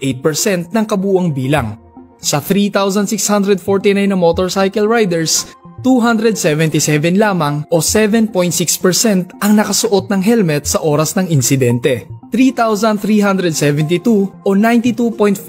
ng kabuuang bilang. Sa 3,649 na motorcycle riders, 277 lamang o 7.6% ang nakasuot ng helmet sa oras ng insidente. 3,372 o 92.4%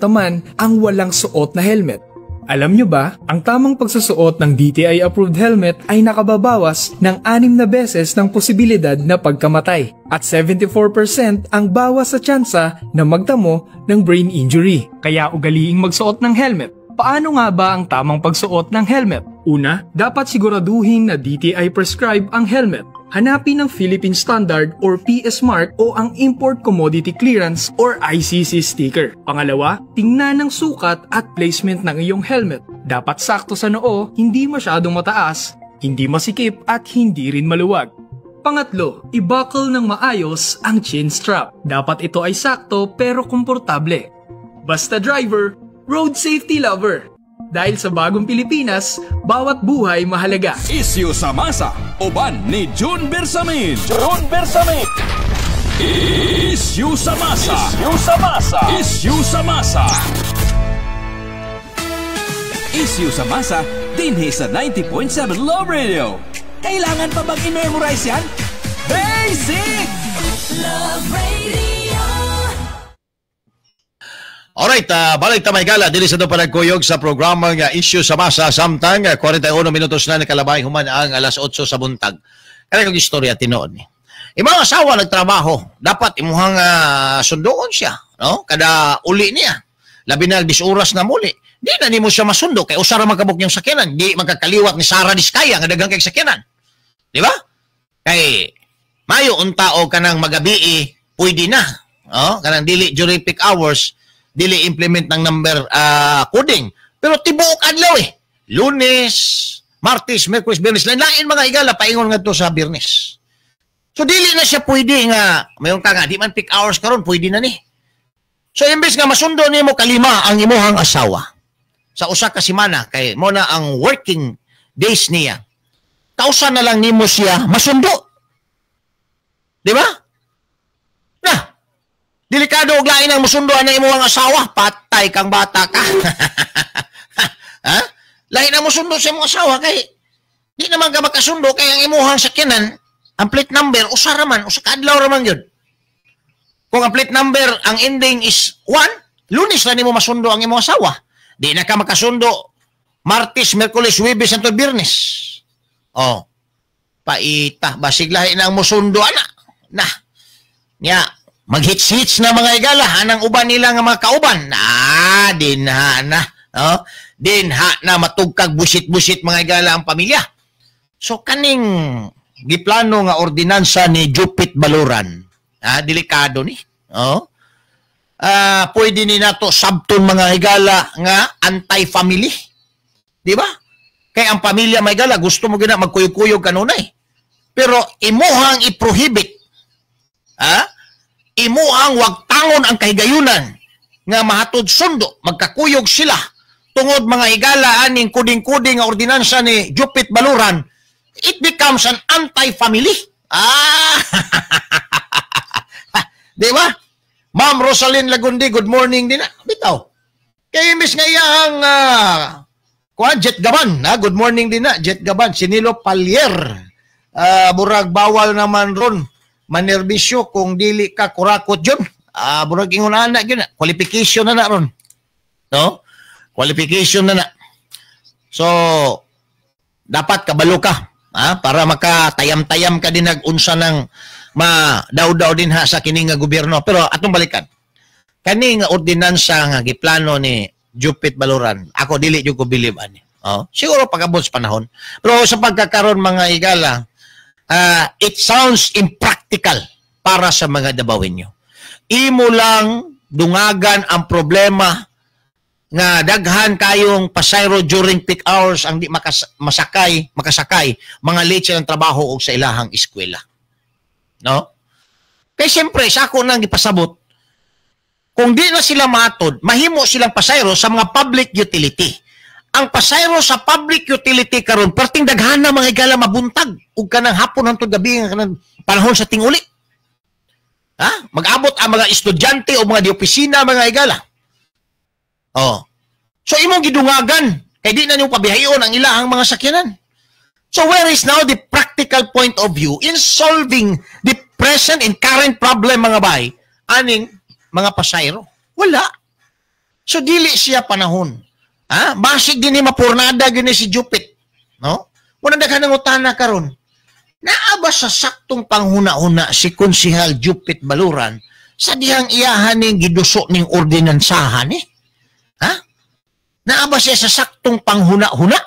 naman ang walang suot na helmet. Alam nyo ba, ang tamang pagsusuot ng DTI-approved helmet ay nakababawas ng 6 na beses ng posibilidad na pagkamatay at 74% ang bawas sa tsansa na magtamo ng brain injury. Kaya ugaliing magsuot ng helmet. Paano nga ba ang tamang pagsuot ng helmet? Una, dapat siguraduhin na DTI prescribe ang helmet. Hanapin ang Philippine Standard or PS Mark o ang Import Commodity Clearance or ICC sticker. Pangalawa, tingnan ang sukat at placement ng iyong helmet. Dapat sakto sa noo, hindi masyadong mataas, hindi masikip at hindi rin maluwag. Pangatlo, i-buckle ng maayos ang chin strap. Dapat ito ay sakto pero komportable. Basta driver, road safety lover. Dahil sa bagong Pilipinas, bawat buhay mahalaga. Isyu sa masa, uban ni June Bersamin. June Bersamin. Isyu sa masa. Isyu sa masa. Isyu sa masa. Isyu sa masa, dinhi sa 90.7 Love Radio. Kailangan pa bang i-memorize yan? Basic! Love Radio. Alright, balik ta may gala dili sa do panagkuyog sa programa nga Issue sa Masa samtang 41 minutos na nakalabay human ang alas 8 sa buntag. Kaya kong istorya tinuod ni. Imong asawa nagtrabaho, dapat imuhang sunduon siya, no? Kada uli niya. Labi na 10 oras na muli. Di na nimo siya masundo kay usa ra man kabuk niyang sakyanan, di magkakaliwat ni Sara Diskaya nga daghang kay sakyanan. Di ba? Kay mayo unta og kanang magabii, pwede na, no? Kanang dili during peak hours dili implement ng number coding. Pero tibuok adlaw eh. Lunes, Martes, Miyerkules, Biyernes. Lain mga higala, paingon nga to sa Biyernes. So dili na siya pwede nga, mayon ka nga, di man peak hours karon pwede na ni. So imbes nga masundo nimo kalima ang imuhang asawa sa usa ka semana kay mo na ang working days niya. Kausa na lang nimo siya masundo. Di ba? Na. Delikado og lain ang musundoan ng imuhang asawa, patay kang bata ka. Ha? Lain ang musundo sa imong asawa kay di naman ka makasundo kay ang imuhang sakyanan Ang plate number usa ra man, usa ka adlaw ra man gyud. Kung ang plate number ang ending is 1, Lunes ra nimo masundo ang imong asawa. Di na ka makasundo Martes, Miyerkules, Huwebes hangtod Biyernes. Oh. Paita, basig lahi na ang musundo ana. Na. Nya, maghits-hits na mga igala anang uban nila nga mga kauban. Na, dinha na. No? Dinha na matugkag busit-busit mga igala ang pamilya. So kaning giplano nga ordinansa ni Jupit Baluran, delikado ni. Oh. Pwede ni nato sabton mga higala nga anti-family. Di ba? Kay ang pamilya may gala gusto mo gina magkuyog-kuyog kanunay. Pero imuhang i-prohibit. Ha? Imuhang wagtangon ang kahigayunan nga mahatod sundo, magkakuyog sila tungod mga higala aning kuding-kuding nga ordinansa ni Jupit Baluran, it becomes an anti-family. Ah! Di ba? Ma'am Rosalyn Lagundi, good morning din na. Bitaw. Kay imbis nga iyang kuan Jet Gaban, ha? Good morning din na Jet Gaban, Sinilo Palier. Burag bawal naman ron manerbisyo kung dili ka kurakot yun. Burag ingon ana gyud na. Qualification na na ron. No? Qualification na na. So dapat kabalo ka, ha? Para makatayam-tayam ka din nag-unsa ng ma-daw-daw din ha sa kini nga gobyerno. Pero atong balikan. Kani nga ordinansa nga giplano ni Jupit Baluran, ako dili jud ko believe ani. Oh, siguro pag-abot sa panahon. Pero sa pagkakaron mga higala, it sounds impractical para sa mga Dabawenyo. Imo lang dungagan ang problema nga daghan kayong pasayro during peak hours ang di makasakay, mga late sa trabaho o sa ilahang eskwela. No? Kay siyempre, sa ako nang gipasabot, kung di na sila matod, mahimo silang pasayro sa mga public utility. Ang pasayro sa public utility karon perting daghan na mga higala mabuntag ug kanang hapon hangtod gabi nga kanang panahon sa tinguli. Ha? Mag-abot ang mga estudyante o mga di opisina mga higala. Oh. So imong gidungagan kay di na nimo pabihayon ang ilahang mga sakyanan. So where is now the practical point of view in solving the present and current problem mga bay aning mga pasayro? Wala. So dili siya panahon. Ha? Basig din ni mapurnada gyud ni si Jupit, no? Wala daghan ng utana karon. Naa ba sa saktong panghuna-huna si Konsehal Jupit Baluran sa dihang iyahan ning giduso ning ordinansahan eh? Ha? Naa ba siya sa saktong panghuna-huna?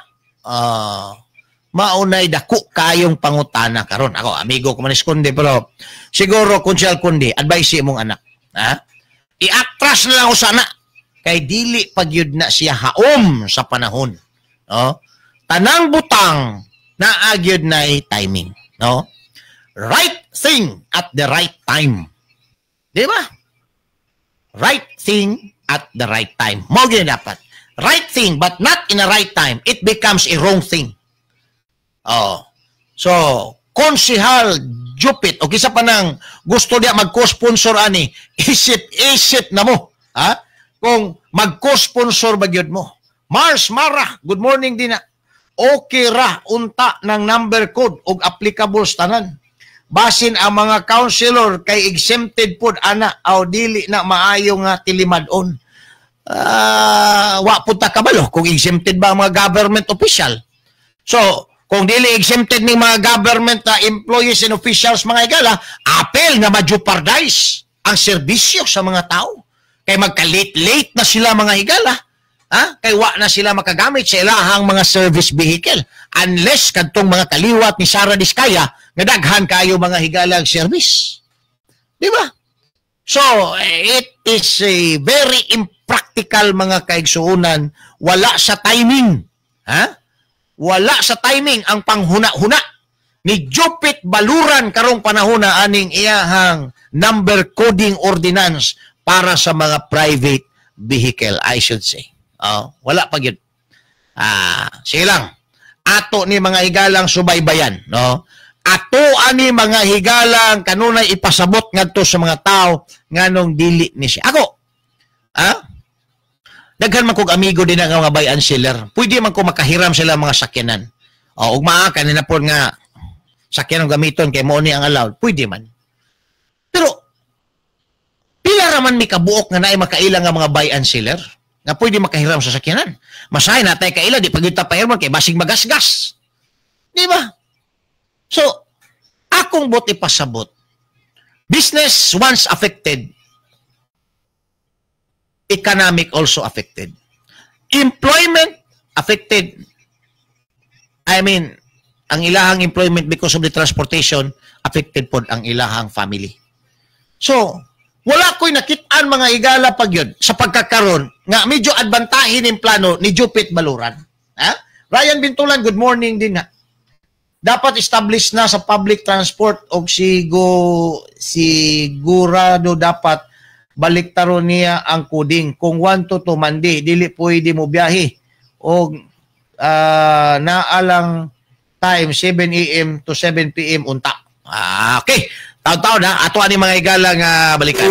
Maunay dako kayong pangutana karon. Ako amigo ko man is Kundi, pero siguro Konsehal Kundi, advice imong anak. Ha? I-atras na lang usa na kay dili pagyud na siya haom sa panahon, no? Tanang butang naa gyud na timing, no? Right thing at the right time. Di ba? Right thing at the right time. Mao gyud dapat. Right thing but not in the right time, it becomes a wrong thing. Oh. So, Konsehal Jupit o kisa pa nang gusto niya mag-co-sponsor ani, isip-isip na mo, ha? Kung mag-co-sponsor ba gyud mo. Mars Mara, good morning din na. Okay ra unta ng number code og applicable sa tanan. Basin ang mga councilor kay exempted pod ana aw dili na maayo nga tilimad-on. Wa pud ta kabalo kung exempted ba ang mga government official. So, kung dili exempted ning mga government employees and officials mga higala, apel nga ma-jeopardize ang serbisyo sa mga tao. Kay magka-late-late na sila mga higala. Ha? Kay wa na sila makagamit sa ilahang mga service vehicle. Unless kadtong mga kaliwat ni Sara Diskaya nga daghan kayo mga higala ang service. Di ba? So, it is a very impractical mga kaigsuonan. Wala sa timing. Ha? Wala sa timing ang panghuna-huna ni Jupit Baluran karong panahon na aning iyahang number coding ordinance para sa mga private vehicle, I should say. Oh, wala pa gyud. Sige lang. Ato ni mga higalang subaybayan, no? Ato ani mga higalang kanunay ipasabot ngadto sa mga tao nganong dili ni siya. Ako, ha? Daghan man kog amigo din ang mga buy and seller. Pwede man ko makahiram sila mga sakyanan. O, ug maa kanina po nga Sakyan ang gamiton kay mo ni ang allowed, pwede man. Pero pila ra man mi kabuok nga naay makaila nga mga buy and seller nga pwede makahiram sa sakyanan. Masahay na tay kaila, di pagyud ta pahiramon kay basig magasgas. Di ba? So, akong buot ipasabot, business once affected, economic also affected. Employment affected. I mean, ang ilahang employment because of the transportation, affected pod ang ilahang family. So, wala ko'y nakitaan, mga igala, pag yun, sa pagkakaron, nga medyo adbantahin yung plano ni Jupit Baluran. Ha? Ryan Bintulan, good morning din ha. Dapat establish na sa public transport og sigurado dapat baliktaro niya ang coding. Kung 1 to 2 Monday, dili pwede mo biyahe. Og naalang time 7 a.m. to 7 p.m. unta. Ah, okay. Taon-taon ha, ato ani, mga igala, nga balikan.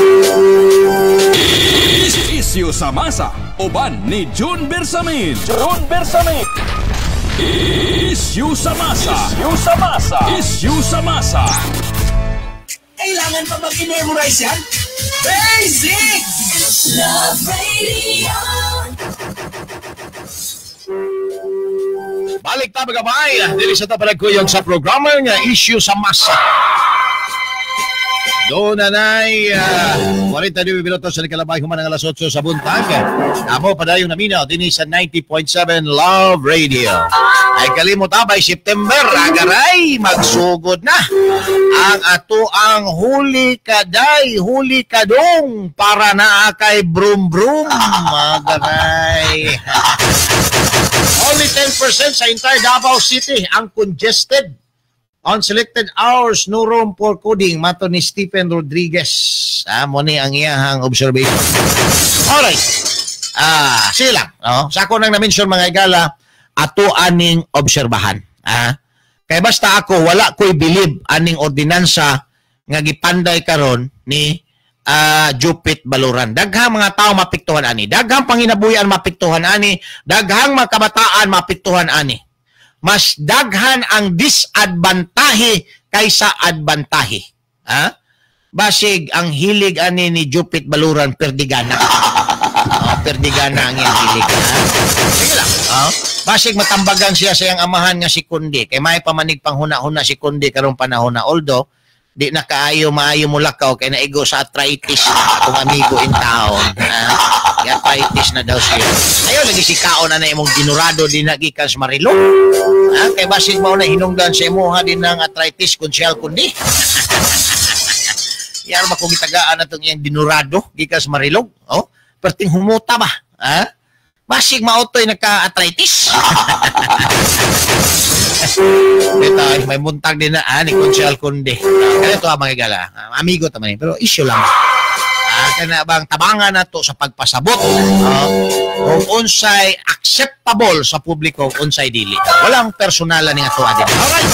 Isyu sa masa, uban ni June Bersamin. June Bersamin. Isyu sa masa. Isyu sa masa. Isyu sa masa. Kailangan pa bang i-memorize yan? Basic! Love Radio. Balik ta, mga bay, dili sa ta palagkuyog sa programa nga Issue sa Masa. Doon na nay 49 minuto sa ikalabay human ang alas 8 sa buntag. Amo padayong naminaw dinhi sa 90.7 Love Radio. Ay kalimot by September agaray magsugod na ang ato ang huli kaday, huli kadong para naa kay brum brum agaray. Only 10% sa entire Davao City ang congested. On selected hours, no room for coding. Mato ni Stephen Rodriguez. Ah, mo ni ang iyahang observation. Alright. Ah, sige lang. No? Sa ako nang na-mention, mga igala, ato aning obserbahan. Ah, kay basta ako, wala ko'y believe aning ordinansa nga gipanday karon ni Jupit Baluran. Daghang mga tao mapiktuhan ani. Daghang panginabuhian mapiktuhan ani. Daghang mga kabataan mapiktuhan ani. Mas daghan ang disadvantahe kaysa advantahe. Ha? Basig ang hilig ani ni Jupit Baluran perdigana. Oh, perdigana ang iyang hilig. Ha? Sige lang. Oh. Basig matambagan siya sa iyang amahan nga si Kundi. Kay may pamanig panghuna-huna si Kundi karong panahon na. Although, di na kaayo maayo mulakaw kay naigo sa arthritis na akong amigo in town. Ha? Arthritis na daw siya. Ayaw lagi si kaon na na imong dinurado din na gikan sa Marilog. Ha? Kay basig mao na hinungdan sa imuha din ng arthritis kung siya kundi. Yar ba kung gitagaan na itong iyang dinurado gikan sa Marilog? Oh? Perting humuta ba? Ha? Basig mautoy nagka-arthritis. Ito, may buntag din na ni Conchal Conde. Kaya ito, mga igala. Amigo taman pero issue lang. Kana bang tabangan na to sa pagpasabot kung unsay acceptable sa publiko, kung unsay dili. Walang personalan ni ato din. Alright.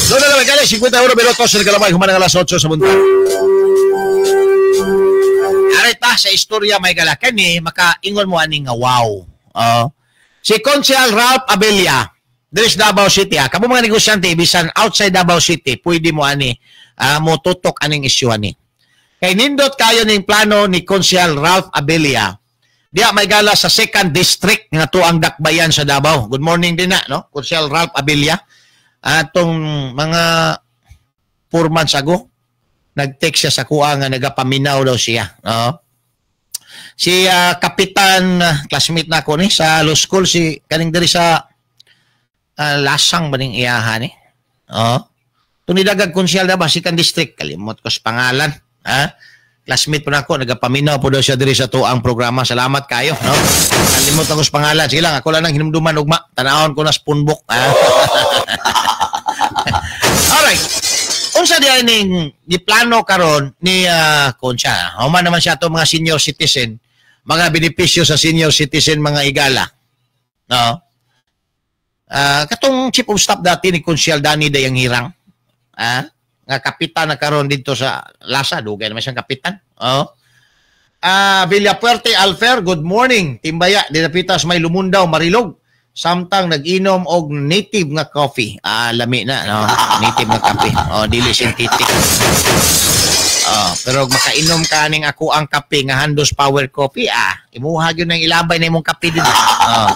Doon na lang, gala, 50 minutos sa kalabay, human ang alas 8 sa buntag. Arita sa istorya, may gala, kani makaingon mo ani nga wow. Si Consial Ralph Abella, diri sa Davao City. Kamo mga negosyante bisan outside Davao City, pwede mo ani mo tutok aning issue ani. Kay nindot kayo ning plano ni Consial Ralph Abella. Diya may gala sa 2nd District nga tuang dakbayan sa Davao. Good morning din na, no? Consial Ralph Abella. Atong mga 4 months ago, nag-text siya sa kuha nga nagapaminaw daw siya. No? Si Kapitan, classmate na ako ni sa law school, si kaning diri sa Lasang ba ning iyahan ni? Oh. Tunidagag konsyal na ba 2nd District, kalimot ko sa pangalan. Ha? Classmate po na ako, nagapaminaw po daw siya diri sa tuang programa. Salamat kayo, no? Kalimot ako sa pangalan. Sige lang, ako lang nang hinumduman ugma. Tanawon ko na sa phone book. Ha? Alright. Unsa di ay ning giplano karon ni Concha? Human naman siya to mga senior citizen, mga benepisyo sa senior citizen, mga igala. No? Katong chief of staff dati ni Consial Danny Dayanghirang. Nga kapitan na karon dito sa Lasa, dugay naman siyang kapitan. Oh. Villapuerte Alfer, good morning. Timbaya, dinapitas may Lumundaw, Marilog. Samtang nag-inom og native nga coffee. Ah, lami na, no? Native nga kape. Oh, dili synthetic. Oh, pero makainom ka ning ako ang kape nga Handos Power Coffee, ah, imuha gyud nang ilabay na imong kape dito. Oh,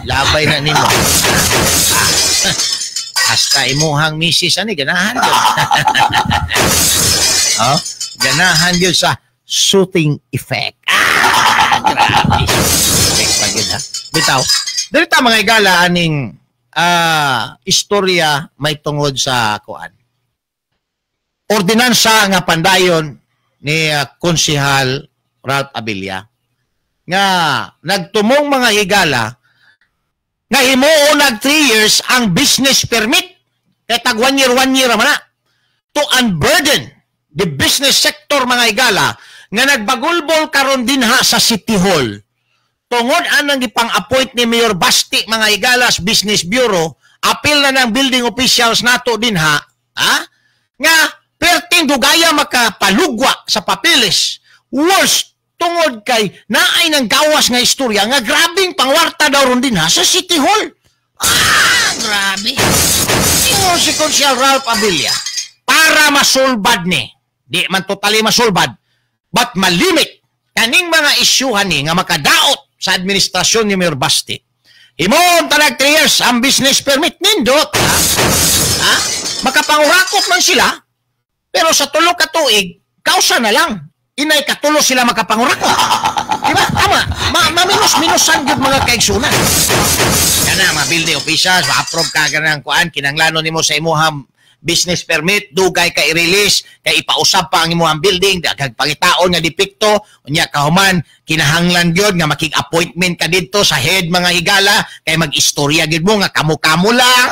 labay na nimo. Ah. Hasta imuhang misis ani ganahan gyud. Oh, ganahan gyud sa soothing effect. Ah, grabe. Effect pa gyud, ha. Bitaw. Dili ta, mga igala, aning istorya may tungod sa kuan. Ordinansa nga pandayon ni Konsehal Ralph Abella nga nagtumong, mga higala, nga himuon nag 3 years ang business permit kay tag 1 year, 1 year man na to unburden the business sector, mga higala, nga nagbagulbol karon dinha sa City Hall tungod anang gipang-appoint ni Mayor Basti, mga higalas, Business Bureau. Apil na ng building officials nato dinha, ha, nga perting dugaya makapalugwa sa papeles, worst tungod kay naay nang gawas nga istorya nga grabing pangwarta daw ron dinha sa City Hall. Ah, grabe. Ingon si Konsehal Ralph Abella, para masulbad ni, di man totally masulbad, but malimit kaning mga isyuhan ni nga makadaot sa administrasyon ni Mayor Basti. Himon talag 3 years ang business permit, nindot. Ha? Ha? Makapangurakot man sila, pero sa 3 ka tuig, kausa na lang. Inay katulo sila makapangurakot. Di ba? Tama. Maminos-minusan gyud, mga kaigsunan. Kana mga building officials, ma-approve ka ganang kuan, kinanglano nimo sa imuhang business permit, dugay ka i-release, kay ipausab pa ang imuhang building, daghang pangitaon nga depekto, unya kahuman, kinahanglan gyud nga makig-appointment ka didto sa head, mga higala, kay mag-istorya gyud mo nga kamo-kamo lang.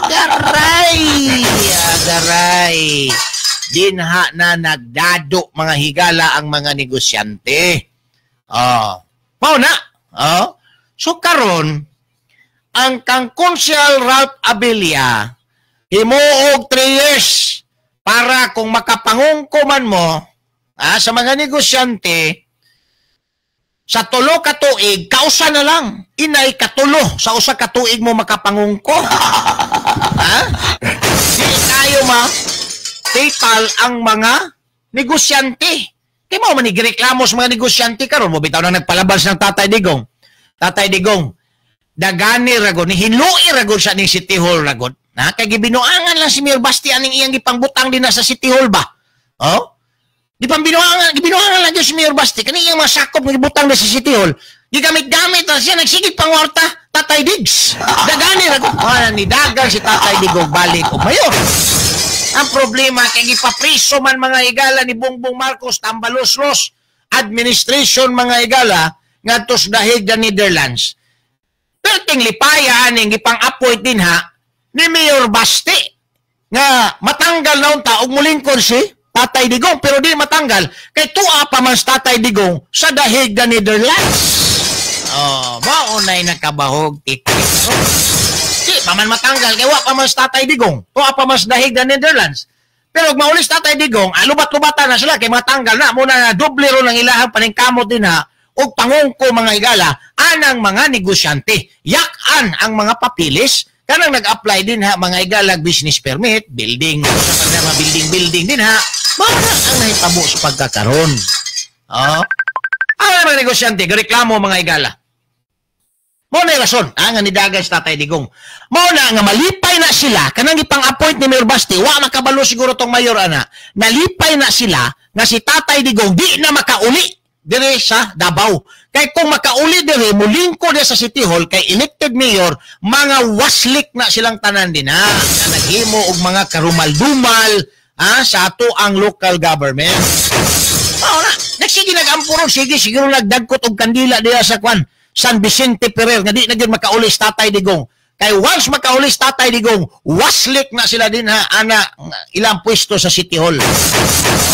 Agaray! Agaray! Dinha na nagdado, mga higala, ang mga negosyante. Oh. Mao na. Oh. So karon ang kang Konsehal Ralph Abella, himuog 3 years para kung makapangungko man mo sa mga negosyante sa 3 ka tuig, kausa na lang. Inay katulo sa 1 ka tuig mo makapangungko. Ha? Di tayo ma fatal ang mga negosyante. Di mo man reklamo sa mga negosyante karon mo bitaw na nagpalabas ng Tatay Digong. Tatay Digong, dagani ragon, ni hinlui ragon siya ning City Hall ragon. Na kay gibinuangan lang si Mayor Basti aning iyang gipangbutang din na sa City Hall ba? Oh? Di pang binuangan, gibinuangan lang si Mayor Basti kani iyang mga sakop nga gibutang na sa City Hall. Gigamit-gamit na siya, nagsigig pangwarta Tatay Diggs. Dagani ragon. Ah, ni dagang si Tatay Digong balik og mayor. Ang problema kay gipapriso man, mga higala, ni Bongbong Marcos tambaloslos administration, mga higala, ngadto sa dahig the Netherlands. Perting lipaya aning gipang-appoint din ha ni Mayor Basti nga matanggal na unta og mulingkod si Tatay Digong, pero di matanggal kay tuwa pa man si Tatay Digong sa dahig the Netherlands. Oh, mao nay nakabahog tiktik. Di pa man matanggal kay wa pa man si Tatay Digong. Tuwa pa man sa dahig the Netherlands. Pero kung maulis Tatay Digong, lubat-lubatan na sila kay matanggal na muna na doble ro ng ilahang paningkamot din ha og pangungko, mga higala, anang mga negosyante. Yakan ang mga papilis kanang nag-apply din ha, mga higala, business permit, building, sa mga building building din ha. Mao na ang nahitabo sa pagkakaron. Oh. Ang mga negosyante, reklamo, mga higala. Mao na rason, nga nidagan sa Tatay Digong. Mao na nga malipay na sila kanang gipang-appoint ni Mayor Basti, wa makabalo siguro tong mayor ana. Nalipay na sila nga si Tatay Digong di na makauli dire sa Davao. Kay kung makauli dire, mulingko dire sa City Hall kay elected mayor, mga waslik na silang tanan din ha. Nga naghimo og mga karumal-dumal sa ato ang local government. Mao na, nagsige nag-ampo, sige siguro nagdagkot og kandila diya sa kwan San Vicente Ferrer nga di na gyud makauli si Tatay Digong. Kay once makauli si Tatay Digong, waslik na sila din ha, ana ilang pwesto sa City Hall.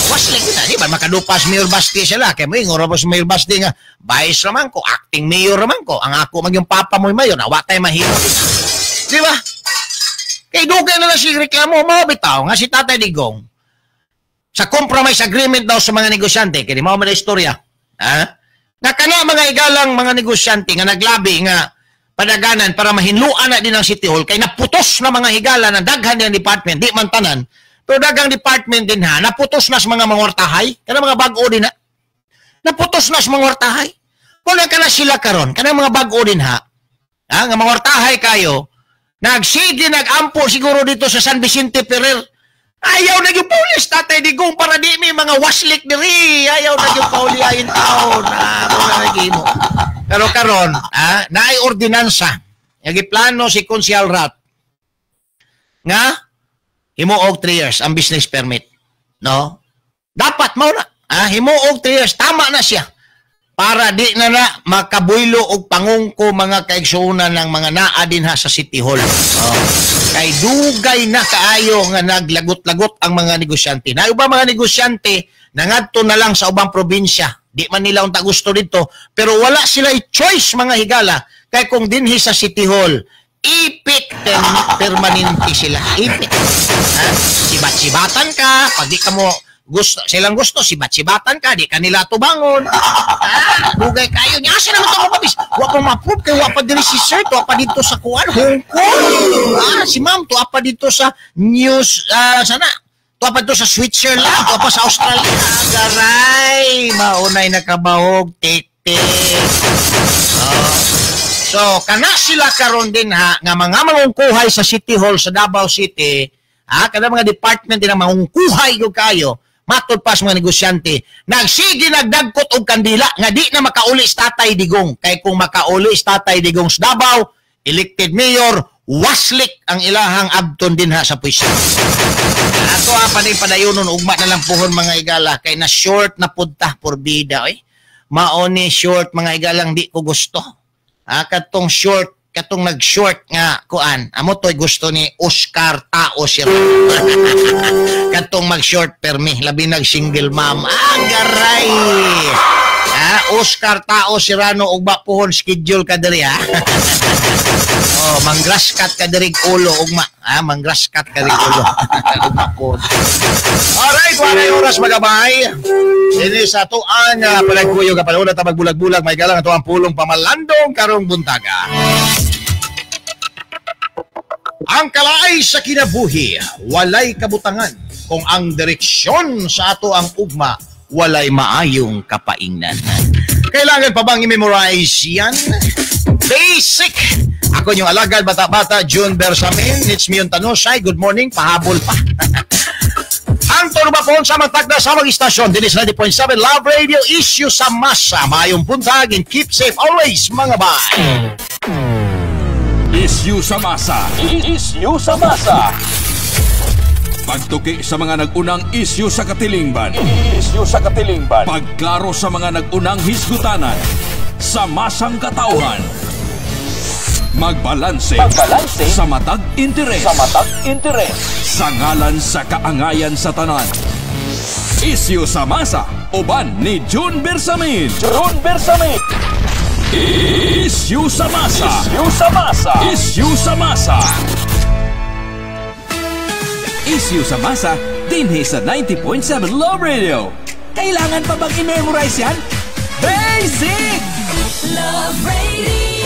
Waslik na, di ba makadupas Mayor Basti sila? Kay mo ingon ra Mayor Basti nga vice raman ko, acting mayor raman ko. Ang ako mag yung papa mo mayor, na wa tay mahimo. Di ba? Kay dugay na lang si reklamo mo bitaw nga si Tatay Digong sa compromise agreement daw sa mga negosyante, kay di mao man istorya. Ha? Nga kana mga igalang mga negosyante nga naglabi nga Padaganan para mahinluan na din ang City Hall kay naputos na mga higala ng daghan ng department, di man tanan. Pero daghang department din ha, naputos na sa mga mangortahay, kana mga bag-o din ha. Naputos na sa mga ortahay. Kung na kana sila karon, kanang mga bag-o din ha, ha, nga mga ortahay kayo, nagsige nagampo siguro dito sa San Vicente Ferrer. Ayaw na yung paulis, Tatay Digong, para di may mga waslik diri. Ayaw na yung pauli ayin taon. Ah, mo. Pero karon, ha, naay ordinansa. Nagiplano si Konsehal Rat nga himuog 3 years ang business permit. No? Dapat mao na. Ah, himuog 3 years, tama na siya. Para di na na makabuylo og pangungko mga kaigsuonan ng mga naa dinha sa City Hall. Oh. Kay dugay na kaayo nga naglagot-lagot ang mga negosyante. Na uba mga negosyante nangadto na lang sa ubang probinsya. Di man nila unta gusto dito, pero wala sila choice mga higala kay kung dinhi sa City Hall, ipit permanente sila. Ipit. Ha? Sibat-sibatan ka, pag di ka mo gusto, silang gusto, sibat-sibatan ka, di kanila tubangon. Ah, dugay kayo. Nya, asa naman ito mapabis? Wa pa ma-approve, kay wa pa diri si sir, tuwa pa dito sa kuan, Hong Kong. Ah, si ma'am, tuwa pa dito sa news, sana, tuwa pa dito sa Switzerland, tuwa pa sa Australia. Garay, maunay nakabahog, tik-tik. Oh. So, kana sila karon din ha, nga mga mangungkuhay sa City Hall sa Davao City, ha, kana mga department din ang mangungkuhay gyud kayo, matod pa sa mga negosyante, nagsige nagdagkot og kandila nga di na makauli sa Tatay Digong. Kay kung makauli sa Tatay Digong sa Davao, elected mayor, waslik ang ilahang abton din ha sa pwesto. Ato ha, panay padayonon, ugma na lang puhon mga igala, kay na short na punta por bida. Eh. Maoni short mga igalang di ko gusto. Ha, katong short, katong nag-short nga kuan, amo to'y gusto ni Oscar Tao siya. Katong mag-short permi, labi nag-single mom. Ah, garay! Ah, Oscar Tao Serrano ugma puhon schedule ka diri ha. Oh, manggrass cut ka diri ulo ugma. Ah, manggrass cut ka diri ulo. Ugma po. Alright, walay oras magabay. Ini sa tuan palagkuyo ka paluna ta magbulag-bulag may galang ato ang pulong pamalandong karong buntaga. Ang kalaay sa kinabuhi, walay kabutangan. Kung ang direksyon sa ato ang ugma, walay maayong kapaingnan. Kailangan pa bang i-memorize yan? Basic! Ako yung alagad, bata-bata, June Bersamin. It's me yung Tanusay. Good morning, pahabol pa. Ang turba po sa matagda sa mga istasyon. Dinis 90.7 Love Radio, issue sa masa. Maayong buntag and keep safe always, mga bye! Issue sa masa. Issue sa masa. Pagtuki sa mga nag-unang issue sa katilingban. Issue sa katilingban. Pagklaro sa mga nag-unang hisgutanan. Sa masang katauhan. Magbalanse. Magbalanse. Sa matag interes. Sa matag interes. Sa ngalan sa kaangayan sa tanan. Issue sa masa. Uban ni June Bersamin. June Bersamin. Issue sa masa. Issue sa masa. Issue sa masa. Issue sa masa dinhi sa 90.7 Love Radio. Kailangan pa bang i-memorize yan? Basic! Love Radio.